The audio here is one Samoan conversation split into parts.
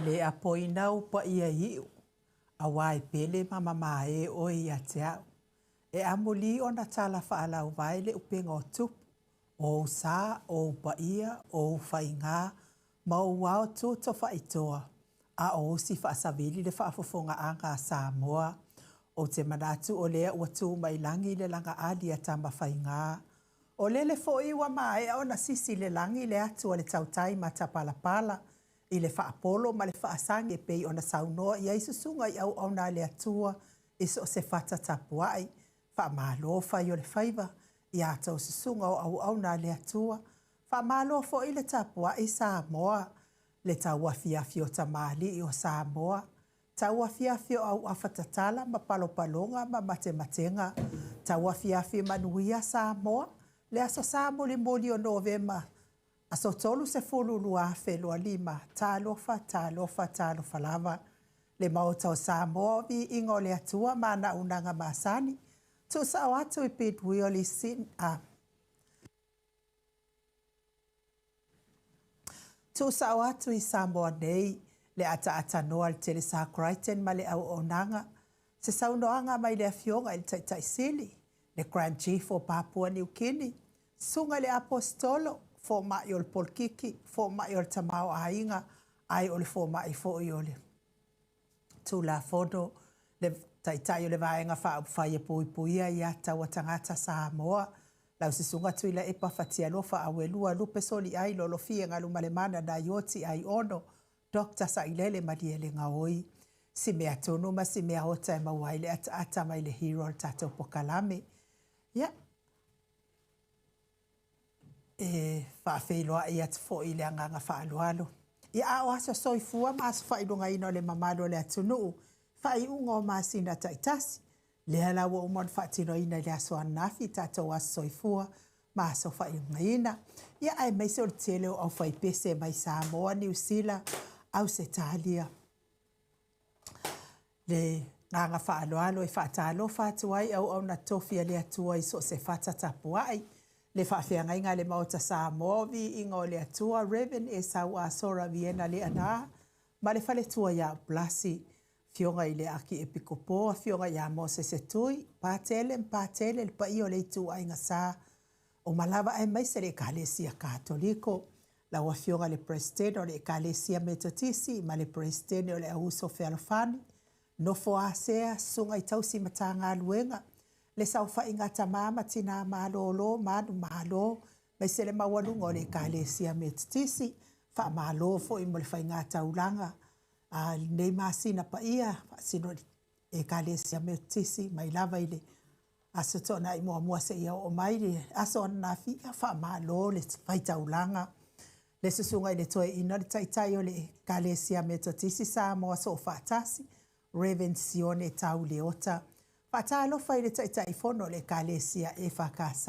le apoina ou paia iu, auā e pele ma mamae oe ia te au. E amuli ona tala faalauvae le upega o tupu, o ou sa, o ou paia, o ou faigā, ma ou ao tutofaitoa, a o usi faasavili le faafofogaaga a Samoa. Ou te manatu o lea ua tu mai lagi le lagaali a Tamafaiga. O lele foi ua maea ona sisi le lagi le atu a le tautai matapalapala i le faapolo ma le faasagi e pei ona saunoa i ai susuga i auauna a le Atua i so o se fata tapuai. Faamalo fai o le faiva i a outou susuga o auauna a le Atua. Faamalo foi le tapuai Samoa, le tauafiafi o tamalii o Samoa, tauafiafi o auafa tatala ma palopaloga ma matematega, tauafiafi manuia Samoa, le Aso Sa mulimuli o Novema, aso 30 2025, talofa, talofa, talofa lava. Le Maota o Samoa, o viiga o le Atua ma ana auaunaga masani, tuusao atu i Bidwell i Sin, a, Tuusao atu i Samoa nei le ataatanoa a le Telesa Crichton ma le auaunaga, se saunoaga mai le Afioga i le Taitai Sili, le Grand Chief o Papua Niu Kini, Susuga i le Aposetolo, fomai o le polokiki, fomai o le tamaoaiga, ae o le fomai foi o le Tulafono, le Taitai o le Vaega Faaupufai e Puipuia Aiatatau a Tagata Samoa, lau Susuga Tuilaepa Fatialofa Auelua Lupe Soliai Lolofie Galumalemana Naioti Aiono Dr. Sailele Malielegaoi. Si mea tonu ma si mea ota e maua ai le ataata mai le hero o le tatou pokalame. Ia, e faafeiloai atu foi i le agaga faaaloalo. Ia, a o aso soifua ma aso faailogaina o le mamalu o le atunuu, faaiuga o masina taitasi, lea la ua uma ona faatinoina i le aso ananafi tatou aso soifua ma aso faailogaina. Ia, aemaise o le tele o aufaipese mai Samoa, Niu Sila, Ausetalia. Le agaga faaaloalo e faatalofa atu ai auauna tofi a le Atua i so o se fata tapuai, le faafeagaiga a le Maota Samoa o Viiga o le Atua, Rev. Esau Asora Viena Leaana ma le faletua ia Blasi, Afioga i le Akiepikopo, Afioga ia Mosese Tui, Patele ma Patele, le paia o le ituaiga sa uma lava aemaise le Ekalesia Katoliko. Lau Afioga i le Peresetene o le Ekalesia Metotisi ma le Peresetene o le Auuso Fealofani, Nofo a Sea, Susuga i Tausi Matagaluega, le Saofaiga a Tama ma Tina Malolo, Manumalo, aemaise le maualuga o le Ekalesia Metotisi. Faamalo foi mo le faigataulaga a lenei masina paia, faasino i le Ekalesia Metotisi mai lava i le Aso Toonai muamua seia oo mai le aso ananafi, ia faamalo le faitaulaga. Le susuga i le Toeaina o le Taitai o le Ekalesia Metotisi Samoa Soofaatasi, Rev. Sione Tau Leota. Faatalofa i le Taitaifono o le Ekalesia EFKS,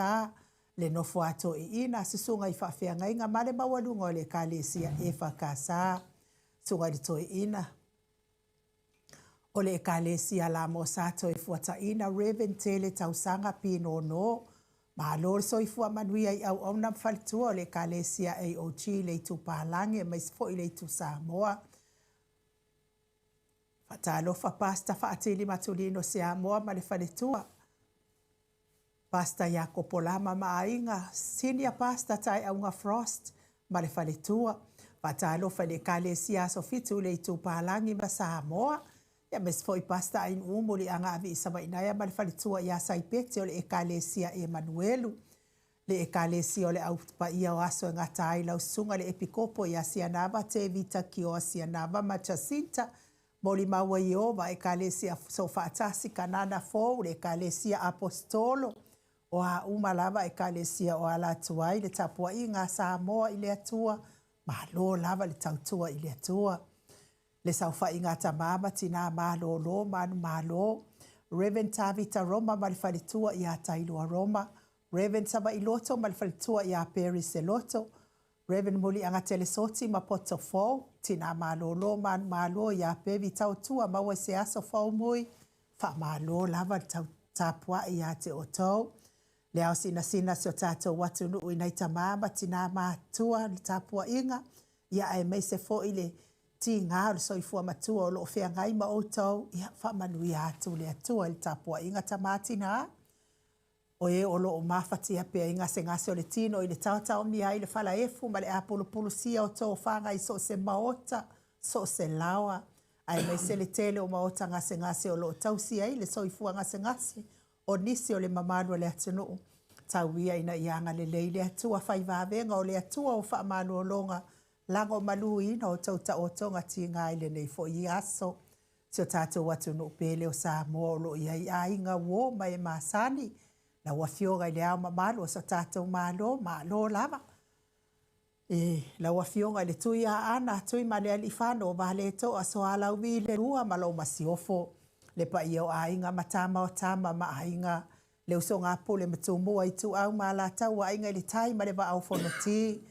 le nofo a toeaiina, susuga i faafeagaiga ma le maualuga o le Ekalesia EFKS, susuga i le Toeaina o le Ekalesia La Mosa Toefuataiina, Rev. Tele Tausaga Pinono. Malo le soifua manuia i auauna ma faletua o le Ekalesia AOG i le Itu Palangi aemaise foi i le Itu Samoa. Faatalofa Pastor Faatili Matulino Siamoa ma le faletua, Pastor Iakopo Lama ma aiga, Senior Pastor Taeauga Frost ma le faletua. Faatalofa i le Ekalesia Aso Fitu i le Itu Palangi ma Samoa, aemaise foi Pastor Ainu'u Muliaga Aviisavainaea ma le faletua ia Saipeti o le Ekalesia Emanuelu. Le Ekalesia o le Au Paia o Aso e Gata ai lau Susuga le Epikopo ia Sianava Tevita Kioa Sianava ma Jacinta Molimau ai Ieova, Ekalesia Soofaatasi, Kanana Fou, le Ekalesia Aposetolo, o a uma lava Ekalesia o ala atu ai le tapuaiga a Samoa i le Atua, malo lava le tautua i le Atua. Le saofaiga a tama ma tina malolo manumalo, Rev. Tavita Roma ma le faletua ia Tailua Roma, Rev. Savaii Loto ma le faletua ia Perry Seloto, Rev. Muliaga Telesoti ma Poto Fou, tina malolo manumalo ia Pevi Tautua maua i se aso faumui, faamalo lava le tapuai ia te outou. Le ao sinasina si o tatou atunuu i nai tama ma tina matutua le tapuaiga, ia aemaise foi le Tiga o le soifua matua o lo o feagai ma outou, ia faamanuia atu le Atua i le tapuaiga tama tina, o e o lo o mafatia pea i gasegase o le tino i le taotaomia ai le falaefu ma le apulupulusia o tofaga i so o se maota, so o se laoa, aemaise le tele o maota gasegase o lo o tausia ai le soifua gasegase o nisi o le mamalu o le atunuu. Tau ia ina ia agalelei le Atua, fai vavega o le Atua o faamalologa, lagomaluina o tou taotoga tiga i lenei foi aso. Si o tatou atunuu pele o Samoa o lo o i ai aiga, uo ma e masani, lau Afioga i Le Ao Mamalu o so tatou Malo, malo lava. I lau Afioga i le Tuiaana Tuimalealiifano Vaaletoa Sualauvi II ma lau Masiofo, le paia o Aiga ma Tama o Tama ma Aiga, le usoga a Pule ma Tumua, Ituau ma Alataua, Aiga i le Tai ma le Vaa o Fonoti,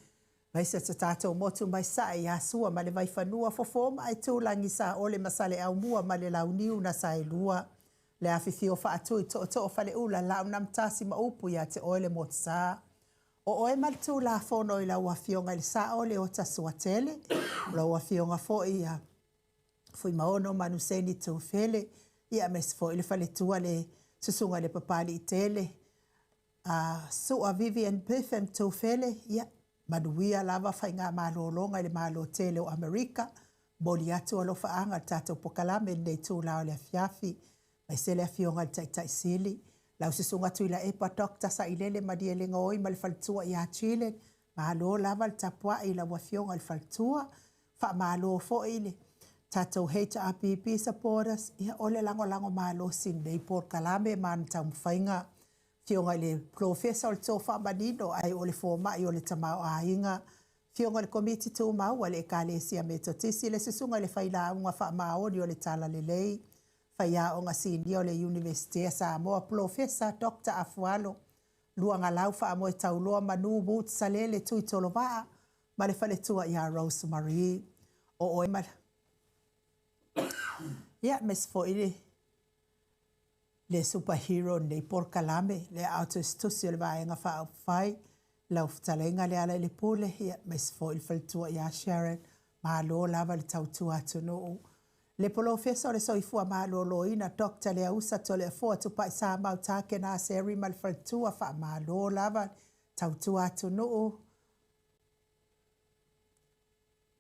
aemaise so tatou motu mai Sasae ia Sua ma le Vaifanua, Fofo ma Aitulagi, Saole ma Saleaaumua ma le Launiu na Saelua, le afifio o Faatui, Tootoo o Faleula, Laau na Amotasi ma upu ia te oe le Motusa. O oe ma le Tulafono i lau Afioga i le Sao Leota Suatele, o lau Afioga foi ia Fuimaono Manuseni Tufele, aemaise foi le faletua le Susuga i le Papaliitele Sua Vivian Biffin Tufele, ia manuia lava faigamalologa i le Malo tele o Amerika. Momoli atu alofaaga i le tatou polokalame i lenei itula o le afiafi, aemaise le Afioga i le Taitai Sili, lau Susuga Tuilaepa Dr. Sailele Malielegaoi ma le faletua ia Chile, malo lava le tapuai i lau Afioga i le faletua. Faamalo foi le tatou HRPP supporters, ia o le lagolago malosi i lenei polokalame ma ana taumafaiga. Afioga i le Polofesa o le Tofa Manino ae o le fomai o le tamaoaiga, Afioga i le Komiti Tumau a le Ekalesia Metotisi, le Susuga i le Failauga Faamaoni o le Talalelei, Faiaoga Sinia o le Iunivesite a Samoa, Polofesa Dr. Afualo Luagalau Faamoetauloa Manu Woods Salele Tuitolovaa ma le faletua ia Rose Marie. O oe ma... Ia, aemaise foi le superhero o lenei polokalame, le aao tusitusi o le Vaega Faaupufai, lau fetalaiga Lealailepule, aemaise foi le faletua ia Sharon, malo lava le tautua atunuu. Le Polofesa o le Soifua Maloloina Doctor Leausa Toleafoa Tupai Samau Takenaseri ma le faletua, faamalo lava le tautua atunuu.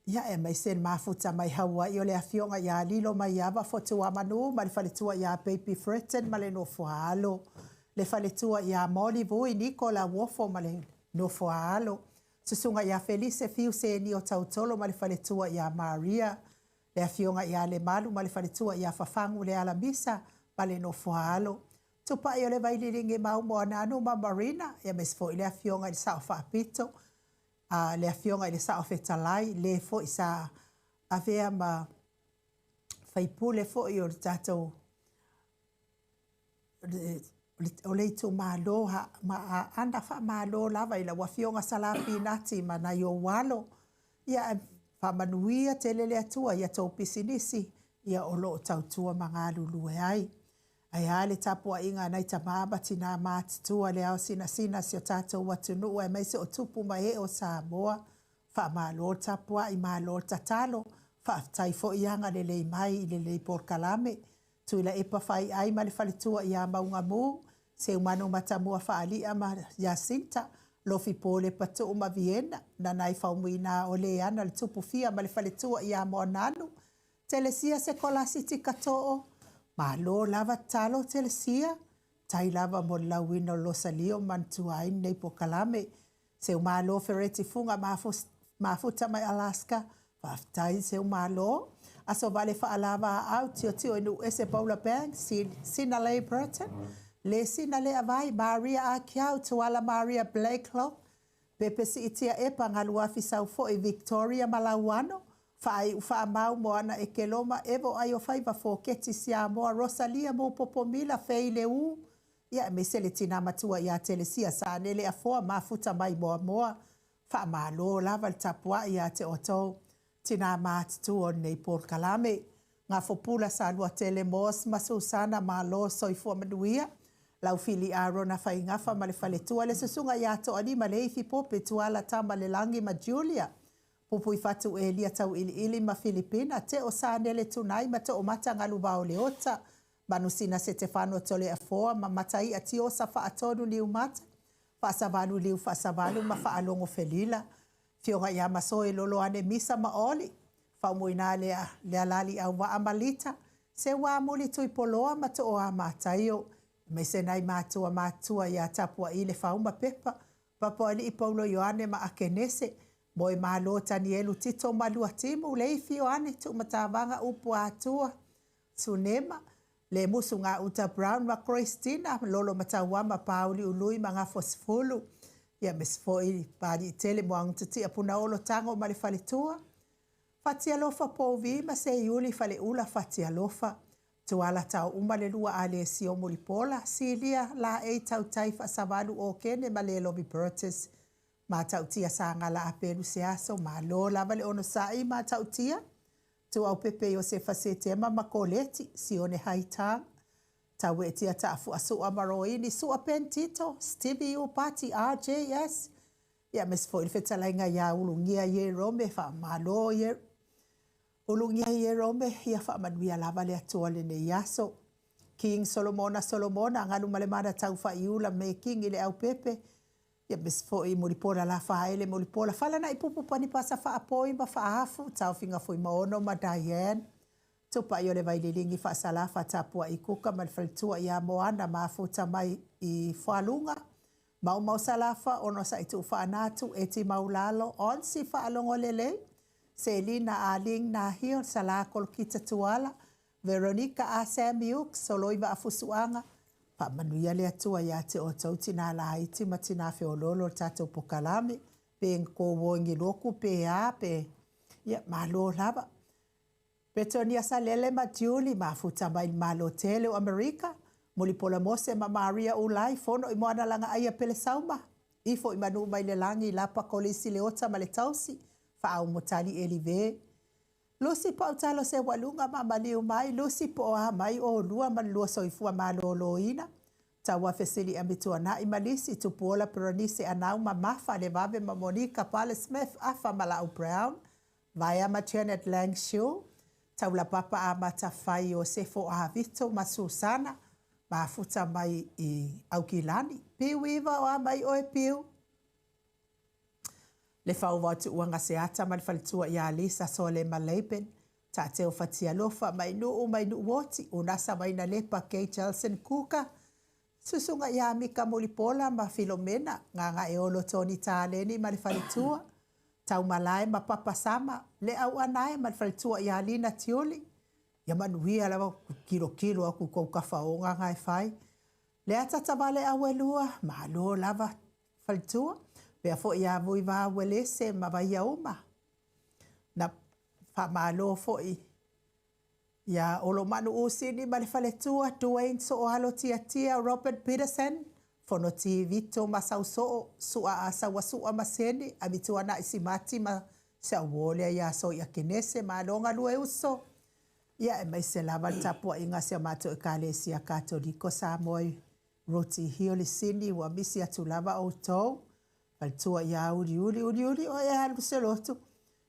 Ia, aemaise le mafuta mai Hawaii o le afioga ia Lilo Maiava Fotuamanu ma le faletua ia Baby Fretton ma le nofo a alo. Le faletua ia Molly Vui Niko Lauofo ma le nofo a alo. Susuga ia Felise Fiu Senio Tautolo ma le faletua ia Maria. Le afioga ia Lemalu ma le faletua ia Fafagu Lealamisa ma le nofo a alo. Tupai o le Vaililigi Mau Moananu ma Marina, aemaise foi le afioga i le Sao Faapito, a le Afioga i le Sao Fetalai, le foi sa avea ma faipule foi o le tatou o le itumalo ma Aana. Faamalo lava i lau Afioga Sala Pinati ma nai ou alo. Ia faamanuia tele le Atua i a outou pisinisi, ia o lo o tautua ma galulue ai. Ae a le tapuaiga a nai tama ma tina matutua le ao sinasina si o tatou atunuu aemaise o tupu ma ee o Samoa. Faamalo le tapuai, malo le tatalo, faafetai foi agalelei mai i lenei polokalame. Tuilaepa Faiai ma le faletua ia Maugamu, Seumanu Matamua Faalia ma Jacinta, Lofi Pole Patuu ma Viena, Nanai Faumuina o Leana le Tupufia ma le faletua ia Moananu, Telesia Sekolasi Tikatoo, malo lava tatalo Telesia, tai lava mo le lauina o le losalio ma manatua ai lenei polokalame. Seumalo Fereti Fuga mafuta mai Alaska, faafetai Seumalo. Aso Vale Faalava Aau Tiotio i Nuuese Paula Bank, Sina Lei Burton, Le Sina Lea Vai, Maria Akiau, Tuala Maria Blakelock, Pepe Siitia Epa, Galuafi Saufoi, Victoria Malauano, Faaiu Faamau Moana Ekeloma, Evo Aiofaiva Foketi Siamoa, Rosalia Mupopomila Feileu, ia aemaise le tina matua ia Telesia Sanele Afoa mafuta mai Moamoa. Faamalo lava le tapuai ia te outou tina matutua o lenei polokalame. Gafopula Saluatele Moss ma Susana, malo soifua manuia. Lau Fili Arona Faigafa ma le faletua, le susuga ia Toalima Leifi Pope Tuala Tamalelagi ma Julia. Pupuifatu Elia Tauiliili ma Filipina, Teo Sanele Tunai ma Toomata Galuvao Leota, Manusina Setefano Toleafoa ma Mataia Tiosa Faatonu Niumata, Faasavalu Liu Faasavalu ma Faalogo Felila, Afioga ia Masoe Loloane Misa ma Oli, Faumuina Lealali Auvaa ma Lita, Seuamuli Tuipoloa ma Tooa Mataio, aemaise nai matua matutua ia Tapua'i Lefauma Pepa, Papaoalii Paulo Ioane ma Akenese, Moemalo Tanielu Tito Maluatimu, Leifi Ioane Tuumatavaga Upu Atua, Sunema, Lemusu Gauta Brown ma Christina, Lolo Matauama Pauli Ului ma Gafosifulu, ia aemaise foi Papaliitele Moagutatia Punaolo Tago ma le Faletua, Fatialofa Pouvi ma Seiuli Faleula Fatialofa, Tuala Taouma le Lua Alesio Mulipola, Silia Laei Tautai Faasavalu Okene ma Lelovi Bertus, Matautia Sagala Apelu Seaso, malo lava le onosai Matautia, Tuaupepe Iosefa Setema ma Koleti, Sione Haitang, Tauetia Taafuasua ma Roini, Sua Pentito, Stevie Upati RJS, ia aemaise foi le fetalaiga ia Ulugia Ierome, faamalo ie Ulugia Ierome, ia faamanuia lava le Atua lenei aso. King Solomona Solomona, Galumalemana Taufaiula me King i le Aupepe, ia aemaise foi Mulipola Lafaele Mulipola, Falanai Pupu Panipasa Faapoi ma Faafu, Taofiga Fuimaono ma Diane, Tupai o le Vaililigi Faasalafa Tapuai Kuka ma le Faletua ia Moana Mafuta mai i Fualuga, Maumau Salafa, Onosai Tuufaanatu, Eti Maulalo, Onsi Faalogo Lelei, Selina Aling Nahio, Sala Kolokita Tuala, Veronica A. Samiuk, Soloi Vaafusuaga, Faamanuia le Atua ia te outou tinā laiti ma tinā feoloolo o le tatou pokalame, pe ngko loku pe a pe ia malo lava. Petonia Salele ma Julie mafuta mai le Malo tele o Amerika, Mulipola Mose ma Maria Ulai, Fono i Moana Lagaaia Pelesauma, Ifo i Manu mai le Lagi, Lapa Kolisi Leota ma le Tausi, Faaumotali Elive, Lusi Pautalo Seualuga ma Maliu mai, Lusi po o a mai oulua ma le lua soifua malōlōina, Taua Fesili Amituanai ma Lisi, Tupuola Peronise Anau ma Mafa, Levave ma Monika Pale Smith, Afa ma Lau Brown, Vaea ma Janet Lang Shiu, Taulapapa Amata Fai Iosefo Avito ma Susana, mafuta mai i Aukilani. Piu Iva o a mai oe Piu. Le Fauva Tuuaga Seata ma le Faletua ia Lisa Sole ma Laban, Taateo Fatialofa mai Nuu mai Nuuoti, Unasa Mainalepa Kay Jelson Kuka, Susuga ia Mika Mulipola ma Filomena, Gagaeolo Tony Taleni ma le Faletua, Taumalae ma Papa Sama, Le Auanae ma le Faletua ia Lina Tiuli, ia manuia lava kilokilo aku kou kafaoga ga e fai. Le atata vale auelua, malo lava faletua, pea foi ia vui va uelese ma Vaiauma. Na faamalo foi ia Olomanu Usini ma le faletua, Duane Sooalo Tiatia, Robert Peterson, Fonoti Vito Masausoo, Sua Asauasua ma Seni, Amituana'i Simati ma Seauole ia Soia Kenese, malo galue uso. Ia aemaise lava le tapuaiga a si a matou Ekalesia Katoliko Samoa i Roti Hill i Sini, ua misi atu lava outou. Faletua ia Uliuli, Uliuli oe e alu se lotu.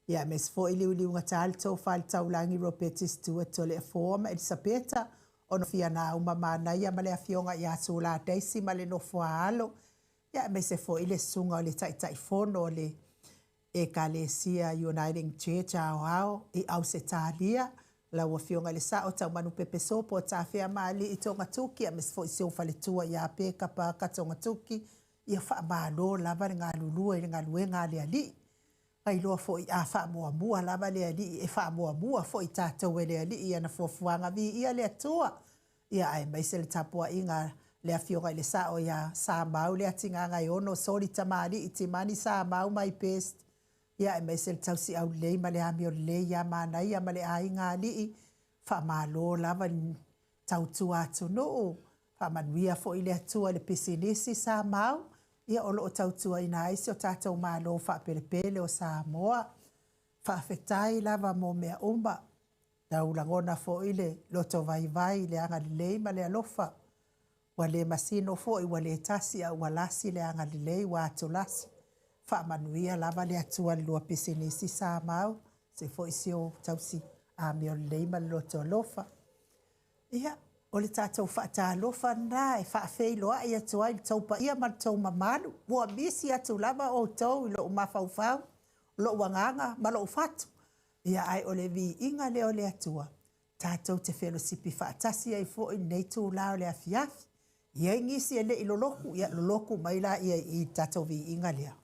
Ia aemaise foi Liuliugata le Tofa i le Taulagi Ropeti Stewart Toleafoa ma Elisapeta Onofia Nauma Manaia ma le Afioga ia Sula Daisy ma le nofo a alo. Ia aemaise foi le Susuga o le Taitaifono o le Ekalesia Uniting Church Aoao i Ausetalia, lau Afioga i le Sao Taumanu Pepesopo Tafea Maali'i Togatuki, aemaise foi si ou faletua ia Peka Parker Togatuki, ia faamalo lava le galulue i le galuega a le Alii. Mailoa foi a faamuamua lava le Alii, e faamuamua foi tatou e le Alii i ana fuafuaga. Viia le Atua! Ia aemaise le tapuaiga a le Afioga i le Sao ia Samau Leatigagaeono Soli Tamalii Timani Samau my best. Ia aemaise le tausiau lelei ma le amio lelei ia Manaia ma le aiga alii. Faamalo lava i tautua atunuu. Faamanuia foi le Atua i le pisinisi Samau, ia o lo o tautuaina ai si o tatou Malo faapelepele o Samoa. Faafetai lava mo mea uma. Tau lagona foi le loto vaivai i le agalelei ma le alofa. Ua le masino foi, ua le tasi a ua lasi le agalelei, ua atulasi. Faamanuia lava le Atua i le lua pisinisi sa mau, se foi si o tausi amio lelei ma le loto alofa. Ia, o le tatou faatalofa lena e faafeiloai atu ai i le tou paia ma le tou mamalu. Ua misi atu lava outou i lou mafaufau, lou agaga ma lou fatu. Ia, ae o le viiga lea o le Atua, tatou te felosipi faatasi ai foi i lenei itula o le afiafi. E i ai nisi e le i lolotu, ia lolotu mai laia i i i le tatou viiga lea.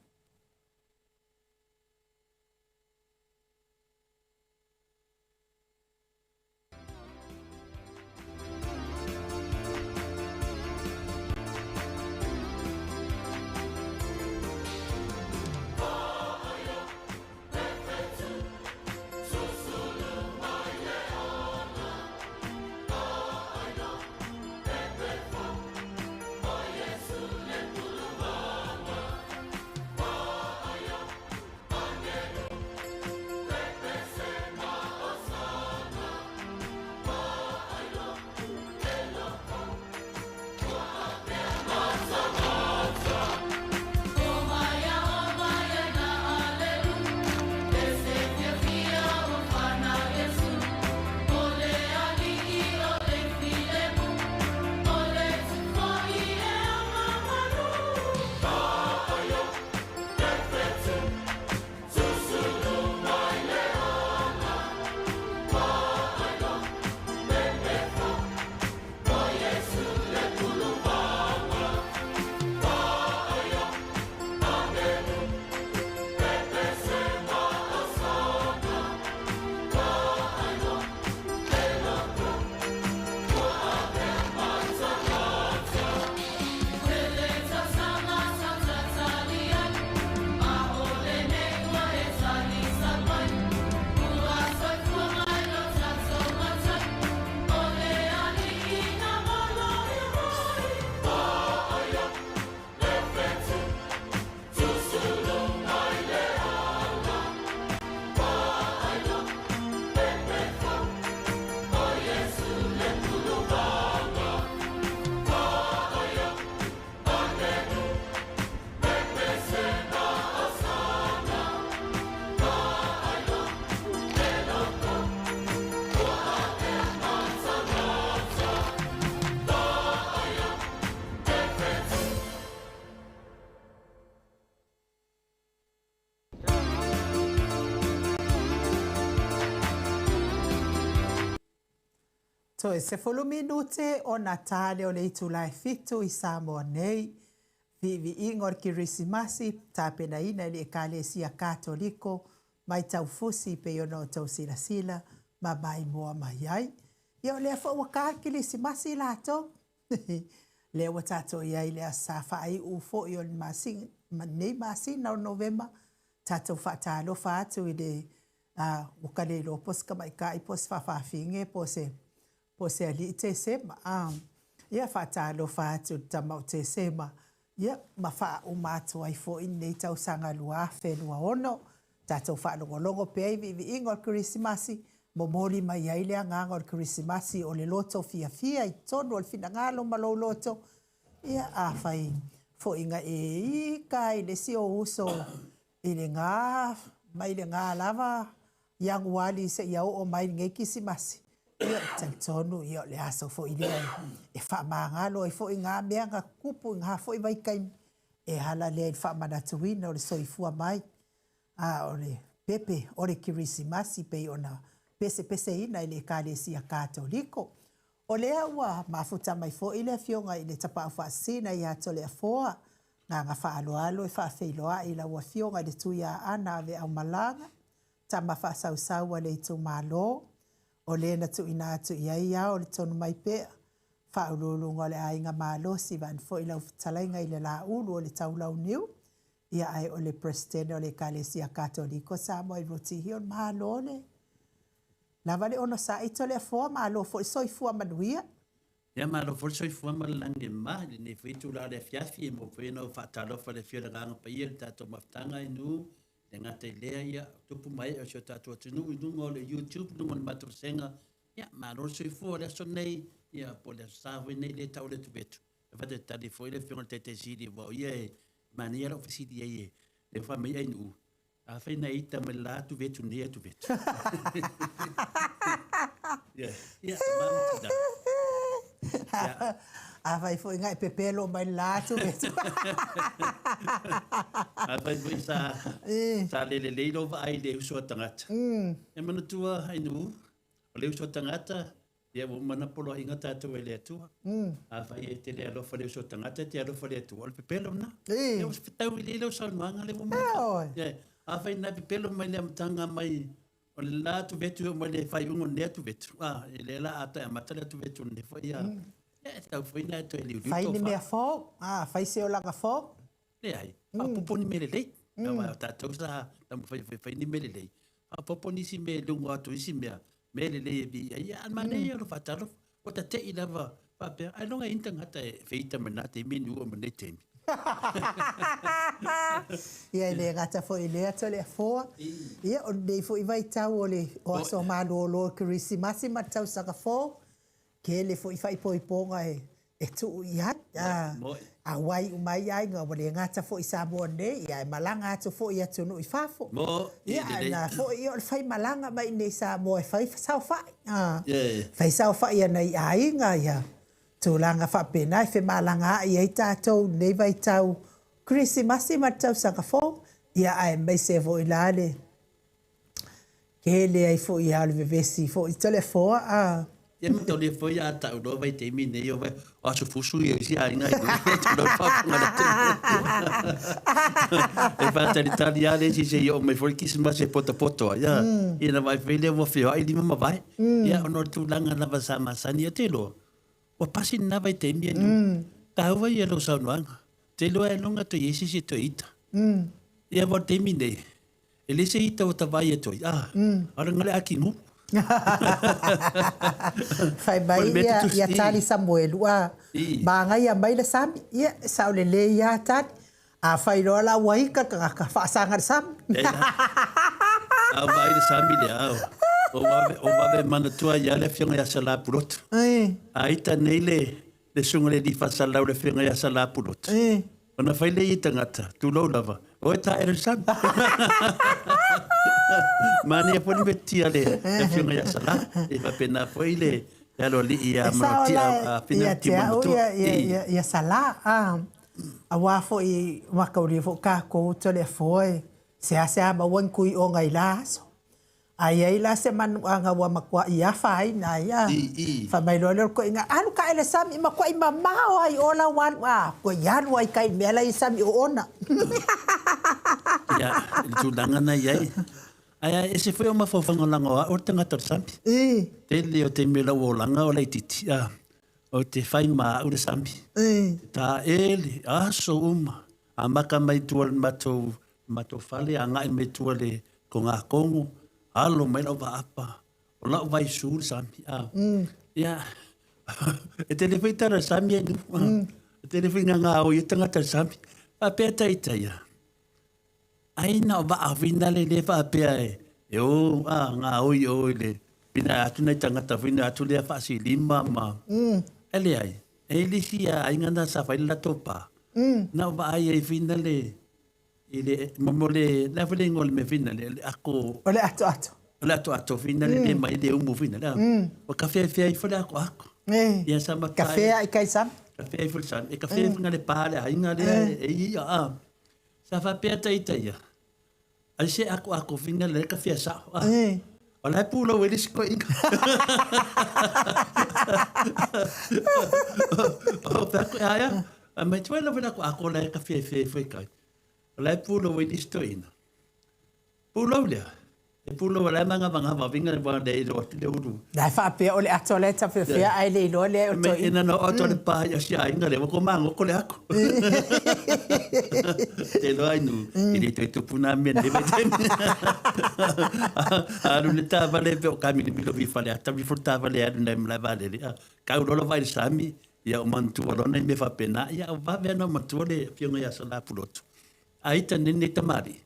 Toe 10 minute ona ta lea o le itula e 7 i Samoa nei. Viiviiga o le Kerisimasi, tapenaina e le Ekalesia Katoliko mai Taufusi pei ona outou silasila ma maimoa mai ai. Ia o lea foi ua ta le Kerisimasi latou. Lea ua tatou i ai i le aso Sa faaiu foi o le masina, nei masina o Novema, tatou faatalofa atu i le ua ka le iloa po o se tamaitai po o se faafafine po o se po o se alii Tesema. Ia faatalofa atu i le tama o Tesema, ia ma faauma atu ai foi lenei tausaga 2026. Tatou faalogologo pea i viiviiga o le Kerisimasi, momoli mai ai le agaga o le Kerisimasi o le loto fiafia i totonu o le finagalo ma lou loto. Ia afai foi na e ita i le isi ou uso i lena, mai lena lava Ianuali seia oo mai i lenei Kerisimasi, ia ou te talitonu o le aso foi lea e faamagalo ai foi na mea na tutupu i na foi vaitaimi, e ala lea i le faamanatuina o le soifua mai, a o le pepe o le Kerisimasi pei ona pesepeseina e le Ekalesia Katoliko. O lea ua mafuta mai foi le Afioga i le Tapaau Faasisina ia Toleafoa, agaga faaaloalo e faafeiloai i lau Afioga i le Tuiaana Aveaumalaga, tama faasausau a le itumalo, o le na tuuina atu i ai ao o le tonu mai pea, faauluuluga o le aiga malosi vaeane foi lau fetalaiga i le Laulu o le Taulauniu, ia ae o le Peresetene o le Ekalesia Katoliko Samoa i Rotihio. Malo le lava le onosai Toleafoa, malo foi le soifua manuia. Ia malo foi le soifua ma le lagi e mama i lenei foi itula o le afiafi e maua foi ona ou faatalofa i le afio o le Agaga Paia i le tatou mafutaga i nuu e le gata i lea ia tupu ma ee o si o tatou atunuu i luga o le YouTube luga o le matou vasega. Ia malo le soifua o le aso lenei ia po o le aso Sa foi lenei lea e tau le atu vetu. E faatalitali foi le afioga i le Taitaisili aua o ia e manaia lau fesili i ai e Lea ua fai mai Ainuu, Afai na ita mai le la atu vetu nei atu vetu. Ia, ia, tama ma tina. Ia. Afai foi na e pepelo mai le la atu vetu. Afai foi sa, sa le lelei lou vaai i le uso a tagata. E manatua Ainuu, o le uso a tagata, Ia ua uma ona poloaiga tatou e le Atua. Afai e te le alofa i le uso a tagata, e te alofa i le Atua, o le pepelo lena. Ia ua fetau lelei lau saunoaga lea ua uma ona fai. Ia, afai na e pepelo mai le amataga mai o le la atu vetu e oo mai le faaiuga o lenei atu vetu, a, e lea la a toe amata le atu vetu lenei foi, ia, e tatau foi ona e toe liuliu Fai ni mea fou, a, fai se olaga fou. Leai, faaopoopo ni mea lelei. Aua o tatou sa taumafai e fai ni mea lelei. Faaopoopo nisi mea i luga atu o isi mea, mea lelei e viia ai. A manaia lou faatalofa, ua tate'i lava faapea, ailoga e i ai ni tagata e feita mai na taimi ni ua ma nei taimi. Ia e le gata foi i lea Toleafoa, ia o lenei foi vaitau o le o aso malolo o le Kerisimasi ma le tausaga fou, Tele foi faaipoipoga e tuu i ai, a ua iu mai aiga ua le gata foi i Samoa nei, ae malaga atu foi i atunuu i fafo. Ia, a na foi o le faimalaga mai i inei i Samoa e fai saofai, fai saofai a nai aiga, ia, tulaga faapena e femalagaai ai tatou i lenei vaitau Kerisimasi ma le tausaga fou, ia aemaise foi la le Tele ai foi a o le vevesi foi Toleafoa a. Ia mataulia foi a tau loa vaitaimi nei o aso fusu ia isi aiga i luga tulou le faafofoga a le atunuu. E faatalitali lava le isi se i oo mai foi le Kerisimasi e potopoto ai a. Ia ona vaai foi lea ua feoai lima ma vae. Ia ona o le tulaga lava sa masani ai. Ou te iloa ua pasi lena vaitaimi e lua. Taua ia lou saunoaga. Ou te iloa ailoga toe i ai se isi e toe ita. Ia aua o le taimi nei, E le se ita ua tavai atu ai, ah, a o le gale akinu. Fai mai ia, ia Tali Samuelu, a, magaia mai le sami, ia, e sao lelei lava Tali. A fai loa la ua ika le tagata, faasaga le sami. A vaai le sami lea, ao. O vave, o vave manatua ia le afioga ia Salā Pulotu. A ita nei le, le susuga i le alii faasalalau le afioga ia Salā Pulotu. Ona fai lea i tagata, tulou lava, oe taele le sami. Manaia foi le mea a le afioga ia Salā. E faapena foi le aloalii ia Manotia a Fina Timo Matua. Ia Salā, aua foi mataulia foi tatou Toleafoa e seasea maua ni tui'oga i la aso. A i ai la se manuaga ua matuai afaina ai, a? Fai mai loa lea o le toeaina, Alu ka ele sami, e matuai mamao lava i o lau alu, a, toe alu lava i tai i le mea la e i ai sami oona. Ia, i le tulaga na i ai. Ae ese foi o mafaufauga leaga o au o le tagata o le sami. Tele o taimi o lau olaga o laitiiti, a, ou te fai ma au le sami. Taele, aso uma, amata mai tua i le matou matou fale agai mai tua le Togakogo, alo mai lau vaapa, o lau vaisu le sami. A. Ia, e tele foi tala le sami ai nuu. E tele foi ngā o ia tagata le sami. Faapea taita ia, ai na o vaawina le le faapea e, e o a ngā oi o i le pina atu nei tagata whina atu lea faasilima ma. E leai, e le isi aiga na sa fai le latou pā. Na o vaai ai whina le I le, mo le, le a foi le ingoa o le mea whina le, le ako. O le atoato. O le atoato whina le le mai le umu whina le. O ka whea ifo le ako ako. Ia sa mata. Ka whea i kai sami. Ka whea ifo le sami. E ka whea ifo le pā le ainga le e ia a. Sa whapea taita ia. Ai se ako ako whina le ka whea sao. O la e pūlou ai le isi koeina. O pea koe aia, a mai tuai lava la ko ako la e ka fia fia foi kai. O la e pūlou ai le isi toeina. Pūlou lea. E pūlou la e mangavangava vinga le wa le ilo atu le ulu. La e faapea o le ato la e tafeafea ae le iloa lea o toeina. Me ina no ato le pa i asia ainga le wa ko mangoko le ako. Te loa ai nu, e le toe tupu nā mea nei vaitaimi. Alu le taavale pe o kamilimilo vi fale ata vi fo taavale alu nai malae vaalele. Kau loa lava i le sami, ia o manatua loa nai mea faapena, ia o vave ana o matua le afioga ia Salā Pulotu. A ita nei nei tamalii,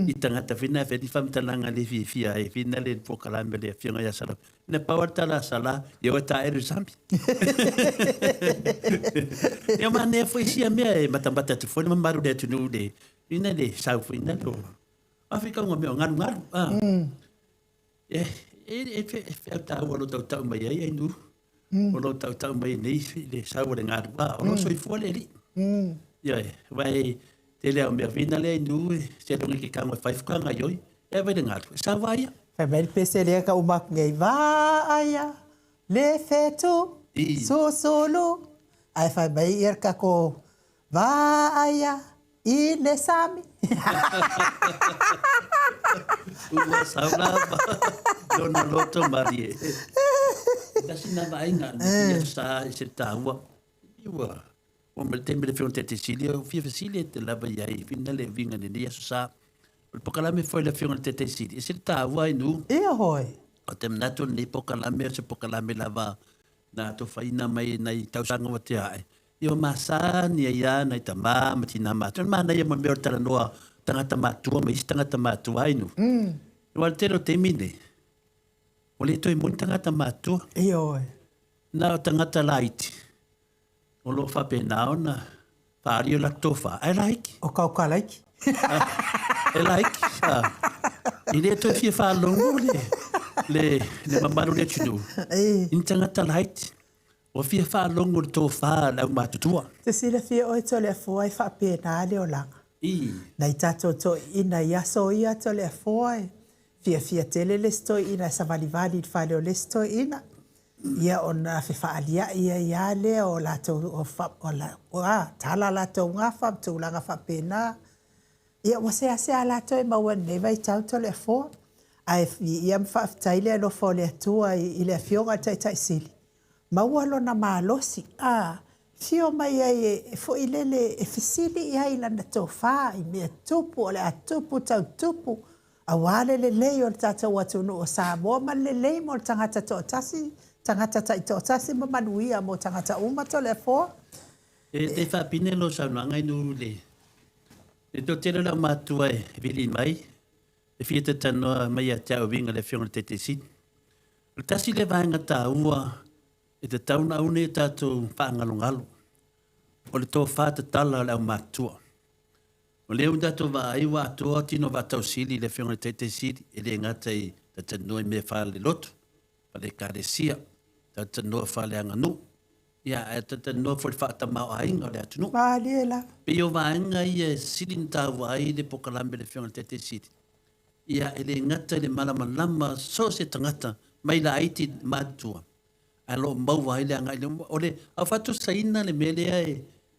i tagata whina e whai whamtalanga le fiafia ai whina le polokalame le afioga ia Salā. Na pau a le tala a Salā, ia oe taele le sami. Ia manea foi sia mea e matamata atu foi le mamalu o le atunuu le Ina le sau foi na lo. Afi ka ngā mea o ngalu ngalu. Ah. E e e fe e fe ta ua lo tau tau mai ai ai nu. O lo tau tau mai nei le sau o le ngalu. Ah, o lo soifua le li. Ia e, vai te lea o mea vina le nu e se longi ke kango e whai whakanga ioi. E vai le ngalu. E sau ai. Fai mai le pese lea ka uma atu nei, Vaaia le fetu susulu. Ae fai mai ia le kako, Vaaia i le sami. Ua sau lava lona loto malie. Tasi na vaaiga na fia sa i se taua. Ua ua ma le taimi le afioga i le Taitaisili, o fia fesili e te lava i ai fina le uiga i lenei aso sa. O le pokalame foi le afioga i le Taitaisili, e se le taua ai nu. Ia hoi. O te manatu o lenei pokalame o se pokalame lava na atofaina mai nai tausaga ua tea ae. Ia ua masani ai lava nai tama ma tinā matua. E manaia mo le mea o le talanoa tagata matua ma isi tagata matua ai nu. Aua o le tele o taimi nei, ua le toe moni tagata matua. Ioe. Na o tagata laiti o lo o faapena ona faaali o latou tofa, ae laiti. O Kaukalaiki. E laiti. E le toe fia faalogo le, le, le mamalu o le atunuu i ni tagata laiti. Ua fia faalogo i le tofa a le aumatutua. Te silafia oe Toleafoa e faapena le olaga. Nai tatou toeaiina i aso ia Toleafoa e fiafia tele le isi toeaina e savalivali i le fale o le isi toeaina. Ia ona fefaalia'i ai lava lea o latou o a tala latou gafa ma tulaga faapena. Ia ua seasea latou e maua i lenei vaitau Toleafoa. Ae viia ma faafetai le alofa o le Atua i le Afioga i le Taitai Sili, maua lona malosi, a fio mai ai e foi lele e fesili i ai i lana tofa i mea tupu o le a tupu tau tupu aua le lelei o le tatou atunuu o Samoa ma le lelei mo le tagata toatasi, tagata taitoatasi ma manuia mo tagata uma Toleafoa. E te faapine lou saunoaga i nuu le le toatele o le aumatua e vili mai e fia talanoa mai ia te au e uiga i le Afioga i le Taitaisili. O le tasi lea vaega taua e tatau ona aune i tatou faagalogalo, o le tofa tatala o le aumatutua. O lea ua tatou vaai ua atoa tino vaatausili i le Afioga i le Taitaisili, e le gata i talatalanoa i mea faalelotu, faale-ekalesia, talatalanoa faaleaganuu, ia ae talatalanoa foi i le faatamaoaiga o le atunuu. Malie lava. Pei o vaega ia e sili ona taua ai le polokalame a le Afioga i le Taitaisili, ia e le gata i le malamalama so o se tagata mai laiti i matutua, ae o lo o maua ai le agai i luma. O le au faatusaina le mea lea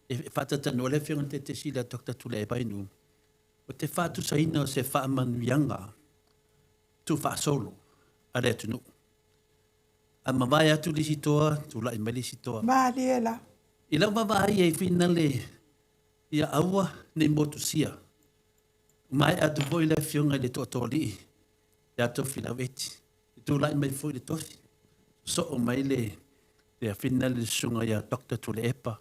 e faatatalanoa le Afioga i le Taitaisili a Doctor Tuilaepa Inu, o te faatusaina o se faamanuiaga tuufaasolo a le atunuu. A mavae atu le isi toa, tulai mai le isi toa. Malie la. I lau vaavaai ai finale ia aua nei motusia. Maea atu foi le afioga i le Toatoalii ia Tofilau Eti. E tulai mai foi le tofi. Sosoo mai le le afina le susuga ia Doctor Tuilaepa.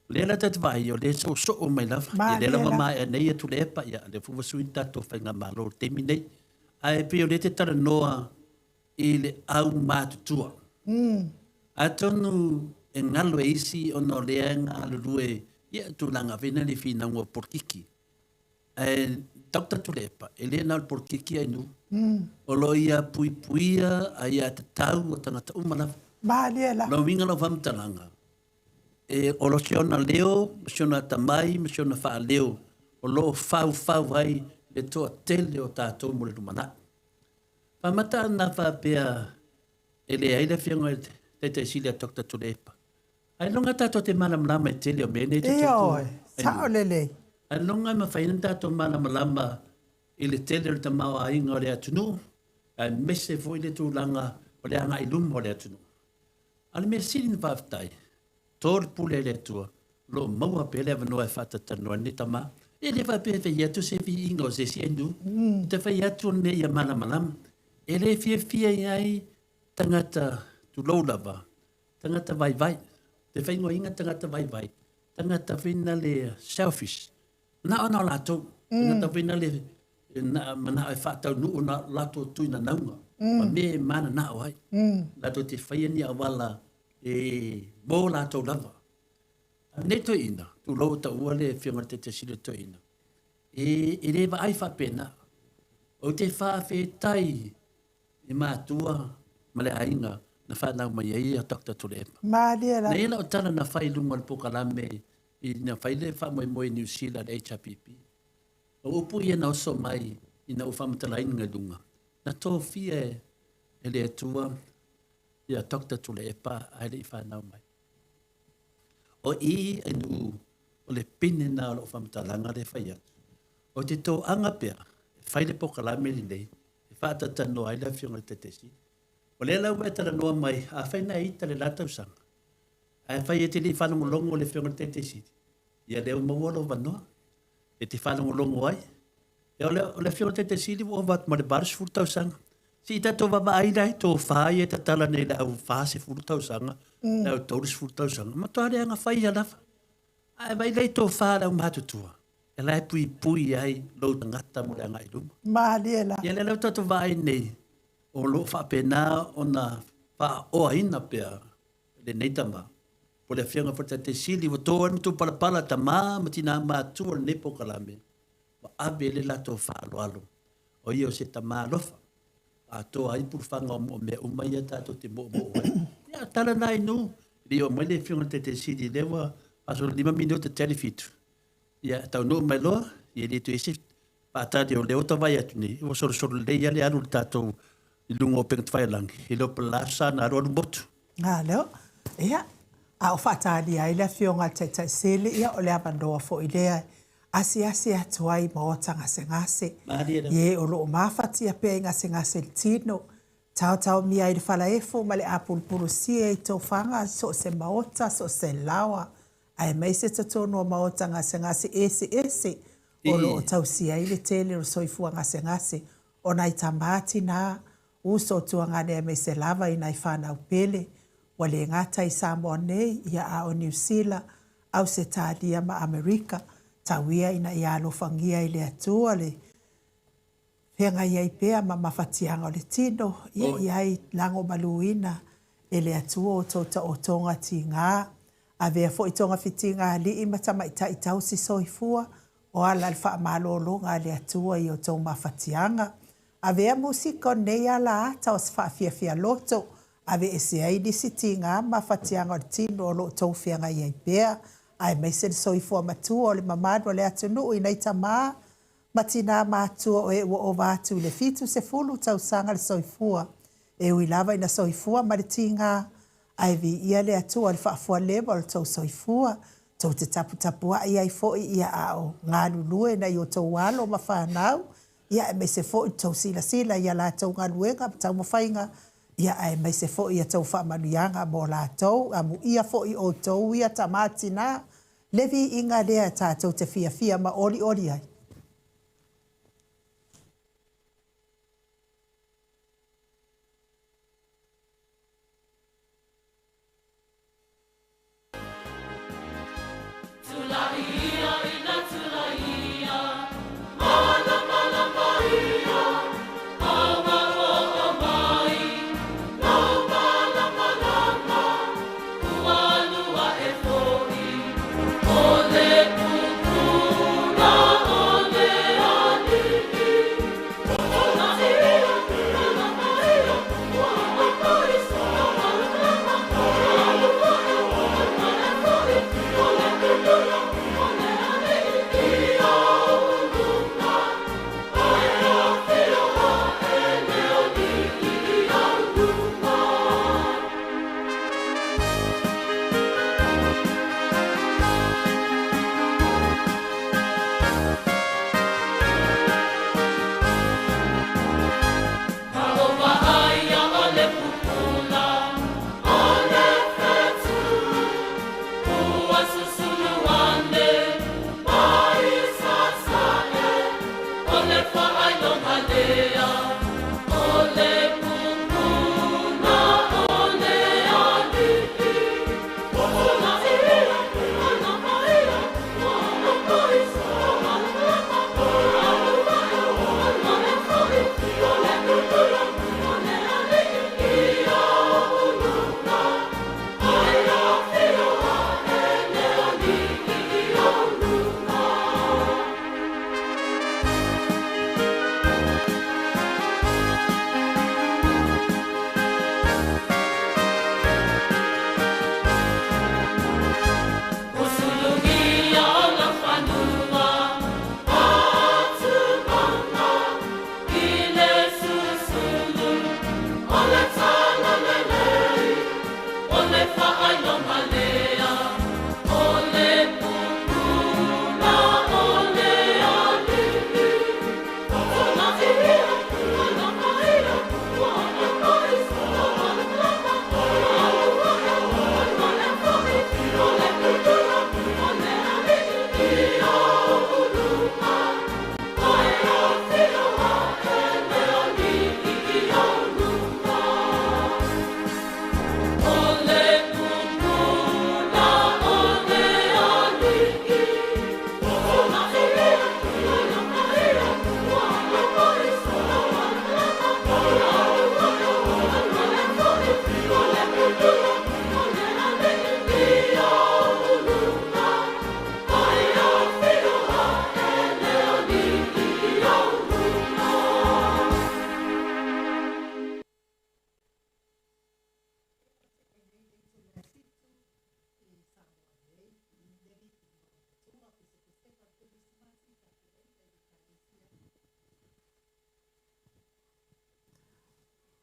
O lea la tatou te vaai, o lea e soosoo mai lava. Ia lea lava maea nei ia Tuilaepa, ia lea foi ua sui le tatou faigamalo i le taimi nei. Ae pei o lea e te talanoa i le aumatutua. Atonu e galo e isi ona o lea e galulue ia tulaga foi na le finauga o polokiki. Ae Doctor Tuilaepa, e le na o le polokiki ae nuu. O lo o ia puipuia aiatatau a tagata uma lava. Malie lava. O lona uiga lau faamatalaga, e o si ona leo ma si ona atamai ma si ona faaleo o lo o faufau ai le toatele o tatou mo le lumanai. Faamata ana faapea e leai le afioga i le Taitaisili a Doctor Tuilaepa. Ailoga tatou te malamalama i le tele o mea nei e tutupu. Ioe, sao lelei. Ailoga e mafai ona tatou malamalama i le tele o le tamaoaiga o le atunuu, aemaise foi le tulaga o le agai i luma o le atunuu. A o le mea sili ona faafetai, to le pule a le Atua, o lo o maua pea le avanoa e faatatalanoa ai lenei tama. E le faapea e fai atu se viiga o se isi atunuu, e te fai atu o le mea ia malamalama. E le fiafia i ai tagata tulou lava, tagata vaivai. Te faaigoaina tagata vaivai, tagata foi na le selfish, na ona o latou, tagata foi na le na manao e faataunuu na latou tuinanauga ma mea e mananao ai. Latou te faia ni auala e mo latou lava. A nei toeaina, tulou taua le afioga i le Taitaisili o toeaina. E, e le vaai faapena. Ou te faafetai i matua ma le aiga na fanau mai ai ia Dr. Tuilaepa. Malie Na lava. i ai lau tala na fai i luga o le polokalame ina fai le faamoemoe i Niu Sila le HRPP. O upu ia na oso mai ina ua faamatalaina i luga, na tofia e le Atua ia Doctor Tuilaepa ae le i fanau mai. O i e nuu o le pine na o lou faamatalaga lea e fai atu. Ou te toaga pea e fai le polokalame lenei e faatatalanoa ai le Afioga i le Taitaisili. O lea la ua e talanoa mai, afai na e ita le la tausaga, ae fai e te le i faalogologo i le Afioga i le Taitaisili, ia lea ua maua lou avanoa e te faalogologo ai. Ia o le, o le Afioga i le Taitaisili ua ova atu ma le 80 tausaga. Se i tatou vaavaai la i tofa ia e tatala nei i le au 40 tausaga, le au 30 tausaga, matua leaga faia lava. Ae vaai la i tofa a le aumatutua, e la e puipui ai lou tagata mo le agai i luma. Malie la. Ia lea la ua tatou vaai nei, o lo o faapena ona faaoaina pea lenei tama, po o le Afioga foi i le Taitai Sili, ua to ai le matupalapala tama ma tina matua o lenei polokalame, ua ave i le latou faaaloalo, o ia o se tama alofa, atoa ai pulufaga o mea uma ia tatou te moomoo ai. Ia, tala na i nuu, e le i oo mai le Afioga i le Taitai Sili, lea ua faasolo 5 minute tali 7. Ia, taunuu mai loa, ia e le toe ese faatali o lea ua tavai atu nei, ua solosolo lelei lava le alu o le tatou i luga o upega tafailagi, e le o palasa na alualu motu. Malo. Ia, a o faatalia ai le Afioga i le Taitai Sili, ia o le avanoa foi lea e asiasi atu ai i maota gasegase, i e o lo o mafatia pea i gasegase i le tino, taotaomia ai le falaefu ma le apulupulusia i tofaga i so o se maota, so o se laoa, aemaise totonu o maota gasegase eseese o lo o tausia ai le tele o le soifua gasegase o nai tama, tinā, uso, tuagane aemaise lava i nai fanau pele ua le gata i Samoa nei, ia a o Niu Sila, Ausetalia ma Amerika. Tau ia ina ia alofagia e le Atua le feagai ai pea ma mafatiaga o le tino, ia i ai lagomaluina e le Atua o tou taotoga tiga. Avea foi togafitiga alii ma tamaitai tausi soifua, o ala le faamalologa a le Atua i outou mafatiaga. Avea musika o lenei ala ata o se faafiafia loto, aveese ai nisi tiga ma mafatiaga o le tino o lo o outou feagai ai pea, aemaise le soifua matua o le mamalu o le atunuu i nai tama ma tinā matutua o e ua ova atu i le 70 tausaga le soifua. E ui lava ina soifua ma le tiga, ae viia le Atua i le faafualeva o le tou soifua, tou te taputapuai ai foi ia a o galulue nai o outou alo ma fanau, ia aemaise foi le tou silasila i a latou galuega ma taumafaiga, ia aemaise foi ia tou faamanuiaga mo latou. Amuia foi outou ia tama tinā, le viiga lea tatou te fiafia ma olioli ai.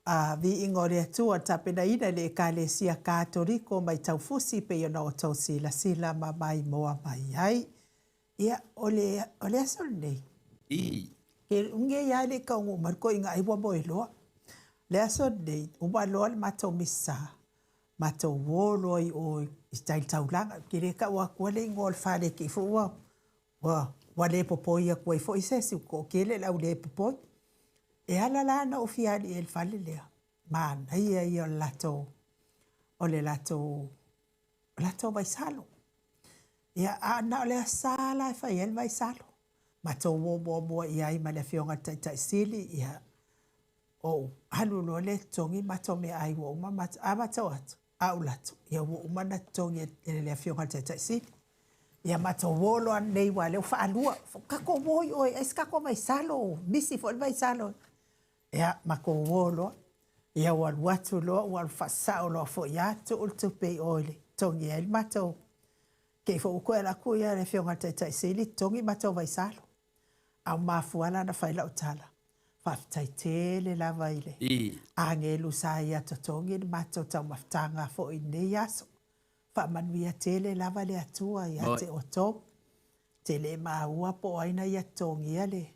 A viiga o le Atua tapenaina e le Ekalesia Katoliko mai Taufusi pei ona outou silasila ma maimoa mai ai. Ia, o le, o le aso lenei, I. Ke unge ia le kaungu mai ko inga ai ua moe loa. Le aso lenei, uma loa le matou misa, matou uō loa i o i tai taulaga. Ke le kau akua le ingoa o le fale ke ifo ua, ua, ua le popoi aku ai foi se isi, ua toatele le au le popoi. E ala la ona ou fia alii ai i le fale lea, manaia ia o le latou, o le latou, o latou vaisalo. Ia, a na o le Aso Sa la e fai ai le vaisalo. Matou o muamua i ai ma le Afioga i le Taitai Sili, ia, ou alu loa lea e totogi matou meaai ua uma matou, a matou atu, a ou alu atu, ia ua uma ona totogi e le Afioga i le Taitai Sili. Ia matou o loa nei aua o lea ua faalua. Tatou o i o e ai se tatou vaisalo, misi foi le vaisalo. Ia, matou o loa. Ia ua alu atu loa, ua alu faasao loa foi lava, tuu le tupe i o i le totogi ai le matou. Te i foi ua toe alu atu ia le Afioga i le Taitai Sili totogi matou vaisalo. A ua mafua la ona fai lau tala, faafetai tele lava i le agelu sa ia totogi le matou taumafataga foi i lenei aso. Faamanuia tele lava le Atua ia te outou. Te le maua po o ai na ia totogia le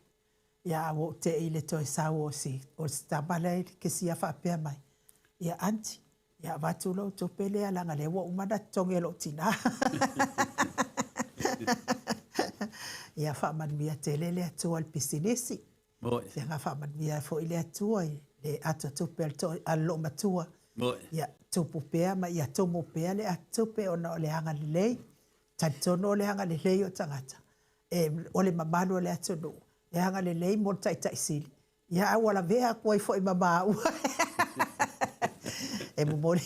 ia a ua ou te i le toe sau o si o si tama lea i le kesia faapea mai, ia aunty, ia avatu lou tupe lea leaga lea ua uma ona totogi e lou tina. Ia faamanuia tele le Atua i le pisinisi. Ia faamanuia ai foi le Atua i le atotupe a le loomatua. Ia tupu pea ma ia tumu pea le atotupe ona o le agalelei. Talitonu o le agalelei o tagata, e, o le mamalu o le atunuu, e agalelei mo le Taitai Sili, ia a ua lavea atu ai foi ma maua. E momoli.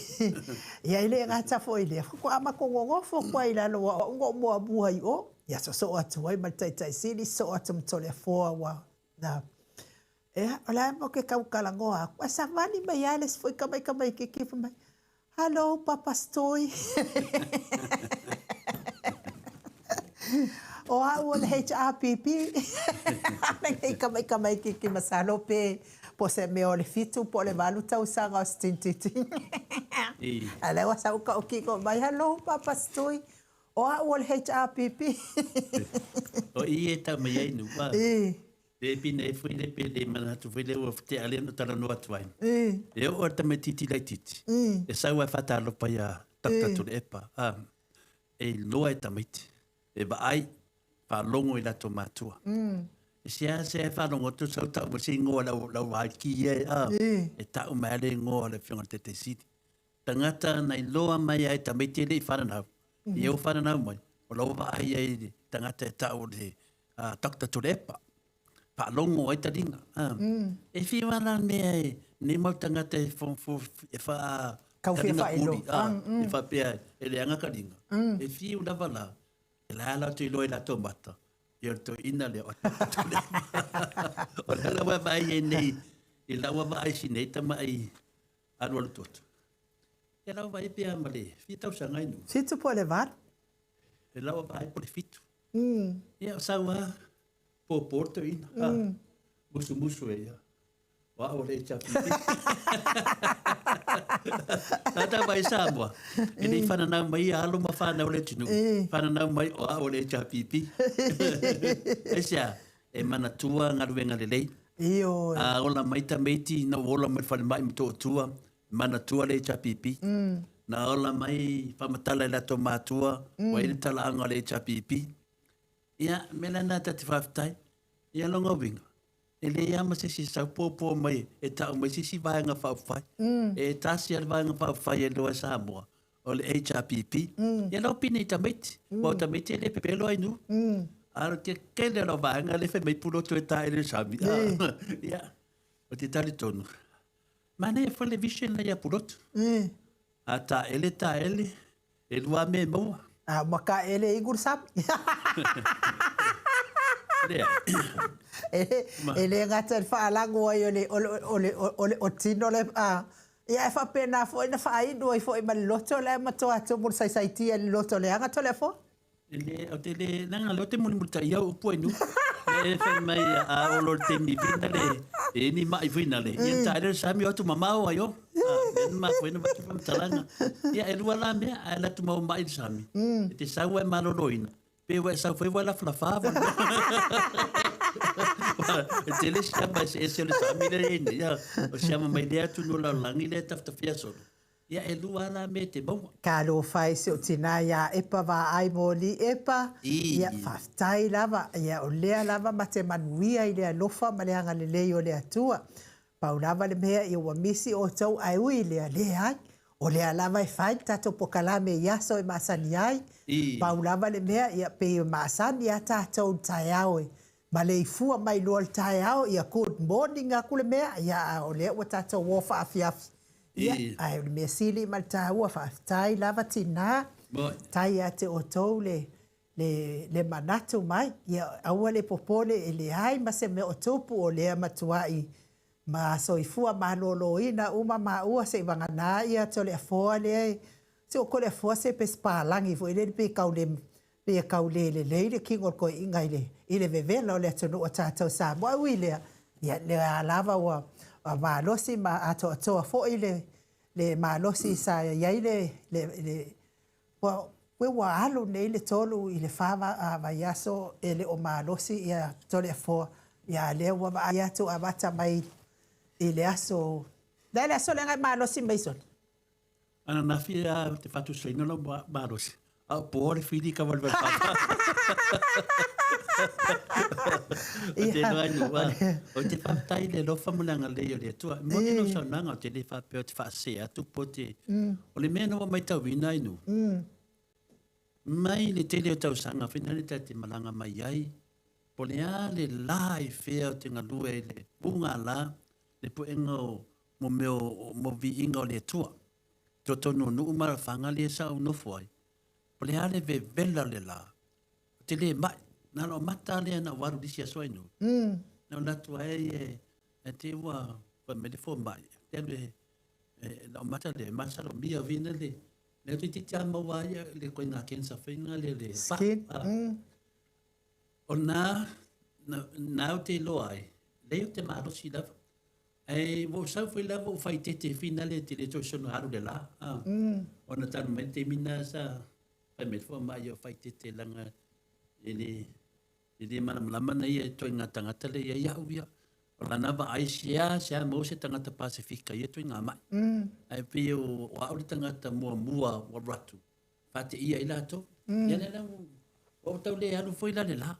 Ia e le gata foi i lea, faatoa matou nonofo atu ai i lalo o au na ou muamua i o. Ia sosoo atu ai ma le Taitai Sili, sosoo atu ma Toleafoa ua na. Ia, o le a mo ke tau talanoa atu, ae savali mai lava le isi foi tama i tamaitiiti fai mai, Hello, Papa Stoi. O au o le HRPP. Lenei tama i tamaitiiti masalo pe po o se mea o le 7 po o le 8 tausaga o se tintiti. A o lea ua sau tautino mai, Hello, Papa Stoi. O au o le HRPP. O i e tau mai ai nu. Pe pina e foi le pe le manatu foi le ua tea le no talanoa atu ai. E oo le tamaitiiti laitiiti. E sau ai faatalofa ia Dr. Tuilaepa. E iloa e tamaiti. E vaai, faalogo i latou matua. E seasea e faalogo atu sau tau mai se igoa lau lau vaiki e a. E tau mai le igoa o le Afioga i le Taitai Sili. Tagata na iloa mai ai tamaiti e le i fananau. Ia ua fananau mai, o la ua vaai ai le tagata e tau o le Doctor Tuilaepa. Faalogo ai taliga. E fiu lava la mea e nei mau tagata e e faa Tau fia faailoa. E faapea e leaga taliga. E fiu lava la, e la latou iloa i latou mata, ia o le toeaina lea o Doctor Tuilaepa. O le ala ua vaai ai nei i lau vaai si nei tamai alualu toto. Ia lau vaai pea ma le fia tausaga ai nu. 7 po o le 8. E lau vaai po le 7. Ia o sau a pōpō le toeaina. Musumusu e ia. O au o le HRPP. Tata mai Samoa. E le i whananau mai ia alo ma whanau le atunuu. Whananau mai o au o le HRPP. Aisea, e manatua galuega lelei. Ioe. A ola mai tamaiti, na ua ola mai le falemai ma Motootua, manatua le HRPP. Na ola mai faamatala i latou matua, ua i ai le talaaga o le HRPP. Ia, o le mea lena ta te faafetai. Ia lona uiga, e leai lava ma se isi e sau popo mai e tau mai se isi Vaega Faaupufai. E tasi lava le Vaega Faaupufai e iloa e Samoa, o le HRPP. Ia lau pine i tamaiti, aua o tamaiti e le pepelo ai nuu. A o le tele o lau vaega lea e fai mai Pulotu e taele i le sami. Ia, ou te talitonu, manaia foi le vision lea ia Pulotu. A taele, taele, e lua mea e maua. A ua taele inu le sami. Lea. E le gata i le faalago ai o le, o le, o le, o le, o tino le, a, ia e faapena foi ona faainu ai foi ma le loto la e matua tumu le saisaitia i le loto leaga Toleafoa. E le, ou te le, leaga o lea ou te mulimulitai au upu ai nuu. E fai mai a olo le taimi fina le e ni mai fina le. Ia tae le sami o atu mamao ai o. Le ma foi na vatu faamatalaga. Ia e lua la mea ae alu atu ma ou mai i le sami. E te sau ai maloloina. Pe ua e sau foi ua e lafalafa. E tele siama eseese o le sami lea e i ai nei. O siama mai lea atunuu o le lalolagi lea e tafetafea solo. Ia e lua lava la mea e te maua. Talofa e si ou tina ia Epa Vaai Moli Epa, ia faafetai lava, ia o lea lava ma te manuia i le alofa ma le agalelei o le Atua. Pau lava le mea ia ua misi outou ae ui i lea, leai, o lea lava e fai le tatou pokalame i aso e masani ai. Pau lava le mea ia pei e masani a tatou i le taeao e maleifua mai loa i le taeao, ia good morning atu le mea, ia a o lea ua tatou o faafiafi. Ia, ae o le mea sili ma le taua, faafetai lava tina, faafetai ia te outou le le le manatu mai, ia aua le popole e leai ma se mea o tupu, o lea matuai ma soifua maloloina uma maua seivagana ia Toleafoa lea e se o Toleafoa se pei se palagi foi lele pei tau le pei e tau le lelei le tino o le toeaina i le i le vevela o le atunuu a tatou Samoa. Ae ui i lea, ia lea lava ua malosi ma atoatoa foi le le malosi sa i ai le le Ua ua alu nei le 3 i le 4 vaiaso e le o malosi ia Toleafoa, ia a lea ua vaai atu amata mai i le aso, o le a le aso lea na e malosi mai sole? Ananafi a te faatusaina lou malosi, a o po le fili ka valevale papa. O te loa nu, o te faafetai i le alofa ma le agalelei o le Atua. E moni lau saunoaga, ou te le faapea ou te faasese atu po o te O le mea na ua matauina ai nuu, mai le tele o tausaga fina le ta te malaga mai ai, po o le a le la i fea o te galue i le ugala, le puega o mo mea o mo viiga o le Atua. Totonu o nuu ma alafaga lea sa ou nofo ai, po o le a le vevela o le la, ou te le mai. Na ona ou mata lea na ou alu i le isi aso ai nuu. Na ou alu atu ai e te ua fai mai le fomai, te alu e lau mata le masalomia vina le le toeitiiti lava maua ai le ituaiga cancer foi lena le le pa. O lena na ou te iloa ai, leai ou te malosi lava. Ae ua ou sau foi lava ou faaeteete finale e te le toe soona alu i le la. Ona talu mai le taimi lena sa fai mai le fomai ou faaeteete leaga e le E le malamalama na ia ituaiga tagata lea i ai au ia. O lana vaai sea maua se tagata Pasefika i ia ituaiga mai. Ae pei o au le tagata muamua ua alu atu, faateia ai latou. Ia lea la ua ou tau le alu foi la le la.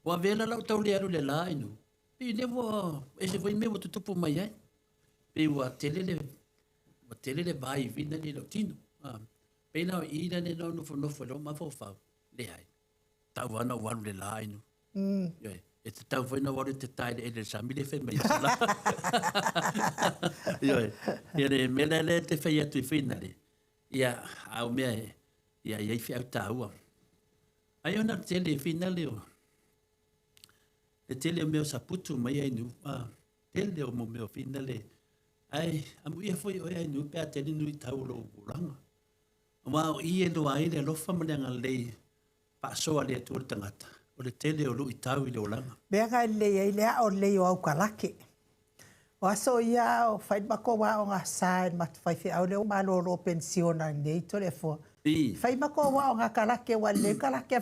Ua avea la lau tau le alu i le la inu. Pei lea ua ese foi mea ua tutupu mai ai. Pei ua tele le ua tele le vai vina i lou tino. Pei la o i la lea na ou nofonofo i lou mafaufau, leai. Tau lava na ou alu i le la inu. Ioe. E tatau foi na ou alu e teta i le ele sami le fai mai atu la. Ioe. Ia le mea lea lea te fai atu i finale. Ia, a o mea e, ia i ai feau taua. Ai ona le tele i finale o, le tele o mea o saputu mai ai nu, a, tele o mo mea o finale. Ai, amuia foi oe ai nu pe a tele nui tau o lou olaga. Aua o i e loa ai le alofa ma le agalelei faasoa a le Atua i le tagata, o le tele o luitau i le olaga. Mea na e lelei ai le ao lelei o aukalake. O aso ia o fai le matou aoga sa e le matou faifeau lea ua malolo penisiona nei Toleafoa. Fai matou aoga kalake ua lelei kalake a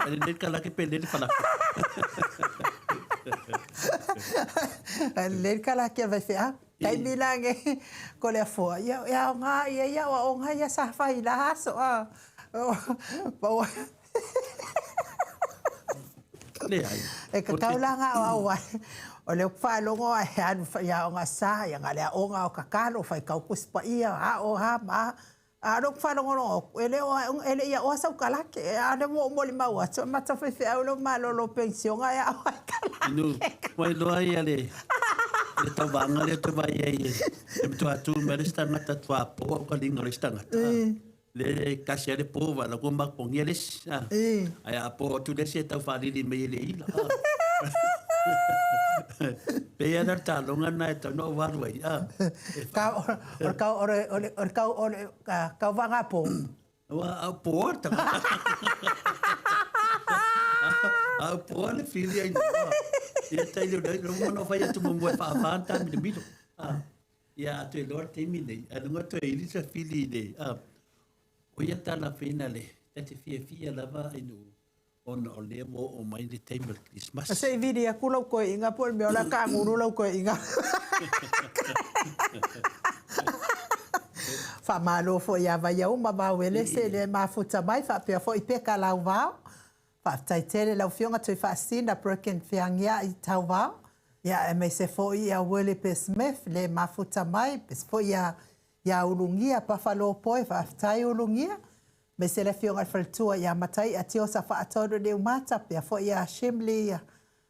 Lelei kalake pe lelei le falake. Lelei le kalake a le faifeau. Taimi la nei Toleafoa, ia e aoga ia i aoaoga ia sa fai i la aso a. Pau Leai. E tatau la ona aoao ai. O lea ou te faalogo e alu i aoga sa, ia na o le aoga o tatalo, faitau Tusi Paia, ao a ma a. A o lea ou te faalogologo atu, e le o e le i aoa sau kalake. A o lea ua ou molimau atu, o le matou faifeau lea ua malolo penisiona e ao ai kalake. Inu, ua iloa ia le le tauvaga lea ou te vaai ai e matua tu mai le isi tagata tuapo au kaliga o le isi tagata. Le tasi lava le po vala ua mapogia le isi. Ae a po atu le isi e tau faalili mai e le ila. Pei lava la o le taloga lena e tatau ona ou alu ai. O le tauvaga po. Aua a poa le tagata. A poa le fili ai noa. Ia tai leo leo leo mana fai atu muamua e faafa na taamilomilo. Ia a toe loa le taimi nei, a luga toe ili sa fili i le, o ia tala fena le, ta te fiafia lava inu ona o lea ua oo mai le taimi o le Kerisimasi. Se i vili atu lau toeaiga po o le mea o le a kagulu lau toeaiga. Faamalo foi ia Vaiauma Vauelese lea e mafuta mai faapea foi Peka Lauvao. Faafetai tele lau Afioga Tuifaasisina Broken Feagiai Tauvao. Ia aemaise foi ia Willipe Smith lea e mafuta mai, aemaise foi ia ia Ulugia Pafalopoe, faafetai Ulugia. Aemaise le Afioga i le Faletua ia Mataia Tiosa Faatonu Niumata, pea foi ia Shimley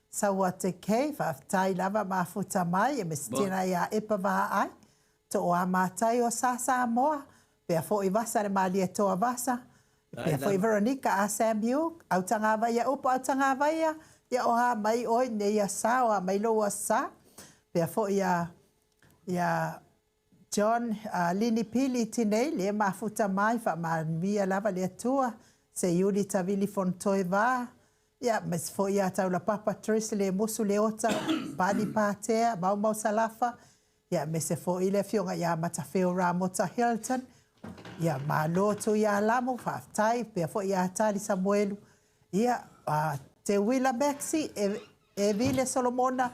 Saua Te Kei, faafetai lava mafuta mai, aemaise tena ia Epa Vaai, Tooa Matai o Sa Samoa, pea foi Vasa le Malietoa Vasa, pea foi Veronica a Samuel, Autagavaia Upu Autagavaia, ia o a mai oe nei asa, o a mai lou asa, pea foi ia ia John Lini Pili Tinei, lea mafuta mai, faamanuia lava le Atua, Seiuli Tavili Fonotoe Va, ia, aemaise foi ia Taulapapa Therese Lemusu Leota, Pali Patea, Maumau Salafa, ia, aemaise foi le Afioga ia Matafeo Ramota Hilton, ia, malo Tuialamu, faafetai, pea foi ia Tali Samuelu, ia, Teuila Maxie, Evile Solomona,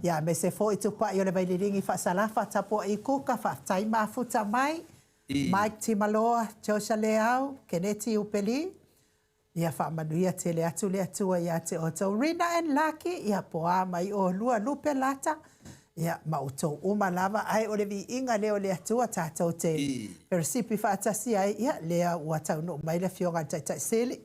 ia aemaise foi Tupai o le Vaililigi Faasalafa, Tapua'i Kuka, faafetai mafuta mai, Mike Timaloa, Joshua Leau, Keneti Upeli, ia faamanuia tele atu le Atua ia te outou. Rina and Laki, ia po a mai oulua, Lupe Lata, ia ma outou uma lava, ae o le viiga lea o le Atua tatou te peresipi faatasi ai, ia lea ua taunuu mai le Afioga i le Taitai Sili.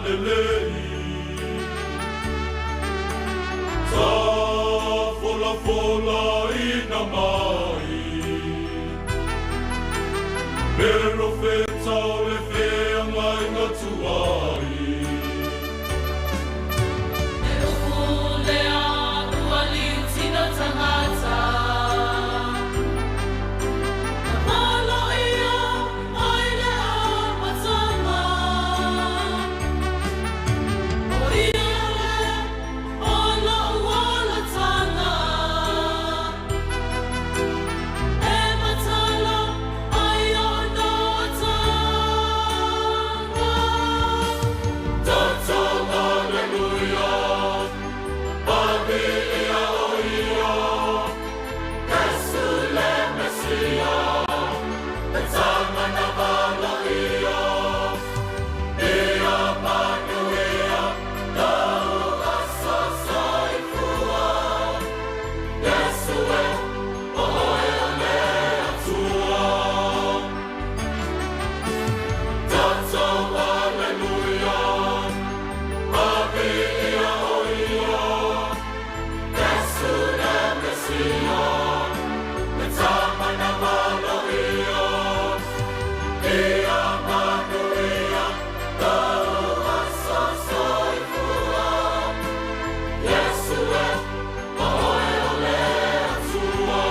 lelei. Sa folafolaina mai Perofeta o le feagaiga tuai. E upu lea ua liutina tagata. Na palo ia mai le amataga. O ia lea o lou olataga. E matala ai ona ataga. Toto Alleluia, Paviia o ia, Iesu le Mesia, le tama na valoia, ia manuia lou aso soifua. Iesu e, o oe o le Atua. Toto Alleluia, Paviia o ia, Iesu le Mesia, le tama na valoia, ia manuia lou aso soifua. Iesu e, o oe o le Atua.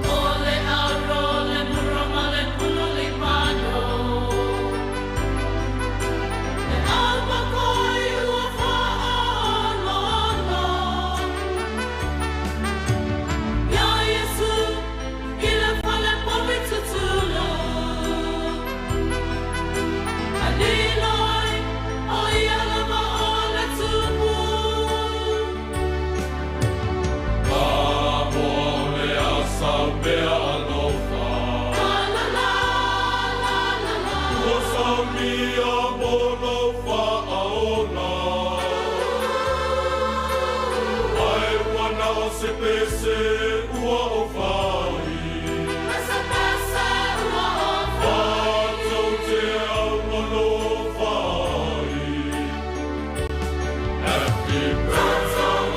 O le aro le mura ma le puno le pano. E almakoi ua faaloalo. Ia Iesu i le fale povi tutulu. A lilo ai o ia lava o le tupu. Samoa o le asa o mea alofa. La la la la la la. Ua saunia mo lou faaola. Ae ua na o se pese ua ou fai. Pese pese ua o Matou te aualofa ai. Happy birthday,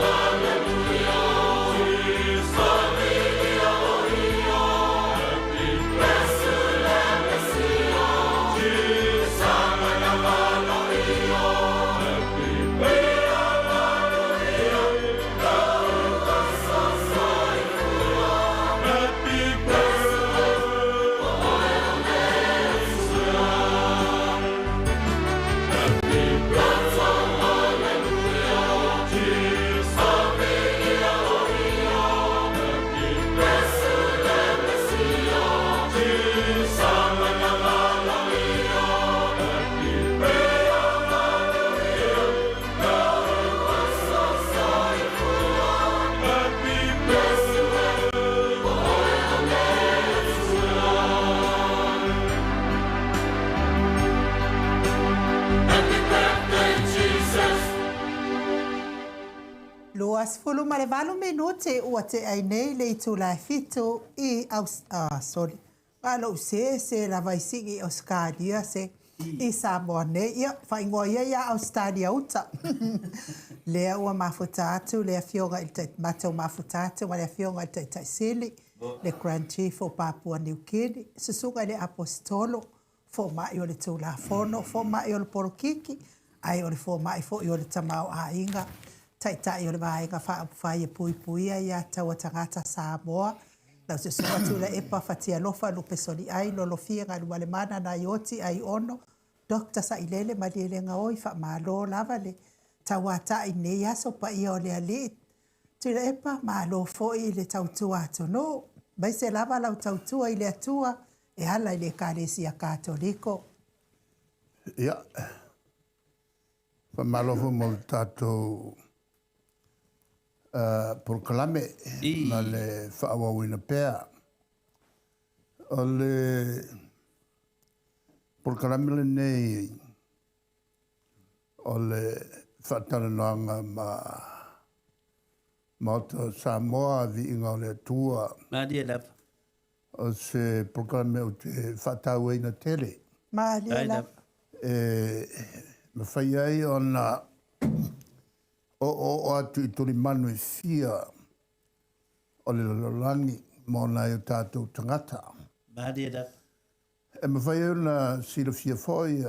Jesus. Happy birthday, Jesus. Happy birthday, happy birthday, happy birthday, Jesus. Happy birthday, Jesus. Happy Happy birthday. Happy birthday, Jesus. 28 minute ua tea ai nei le itula e 7 i Aus ah sorry a lou se se lava i sii i Ausetalia se i Samoa nei ia faaigoa ia ia Ausetalia uta lea ua mafuta atu le afioga i le matou mafuta atu ma le afioga i le Taitai Sili le Grand Chief o Papua New Guinea susuga i le Aposetolo fomai o le Tulafono fomai o le polokiki ae o le fomai foi o le tamaoaiga Taitai o le Vaega Faaupufai e Puipuia ia Taua Tagata Samoa, lau Susuga Tuilaepa Fatialofa Lupesoliai Lolofia Galumalemana Naioti Aiono Doctor Sailele Malielegaoi Faamalo lava le tauatai i lenei aso paia o le Alii Tuilaepa malo foi i le tautua atunuu aemaise lava lau tautua i le Atua e ala i le Ekalesia Katoliko. Ia, faamalo foi mo le tatou polokalame ma le faaauauina pea. O le polokalame lenei o le faatalanoaga ma Maota o Samoa, Viiga o le Atua. Malie lava. O se polokalame ou te faatauaina tele. Malie lava. E mafai ai ona oooo atu i tulimanu e fia o le lalolagi mo nai o tatou tagata. Malie lava. E mafai ai ona silafia foi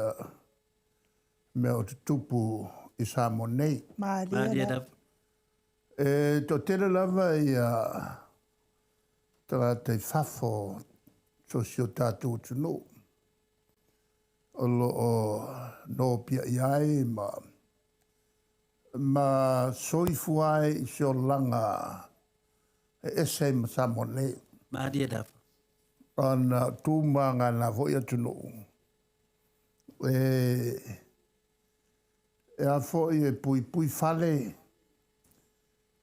mea o tutupu i Samoa nei. Malie lava. E toatele lava ia tagata i fafo o si o tatou atunuu o lo o nopiai ai ma soifua ai i se olaga e ese ai ma Samoa nei. Malie lava. Ona tu ma agana foi atunuu e a foi e puipui fale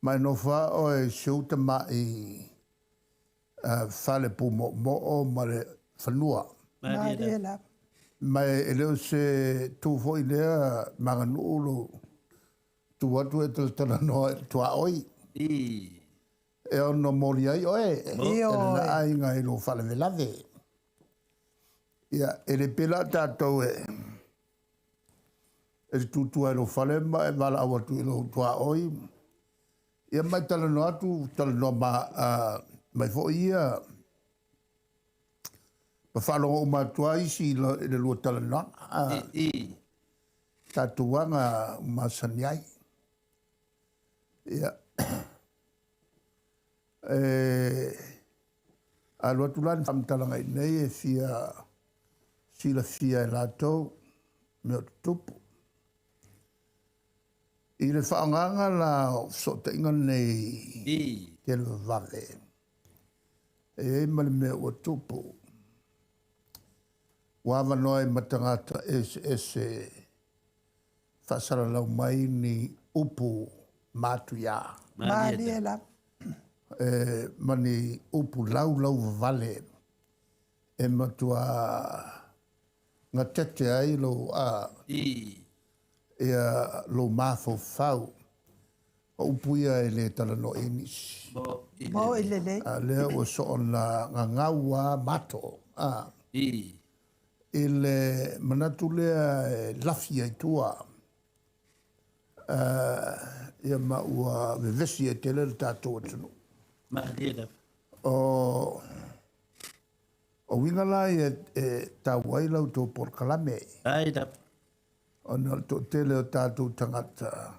ma e nofo lava oe i si ou tamai fale pumoomoo ma le fanua. Malie lava. Ma e le o se tu foi lea maganuu lou tu atu e talatalanoa i le tuaoi. E ono moli ai oe e lena aiga i lou faalavelave. Ia, e le pēlā tatou e e te tutu ai i lou fale ma e valaau atu i lou tuaoi. Ia ma e talanoa atu, talanoa ma, mai foi ia ma faalogo uma atu lava isi i le lua talanoaga. Tatou aga ua masani ai. Ia, e alu atu la le faamatalaga i inei e fia silafia e latou mea o tutupu. I le faaaogaga la o fesootaiga nei televavave, e i ai ma le mea ua tupu, ua avanoa ai ma tagata eseese faasalalau mai ni upu matuia. Malie lava. E, ma ni upu laulauvavale e matua gatete ai lou a ia lou mafaufau. O upu ia e le talanoa i ai nisi. Mo i lelei. A lea ua soona gagau lava mato a i le manatu lea e lafi ai tua ia ma ua vevesi ai tele le tatou atunuu. Malie lava. O O uiga la ia e taua ai la outou polokalame. Ai lava. Ona o le toatele o tatou tagata,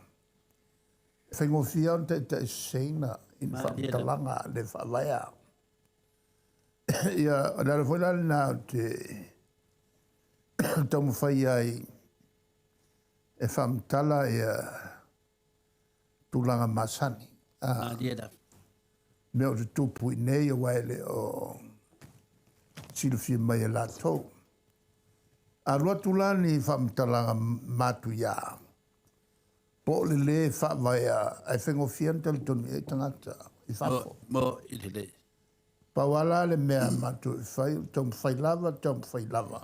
e faigofie lava ona taitaiseseina i ni faamatalaga le faavaea. Ia, o le ala foi la lena ou te taumafai ai e faamatala ia tulaga masani. Malie lava. Mea o tutupu i inei aua e le o silafia mai e latou. Alu atu la ni faamatalaga matuia, po o le lē faavaea ae faigofie ona talitonu i ai tagata i fafo. Mo i lelei. Pau lava la le mea matou e fai, o le taumafai lava, taumafai lava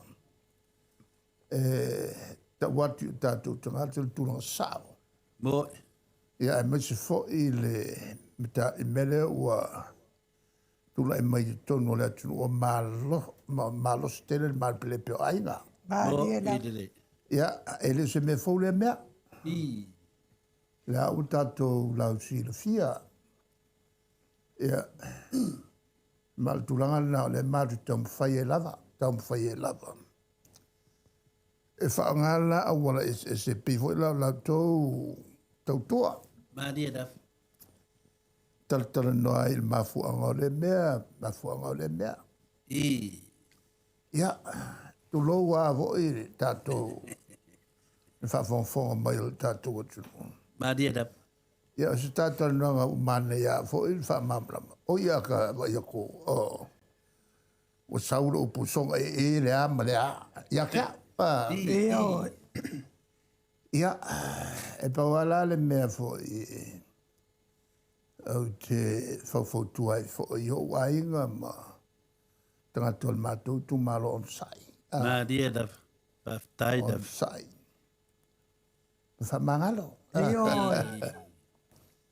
e tau atu i o tatou tagata le tulaga sao. Mo. Ia, aemaise foi le mea lea ua tulai mai i totonu o le atunuu ua malosi tele le malepelepe o aiga. Malie lava. Ia, e le o se mea fou lea mea. Lea ua tatou lausilafia. Ia, ma o le tulaga lena o lea matou te taumafai ai lava, taumafai ai lava. E faaaoga la auala eseese e pei foi la o latou tautua. Malie lava. Talatalanoa ai i le mafuaaga o lea mea, mafuaaga o lea mea. Ia, tulou lava foi le tatou le faafogafoga mai o le tatou atunuu. Malie lava. Ia, o se talatalanoaga ua manaia foi le faamalamalama. O ia ka vaai atu, oh, ua sau le upu soga e le a ma le a. Ia te au. Ia, e pau lava la le mea foi ou te faufautua ai foi i ou aiga ma tagata o le matou itumalo onosai. Malie lava. Faafetai lava. Onosai. Ma faamagalo. Ioe.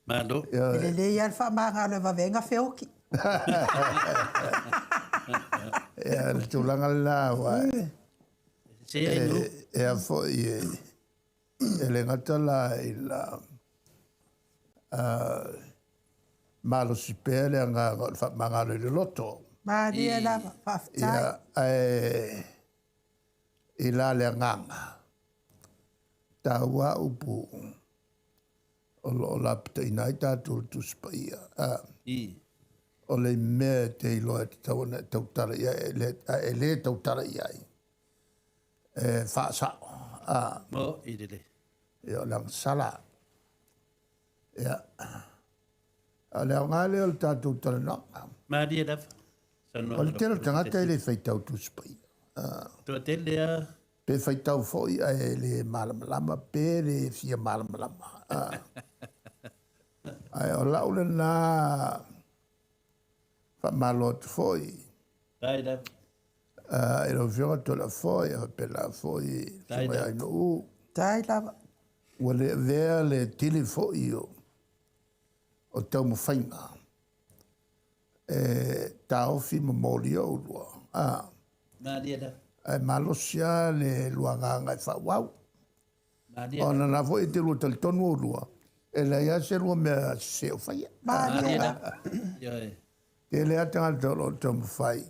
Malo. E lelei lava le faamagalo e vave ai gafeoki. Ia, le tulaga lena aua Se ai nu. e a foi e le gata la i la malosi pea le agaga o le faamagalo i le loto. Malie lava, faafetai. Ia, ae i la le agaga, taua upu o lo o lapataiina ai tatou i le Tusi Paia. O le mea e te iloa e tatau ona e tautala i ai, ae e le tautala i ai, e faasao. Mo i lelei. Ia, o le agasala. Ia, a o le aoga lea o le tatou talanoaga. Malie lava. O le tele o tagata e le faitau Tusi Paia. Toatele lava. Pe faitau foi ae le malamalama pe le fia malamalama. Ae o lau lena faamalo atu foi. Faafetai lava. I lau Afioga Toleafoa, ia faapena foi i le Afioga ia Ainuu. Faafetai lava. Ua le avea le tele foi o taumafaiga e taofi ma molia oulua. Malie lava. Ae malosi lava le lua agaga e faaauau. Ona la foi e te lua talitonu oulua, e leai lava se lua mea sese o faia. Malie lava. Tele lava tagata o lo o taumafai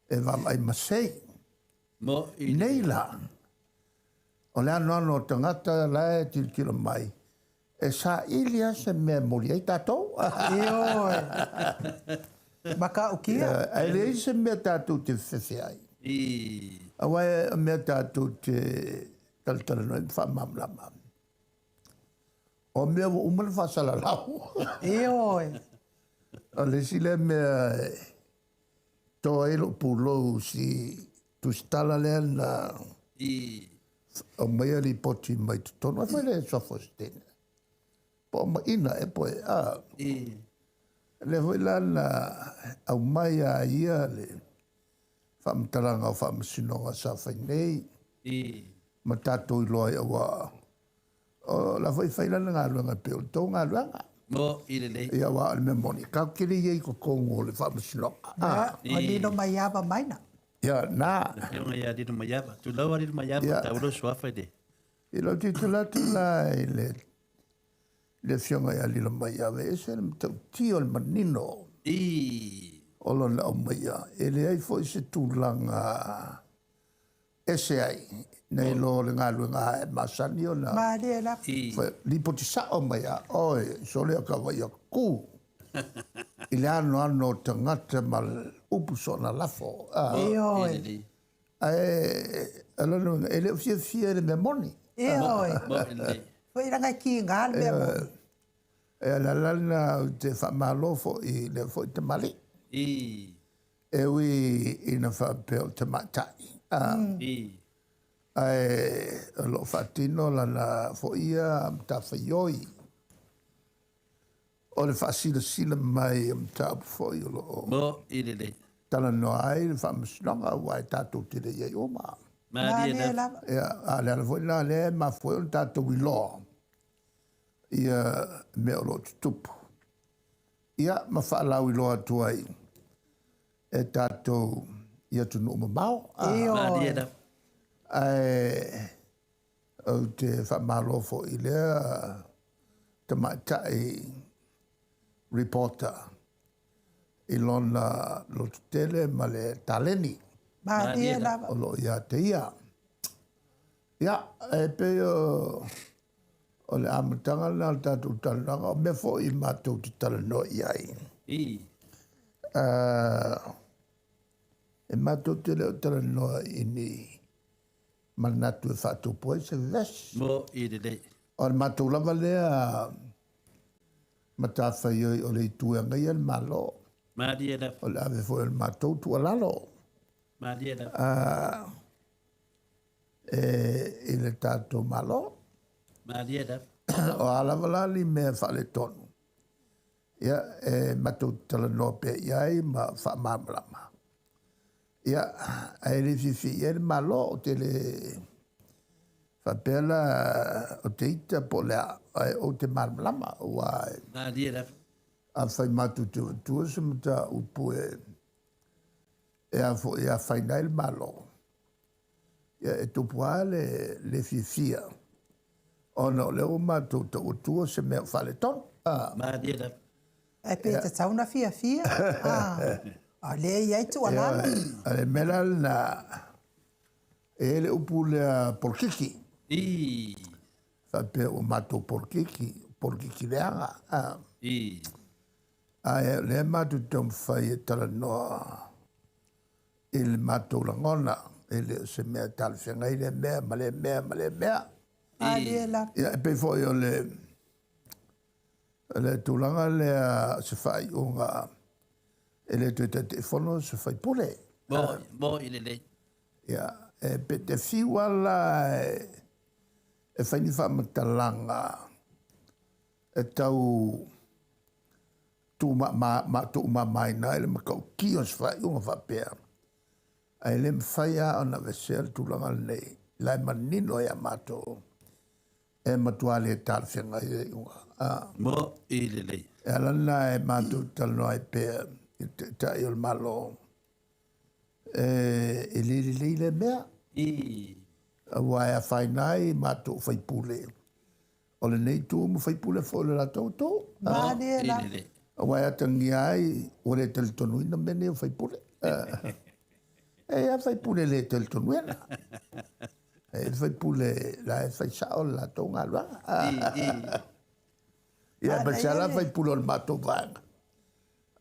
e vaavaai masei. Nei la, o le anoano o tagata la e tilotilo mai, e saili lava se mea e moli ai tatou. Ioe. Matautia. Ae leai se mea tatou te fefe ai. Aua o mea tatou te talatalanoa ai ma faamalamalama. O mea ua uma ona faasalalau. Ioe. O le isi lea mea e to ai lou pulou si tusitala lea na aumaia lipoti mai totonu. Ai foi le suafa o Setene. Po o maina e poe. Lea foi la na aumai a ia le faamatalaga o faamasinoga sa fai nei ma tatou iloa ai aua o la foi fai lana galuega e pei o le tou galuega. Mo i lelei. Ia aua o le mea moni, tatou te le i ai i totonu o le faamasinoga. O Lilo Maiava maina. Ia, na. Le afioga ia Lilo Maiava. Tulou a Lilo Maiava, tau lou suafa i le. I lou tilotilo atu la i le le afioga ia Lilo Maiava, e ese le matautia o le manino o lona aumaia. E leai foi se tulaga ese ai, nai lo le galuega e masani ona Malie lava. Lipoti sao mai a oe, sole o ka vai aku i le anoano o tagata ma upu soona lafo. Ioe. Ae o lona uiga, e le o fiafia i le mea moni. Ioe. Foi laga e kiga le mea moni. E o le ala lena ou te faamalo foi i lea foi tamalii. E ui ina faapea o tamaitai. Ae o lo o faatino lana foi ia matafaioi o le faasilasila mai o mataupu foi o lo o Mo i lelei. talanoa ai le faamasinoga aua e tatou te le i ai uma. Malie lava. Ia, a o le ala foi lena lea e mafua ai ona tatou iloa ia mea o lo o tutupu. Ia, ma faalauiloa atu ai e tatou i atunuu mamao. Malie lava. Ae ou te faamalo foi i lea tamaitai reporter i lona lototele ma le taleni Malie lava. o lo o ia te ia. Ia, e pei o le amataga lena o le tatou talanoaga, o mea foi matou te talanoa i ai. E matou te le o talanoa i ni manatu e faatupu ai se vevesi. Mo i lelei. O le matou lava lea matafaioi o le itu e agaia le Malo. Malie lava. O le ave foi o le matou tuualalo. Malie lava. E i le tatou Malo. Malie lava. O a lava la ni mea faaletonu. Ia, e matou talanoa pea i ai ma faamalamalama. Ia, ae le fiafia i ai le Malo, ou te le Faapea la o te ita po o le a, ae ou te malamalama, aua Malie lava. afai matou te avatua se mataupu e e a foi e afaina ai le Malo, ia e tupu lava le le fiafia ona o lea ua matou tau atua se mea o faaletonu. Malie lava. Ae pe tatau ona fiafia, a o lea e i ai tuualalo. O le mea la lena, E i ai le upu lea polokiki. Ii. Faapea ua matou polokiki, polokiki leaga. Ii. Ae o lea matou te taumafai e talanoa i le matou lagona, e le o se mea talafeagai lea mea ma lea mea ma lea mea. Malie lava. Ia, e pei foi o le le tulaga lea o se faaiuga e le toe Taitaifono se sui usufono. Mo'i lelei. Ia, e pe te fiu lava la e fai ni faamatalaga e tau tuumamaina ai le matautia o se faaiuga faapea, ae le mafai lava ona aveesea le tulaga lenei, la e manino ia matou e matua le talafeagai le iuga. Mo'i lelei. E ala lena e matou te talanoa ai pea i le Taitai o le Malo, e le lelei lea mea. Aua e afaina ai matou o faipule o lenei itu ma faipule foi o le latou itu. Malie lava. Aua e atagia ai ua le talitonuina mea nei o faipule. E i ai lava faipule e le talitonuina. E i ai faipule la e fai sao le latou galuega. Ia, aemaise lava la faipule o le matou vaega.